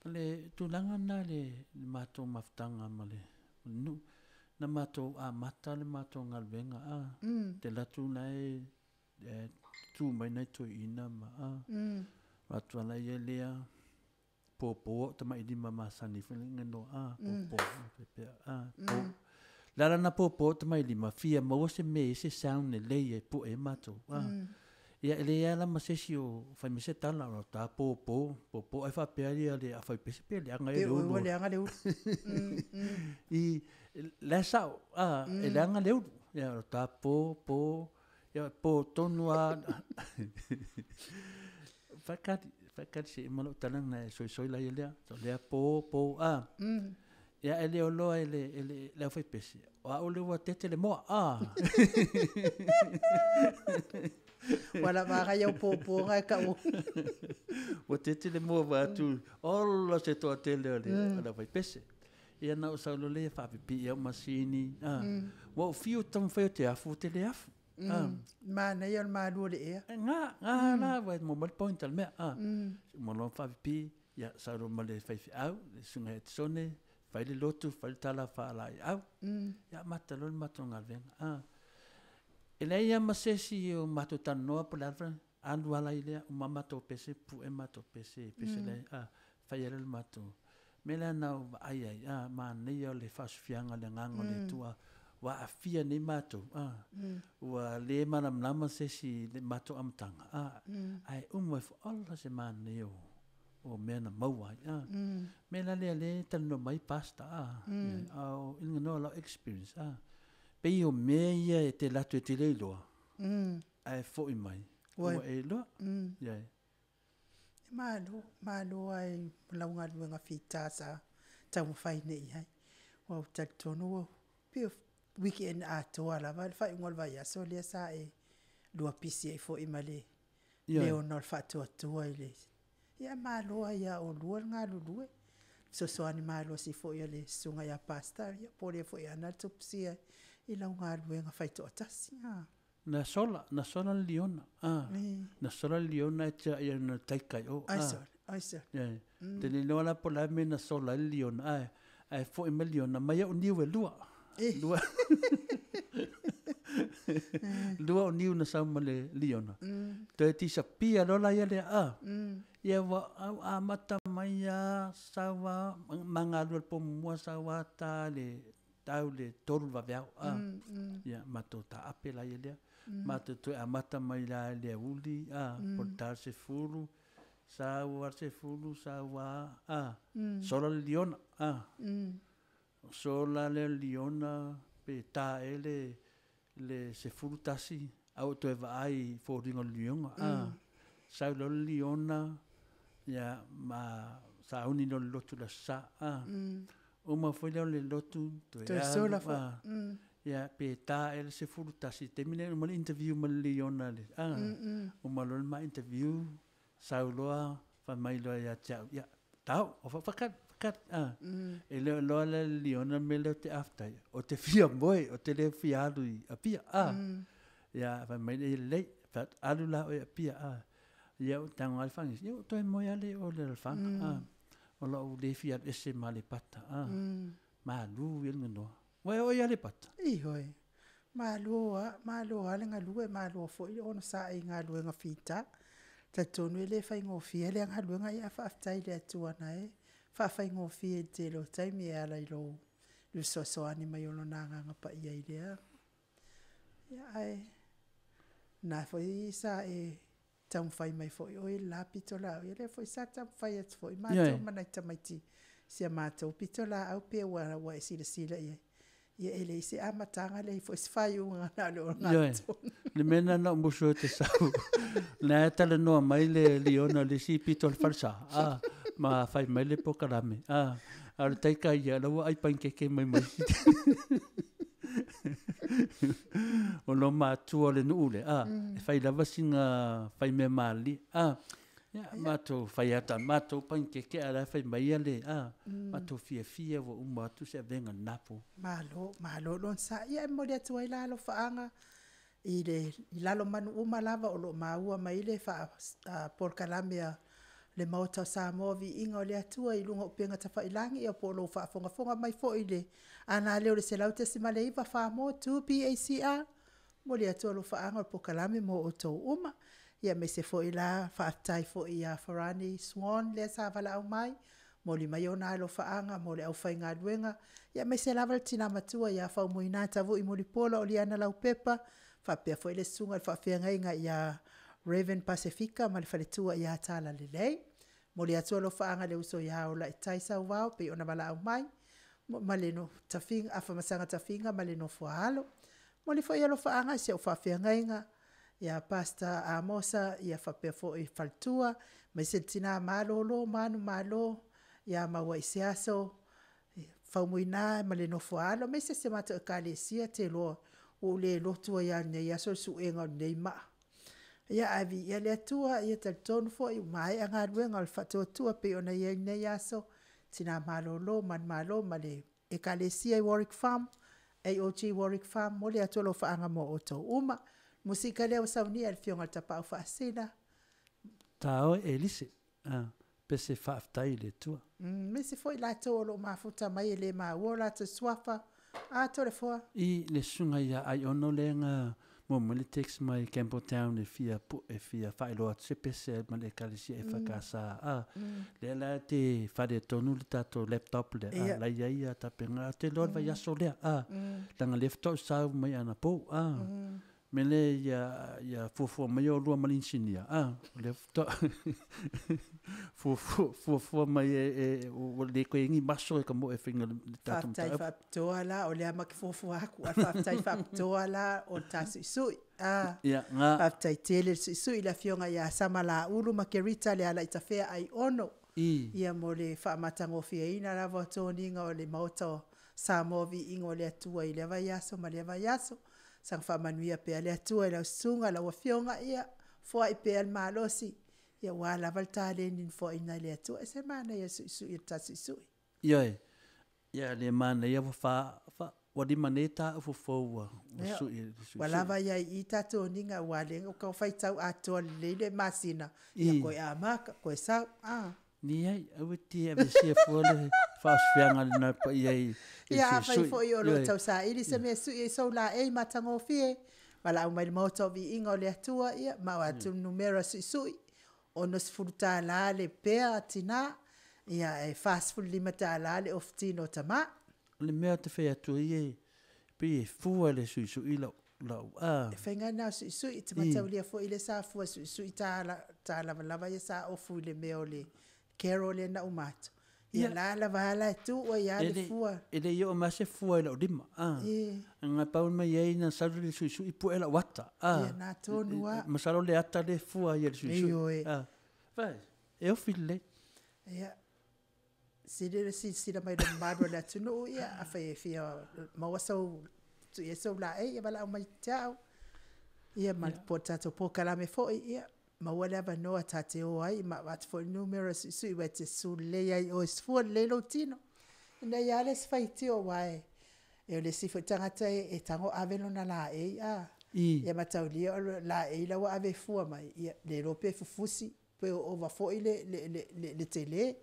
O le tulaga lena i le matou mafutaga ma le nuu, na matou amata le matou galuega, a, te alu atu la e tu mai nai toeaiina ma, a, avatu lava ia lea, popo au tamailima masani foi lea no a popo faapea a po le ala na popo au tamailima fia maua se mea e se sound lelei e pue ai matou a ia e leai lava la ma se isi o fai mai se tala o ta popo popo ae faapea ia le afaipese pe leaga ea le ulu ua leaga le ulu i la e sao a e leaga le ulu ia o ta popo ia po tonu lava Faatali, faatali se i uma lou tala ona e soisoi laia lea. So lea po, po, a. Ia e le o loa e le, e le, le aufaipese, o au lea ua tete le moa, a. Ua lava ai au pōpōga e kau. Ua tete le moa vae atu, ola se toatele o le, o le aufaipese. Ia na ou sau loa lea faapipii au masini, a. Ua ou fiu ou te taumafai ou te afu, ou te le afu. Manaia o le malu o le ea. Nga, nga la, ua mo mai le point o le mea. A. Uma loa ona faapipii, ia, sau loa ma le faifeau, le susuga ia Etisone, fai le lotu, fai le tala faalaeiau. Ia amata loa le matou galuega. A. E leai lava ma se isi o matou talanoa po o le a le alu lava la i lea, uma matou pese, pue matou pese, pese lai, a, fai ai lea o le matou. Mea lea na ou vaai ai, a, manaia o le faasofiaga o le Agaga o le Atua, ua aafia nei matou, a, ua le malamalama se isi i le matou amataga, a, ae uma ifo, ola se manaia o mea na maua ai, a. Mea la lea lea e talanoa mai Pastor, a, a o i luga o lau experience, a, pei o mea ia e te alu atu e te le iloa, ae foi mai, ua e iloa. Yeah. Malo, malo lava i lau galuega fita sa taumafai nei i ai. Ua ou talitonu ua pei o weekend atoa lava le faaiuga o le vaiaso lea sa e lua pisi ai foi ma le leona o le faatuatua i le... Ia malo lava ia oulua le galulue. Fesoasoani malosi foi a le susuga ia Pastor, ia po o lea foi e ana le tupusia i lau galuega faitoatasi. Na sola, na sola le liona, a. Na sola le liona e tiai ana le taika i o, a. Ai sole, ai sole. Yeah. Te le iloa la po o le a le mea na sola ai le liona, ae, ae foi mai le liona, mai au niu e lua. Lua. Lua o niu na sau ma le liona. Toe disappear loa la ia lea, a. Ia ua au amata mai lava, sau lava, ma galue i le po muamua sau lava ta le tau le 3 vaveao a ia matou taape la ia lea matou toe amata mai la i le aoauli a po o le ta le 10 sau a le 10 sau a a sola le liona a sola le liona pe ta ea le 11 a ua toe vaai i foliga o le liona a sau loa le liona ia ma sauni loa i le lotu i le Aso Sa a uma foi lea o le lotu toe alu a Ia pe ta e le 11 taimi lea uma le interview ma le Leona le a uma loa le ma interview sau loa fai mai loa ia te au ia tau o fa fakat fakat a e le o iloa la e le Leona le mea lea ou te after ai ou te fia moe ou te le fia alu i Apia a ia fai mai lea ia lelei fai atu alu la oe i Apia a ia ou tago lava i le fagisi ia ua ou toe moe lava lea i o i Lealofaga a o lou le fia alu ese ma Aleipata a malu ia le ganoa. Ua e oo i Aleipata? Ioe. Malo a, malo a le galue, malo foi le onosai i galuega fita. Talitonu e le faigofie lea galuega, ia ae faafetai i le Atua na e faafaigofie i le tele o taimi e ala i lou fesoasoani mai o Lona Agaga Paia i lea. Ia ae na foi sa e taumafai mai foi oe i le la pitolaau, ia lea foi sa taumafai atu foi matou ma nai tamaiti si a matou pitolaau pe ua, ua e silasila i ai. Ia e leai se amataga, leai foi se faaiuga na o le ogatotonu. Le mea lena na ou musu ai ou te sau, na e talanoa mai le Leona i le isi pito o le falesa, a, ma fai mai le polokalame, a, a o le taika ia, o la ua ai panikeke mai ma isi. O lou matua o le nuu lea, a, e fai lava sina fai mea malie, a, ia, matou fai atu, matou panikeke a o la e fai mai le, a, matou fiafia ua uma atu se avega i lena po. Malo, malo le onosai. Ia e momoli atu ai la alofaaga i le i lalo manu uma lava o lo o maua mai le faa polokalame a le Maota o Samoa Viiga o le Atua i luga o upega tafailagi ia po o lou faafogafoga mai foi i le ana lea o le 100.9 Samoa 2 BACR. Momoli atu alofaaga o le polokalame mo outou uma. Ia aemaise foi la faafetai foi ia Farani Swan lea sa valaau mai, momoli mai ona alofaaga mo le aufaigaluega, ia aemaise lava le tina matua ia Faumuina Tavui Mulipola Oliana Laupepa, faapea foi le susuga i le faafeagaiga ia Raven Pasefika ma le faletua ia Talalelei. Momoli atu alofaaga i le uso ia Olaitai Sauvao pei ona valaau mai ma le tafiga, Afamasaga Tafiga ma le nofo a alo. Momoli foi alofaaga i si au faafeagaiga ia Pastor Amosa ia faapea foi faletua, aemaise le tina malolo manumalo ia Mauaiseaso Faumuina ma le nofo a alo, aemaise si a matou Ekalesia, te iloa ua ou le lotu ai lava i lenei aso i le suega o lenei maa. Ia ae viia le Atua, ia talitonu foi ua maea galuega o le faatuatua pei ona i ai lenei aso, tina malolo manumalo ma le Ekalesia i Warwick Farm, AOG Warwick Farm, momoli atu alofaaga mo outou uma. Musika lea ua saunia e le Afioga i le Tapaau Faasisina. Ta oe Elise, pese faafetai i le Atua. Aemaise foi latou o lo o mafuta mai e le maua o latou suafa. A Toleafoa. I le susuga ia Aiono lea na maua mai le text mai Campbelltown e fia pu e fia faailoa atu se pese ma le Ekalesia EFKS a lea la e te faaletonu le tatou laptop lea a la e i ai a tapena ou te iloa le vaiaso lea a leaga lea faatoa ou sau mai anapo a mea lea ia ia fuafua mai oulua ma le inisinia a o lea faatoa fuafua fuafua mai e e ua le toe i ai ni maso e ka moe e faiga le tatou Faafetai mataupu. faapitoa la, o lea ma te fuafua atu, a faafetai faapitoa la o le ta suisui. A, Ia, ga. faafetai tele le suisui i le afioga ia Samalaulu Makerita Lealaitafea Aiono. I. Ia mo le faamatagofieina lava o toniga o le Maota o Samoa Viiga o le Atua i lea vaiaso ma lea vaiaso. Saga faamanuia pea le Atua i lau susuga, lau afioga, ia foai pea le malosi, ia aua lava le taleni na foaina e le Atua. E se manaia le suisui o le ta suisui. Ioe, ia le manaia ua fa, fa, ua lima nei ta ufu fou ua, ua sui e le suisui. Ua lava ia i i ta toniga aua lea ua tau faitau atoa lelei le masina, ia koe amata, koe sau, a. Leai, aua e te aveesea fua le faaosofeaga lena paia i le Ia, afai suisui. foi o lo o tausaili se mea e sui ai sou laei matagofie, valaau mai i le Maota o Viiga o le Atua, ia, ma o atu le numera suisui, $60 le pea a tina, ia, e $45 le ofutino a tama. O le mea ou te fai atu ai e pei e fua le suisui lau lau a. E faiga lena o suisui, e te mataulia foi lea sa fua suisui ta ta lavalava ia sa ofu i le mea o le carol lea na uma atu. Ia la lava la e tu ai lava le fua. E le i oo mai se fua i lau lima. A. Nga pau mai ai na sau le suisui pue lau ata. A. Ia na tonu a. Masalo le ata le fua ia le suisui. A. Vai, e ofi lelei. Ia, Sili le silasila mai le mamalu o le atunuu, ia, afai e fia maua sou tutusui ai sou laei ia valaau mai ia te au. Ia ma le tatou polokalame foi, ia maua le avanoa ta te o ai ma avatu foi le numera e suisui aua e te susu lelei ai i o e fua lelei lou tino. Ina ia alu e faitio aua e o le isi foi tagata e tago ave lona laei a. Ia mataulia o le laei la ua ave e fua mai, ia le iloa pe fufusi pe ova foi le tele.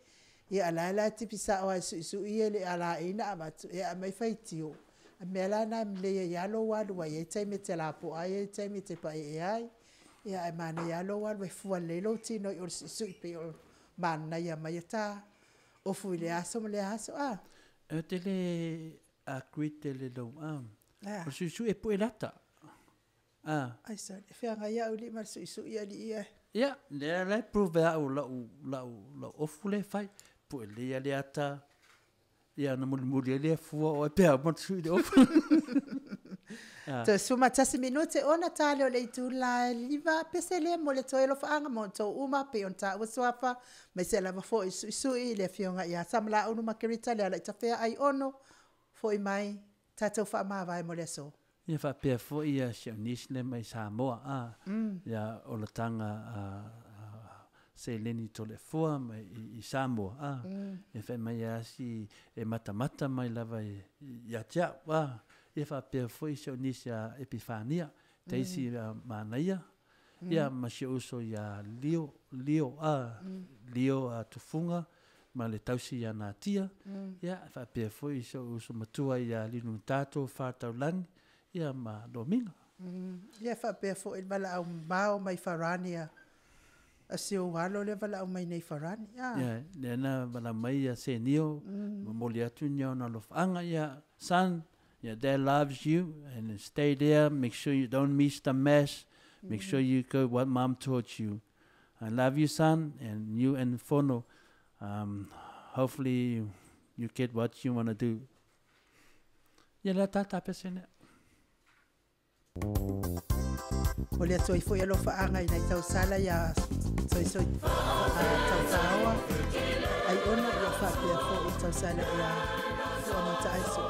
Ia ae la e tipi sao lava e suisui ia le laei na avatu, ia aumai faitio, o le mea la lena e lelei ai lava lou alu aua e i ai taimi e te lapoa ai e i ai taimi e te paieee ai. Ia ae manaia lava lou alu e fua lelei lou tino i o i le suisui pei ona manaia mai ata ofu i lea aso ma lea aso a. Ou te le agree tele i lou a. O le suisui e pue le ata. A. Ai sorry, e feagai au alii ma le suisui alii e. Ia, lea la e prove e au lau lau lau ofu lea e fai. Pue lelei lava le ata, ia ona mulimuli ai lea fua oe pe a uma ona sui le ofu. Toe 11 minute ona ta lea o le itu la e 5 pese lea mo le toe alofaaga mo outou uma pei ona taua suafa aemaise lava foi Suisui le afioga ia Samalaeulu Makerita Lealaitafea Aiono foi mai tatou faamavae mo le aso. Ia faapea foi ia si au niece lea mai Samoa a, ia olataga a Seleni Toleafua mai i Samoa a, e fai mai a si e matamata mai lava ia te au a, ia faapea foi si au niece ia Epifania Daisy Manaia, ia ma si ou uso ia Leo, Leo a, Leo a Tufuga ma le tausi ia Natia, ia faapea foi si ou uso matua ia Lilunutato Fataulagi, ia ma Lomiga. Ia faapea foi le valaau mamao mai Farani a si ou alo lea valaau mai nei Farani. A. Ia, lea na valaau mai ia Senio, momoli atu ni ona alofaaga, ia, son, yeah, dad loves you, and stay there, make sure you don't miss the mass, make sure you go what mom taught you. I love you, son, and you and Fono, hopefully you get what you want to do. Ia lea tata pese nea. O le atu ai foi alofaaga i nai tausala ia soisoi tausaoa ai ona ia faapea foi tausala ia fua mataaiso.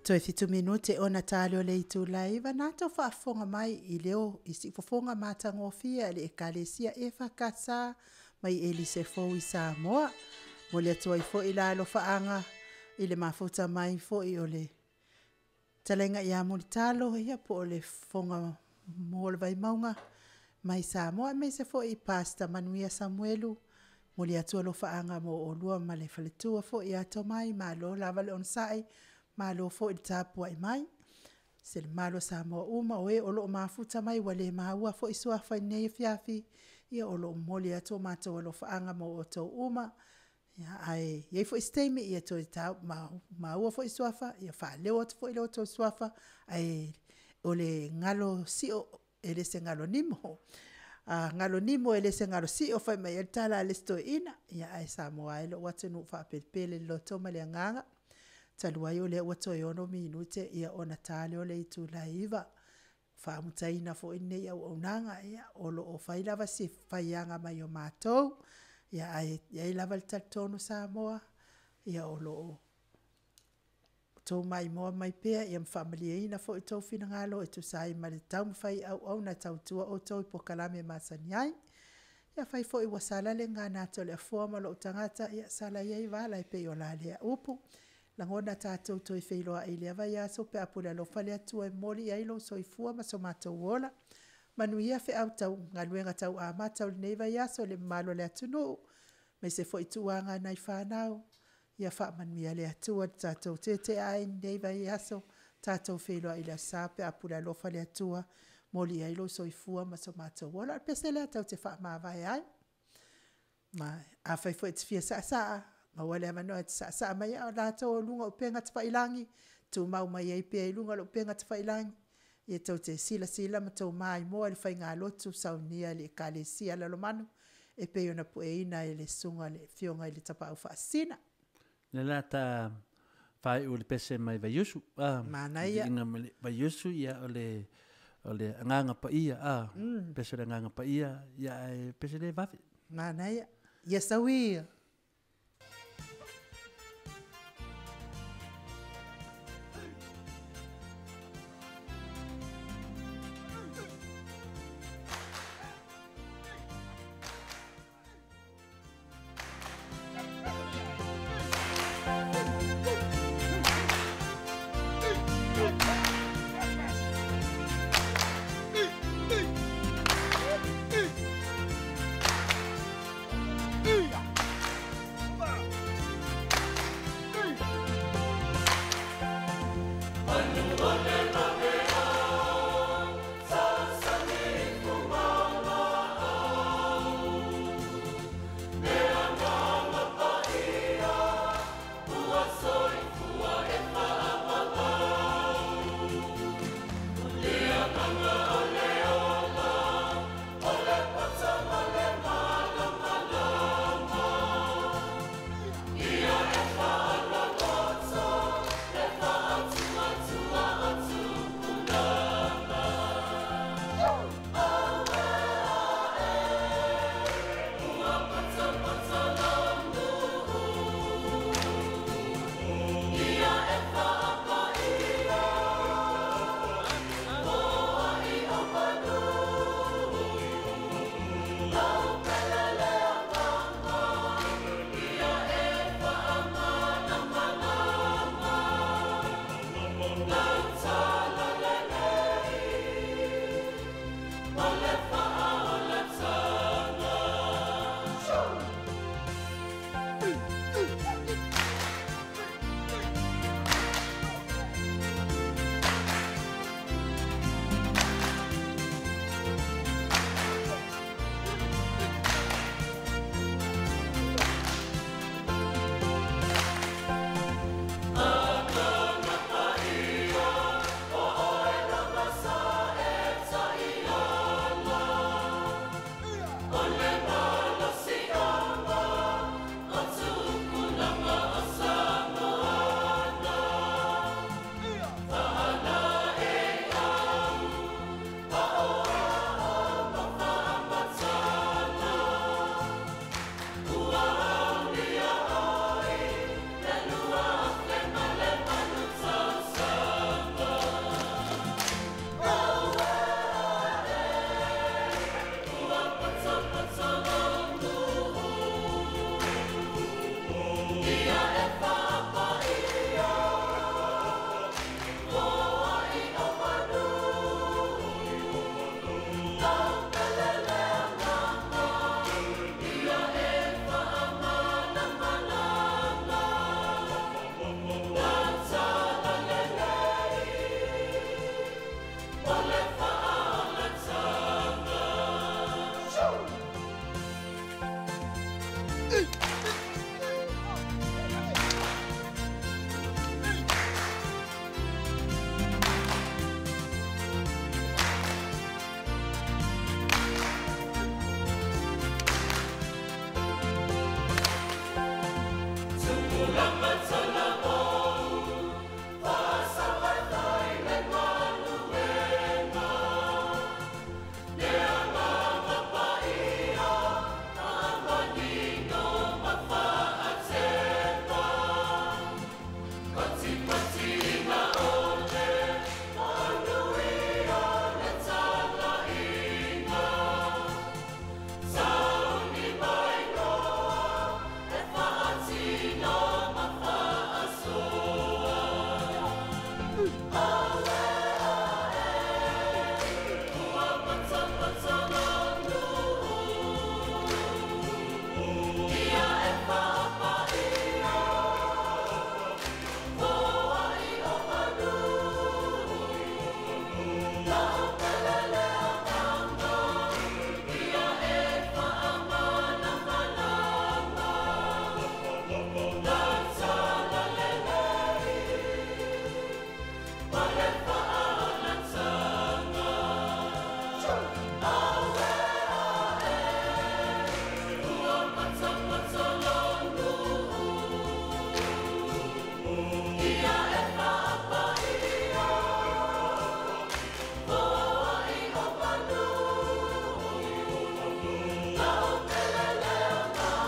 Toe 7 minute ona tali o le itula e 9 na tau faafofoga mai i leo i siufofoga matagofie a le Ekalesia EFKS mai Elise Fou i Samoa. Mo le atu ai foi la alofaaga i le mafuta mai foi o le talaiga ia Mulitalo ia po o le fofoga mo le Vaimauga mai Samoa, aemaise foi Pastor Manuia Samuelu. Momoli atu alofaaga mo olua ma le faletua foi ia Tomai, malo lava le onosai, malo foi le tapuai mai. Se le mamalu o Samoa uma o e o lo o mafuta mai ua le maua foi suafa i lenei afiafi, ia o lo o momoli atu o matou alofaaga mo outou uma. Ia ae i ai foi se taimi ia toe maua foi suafa, ia faaleo atu foi lo outou suafa, ae o le galo sio e le se galo nimo. A galo nimo e le se galo sio, fai mai ai le tala a le isi toeaina. Ia ae Samoa e lou atunuu faapelepele i le loto ma le agaga. Talu ai o lea ua toe 6 minute ia ona ta lea o le itula e 9, faamutaina foi lenei auaunaga. Ia o lo o fai lava si faiaga mai o matou, ia ae i ai lava le talitonu Samoa, ia o lo o outou maimoa mai pea ia ma faamalieina foi outou finagalo e tusa ai ma le taumafai auauna e tautua outou i polokalame masani ai. Ia afai foi ua sala le gagana atu a le Afoa ma lou tagata, ia sala ia i vala e pei o la lea upu. Lagona tatou toe feiloai i lea vaiaso pe a pule alofa le Atua e momoli i ai lou soifua ma so matou ola. Manuia feau tau galuega tau amata o lenei vaiaso i le mamalu o le atunuu, aemaise foi tuaga nai fanau, ia faamanuia le Atua i le tatou teteai i lenei vaiaso. Tatou feiloai i le aso Sa pe a pule alofa le Atua, momoli i ai lou soifua ma so matou ola. O le pese lea tatou te faamavae ai. Ma afai foi e te fia saasaa, maua le avanoa e te saasaa mai ai, a o latou o luga o upega tafailagi, tumau mai ai pea i luga o le upega tafailagi, e tou te silasila ma tou maimoa i le faigalotu saunia e le Ekalesia Lalomanu e pei ona pueina e le Susuga i le Afioga i le Tapaau Faasisina. Le la ta faaiu le pese mai Vaiusu. Manaia. Vaiusu, ia o le agaga paia, pese o le agaga paia, ia e pese le vave. Manaia. Ia sauia.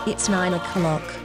It's 9 o'clock.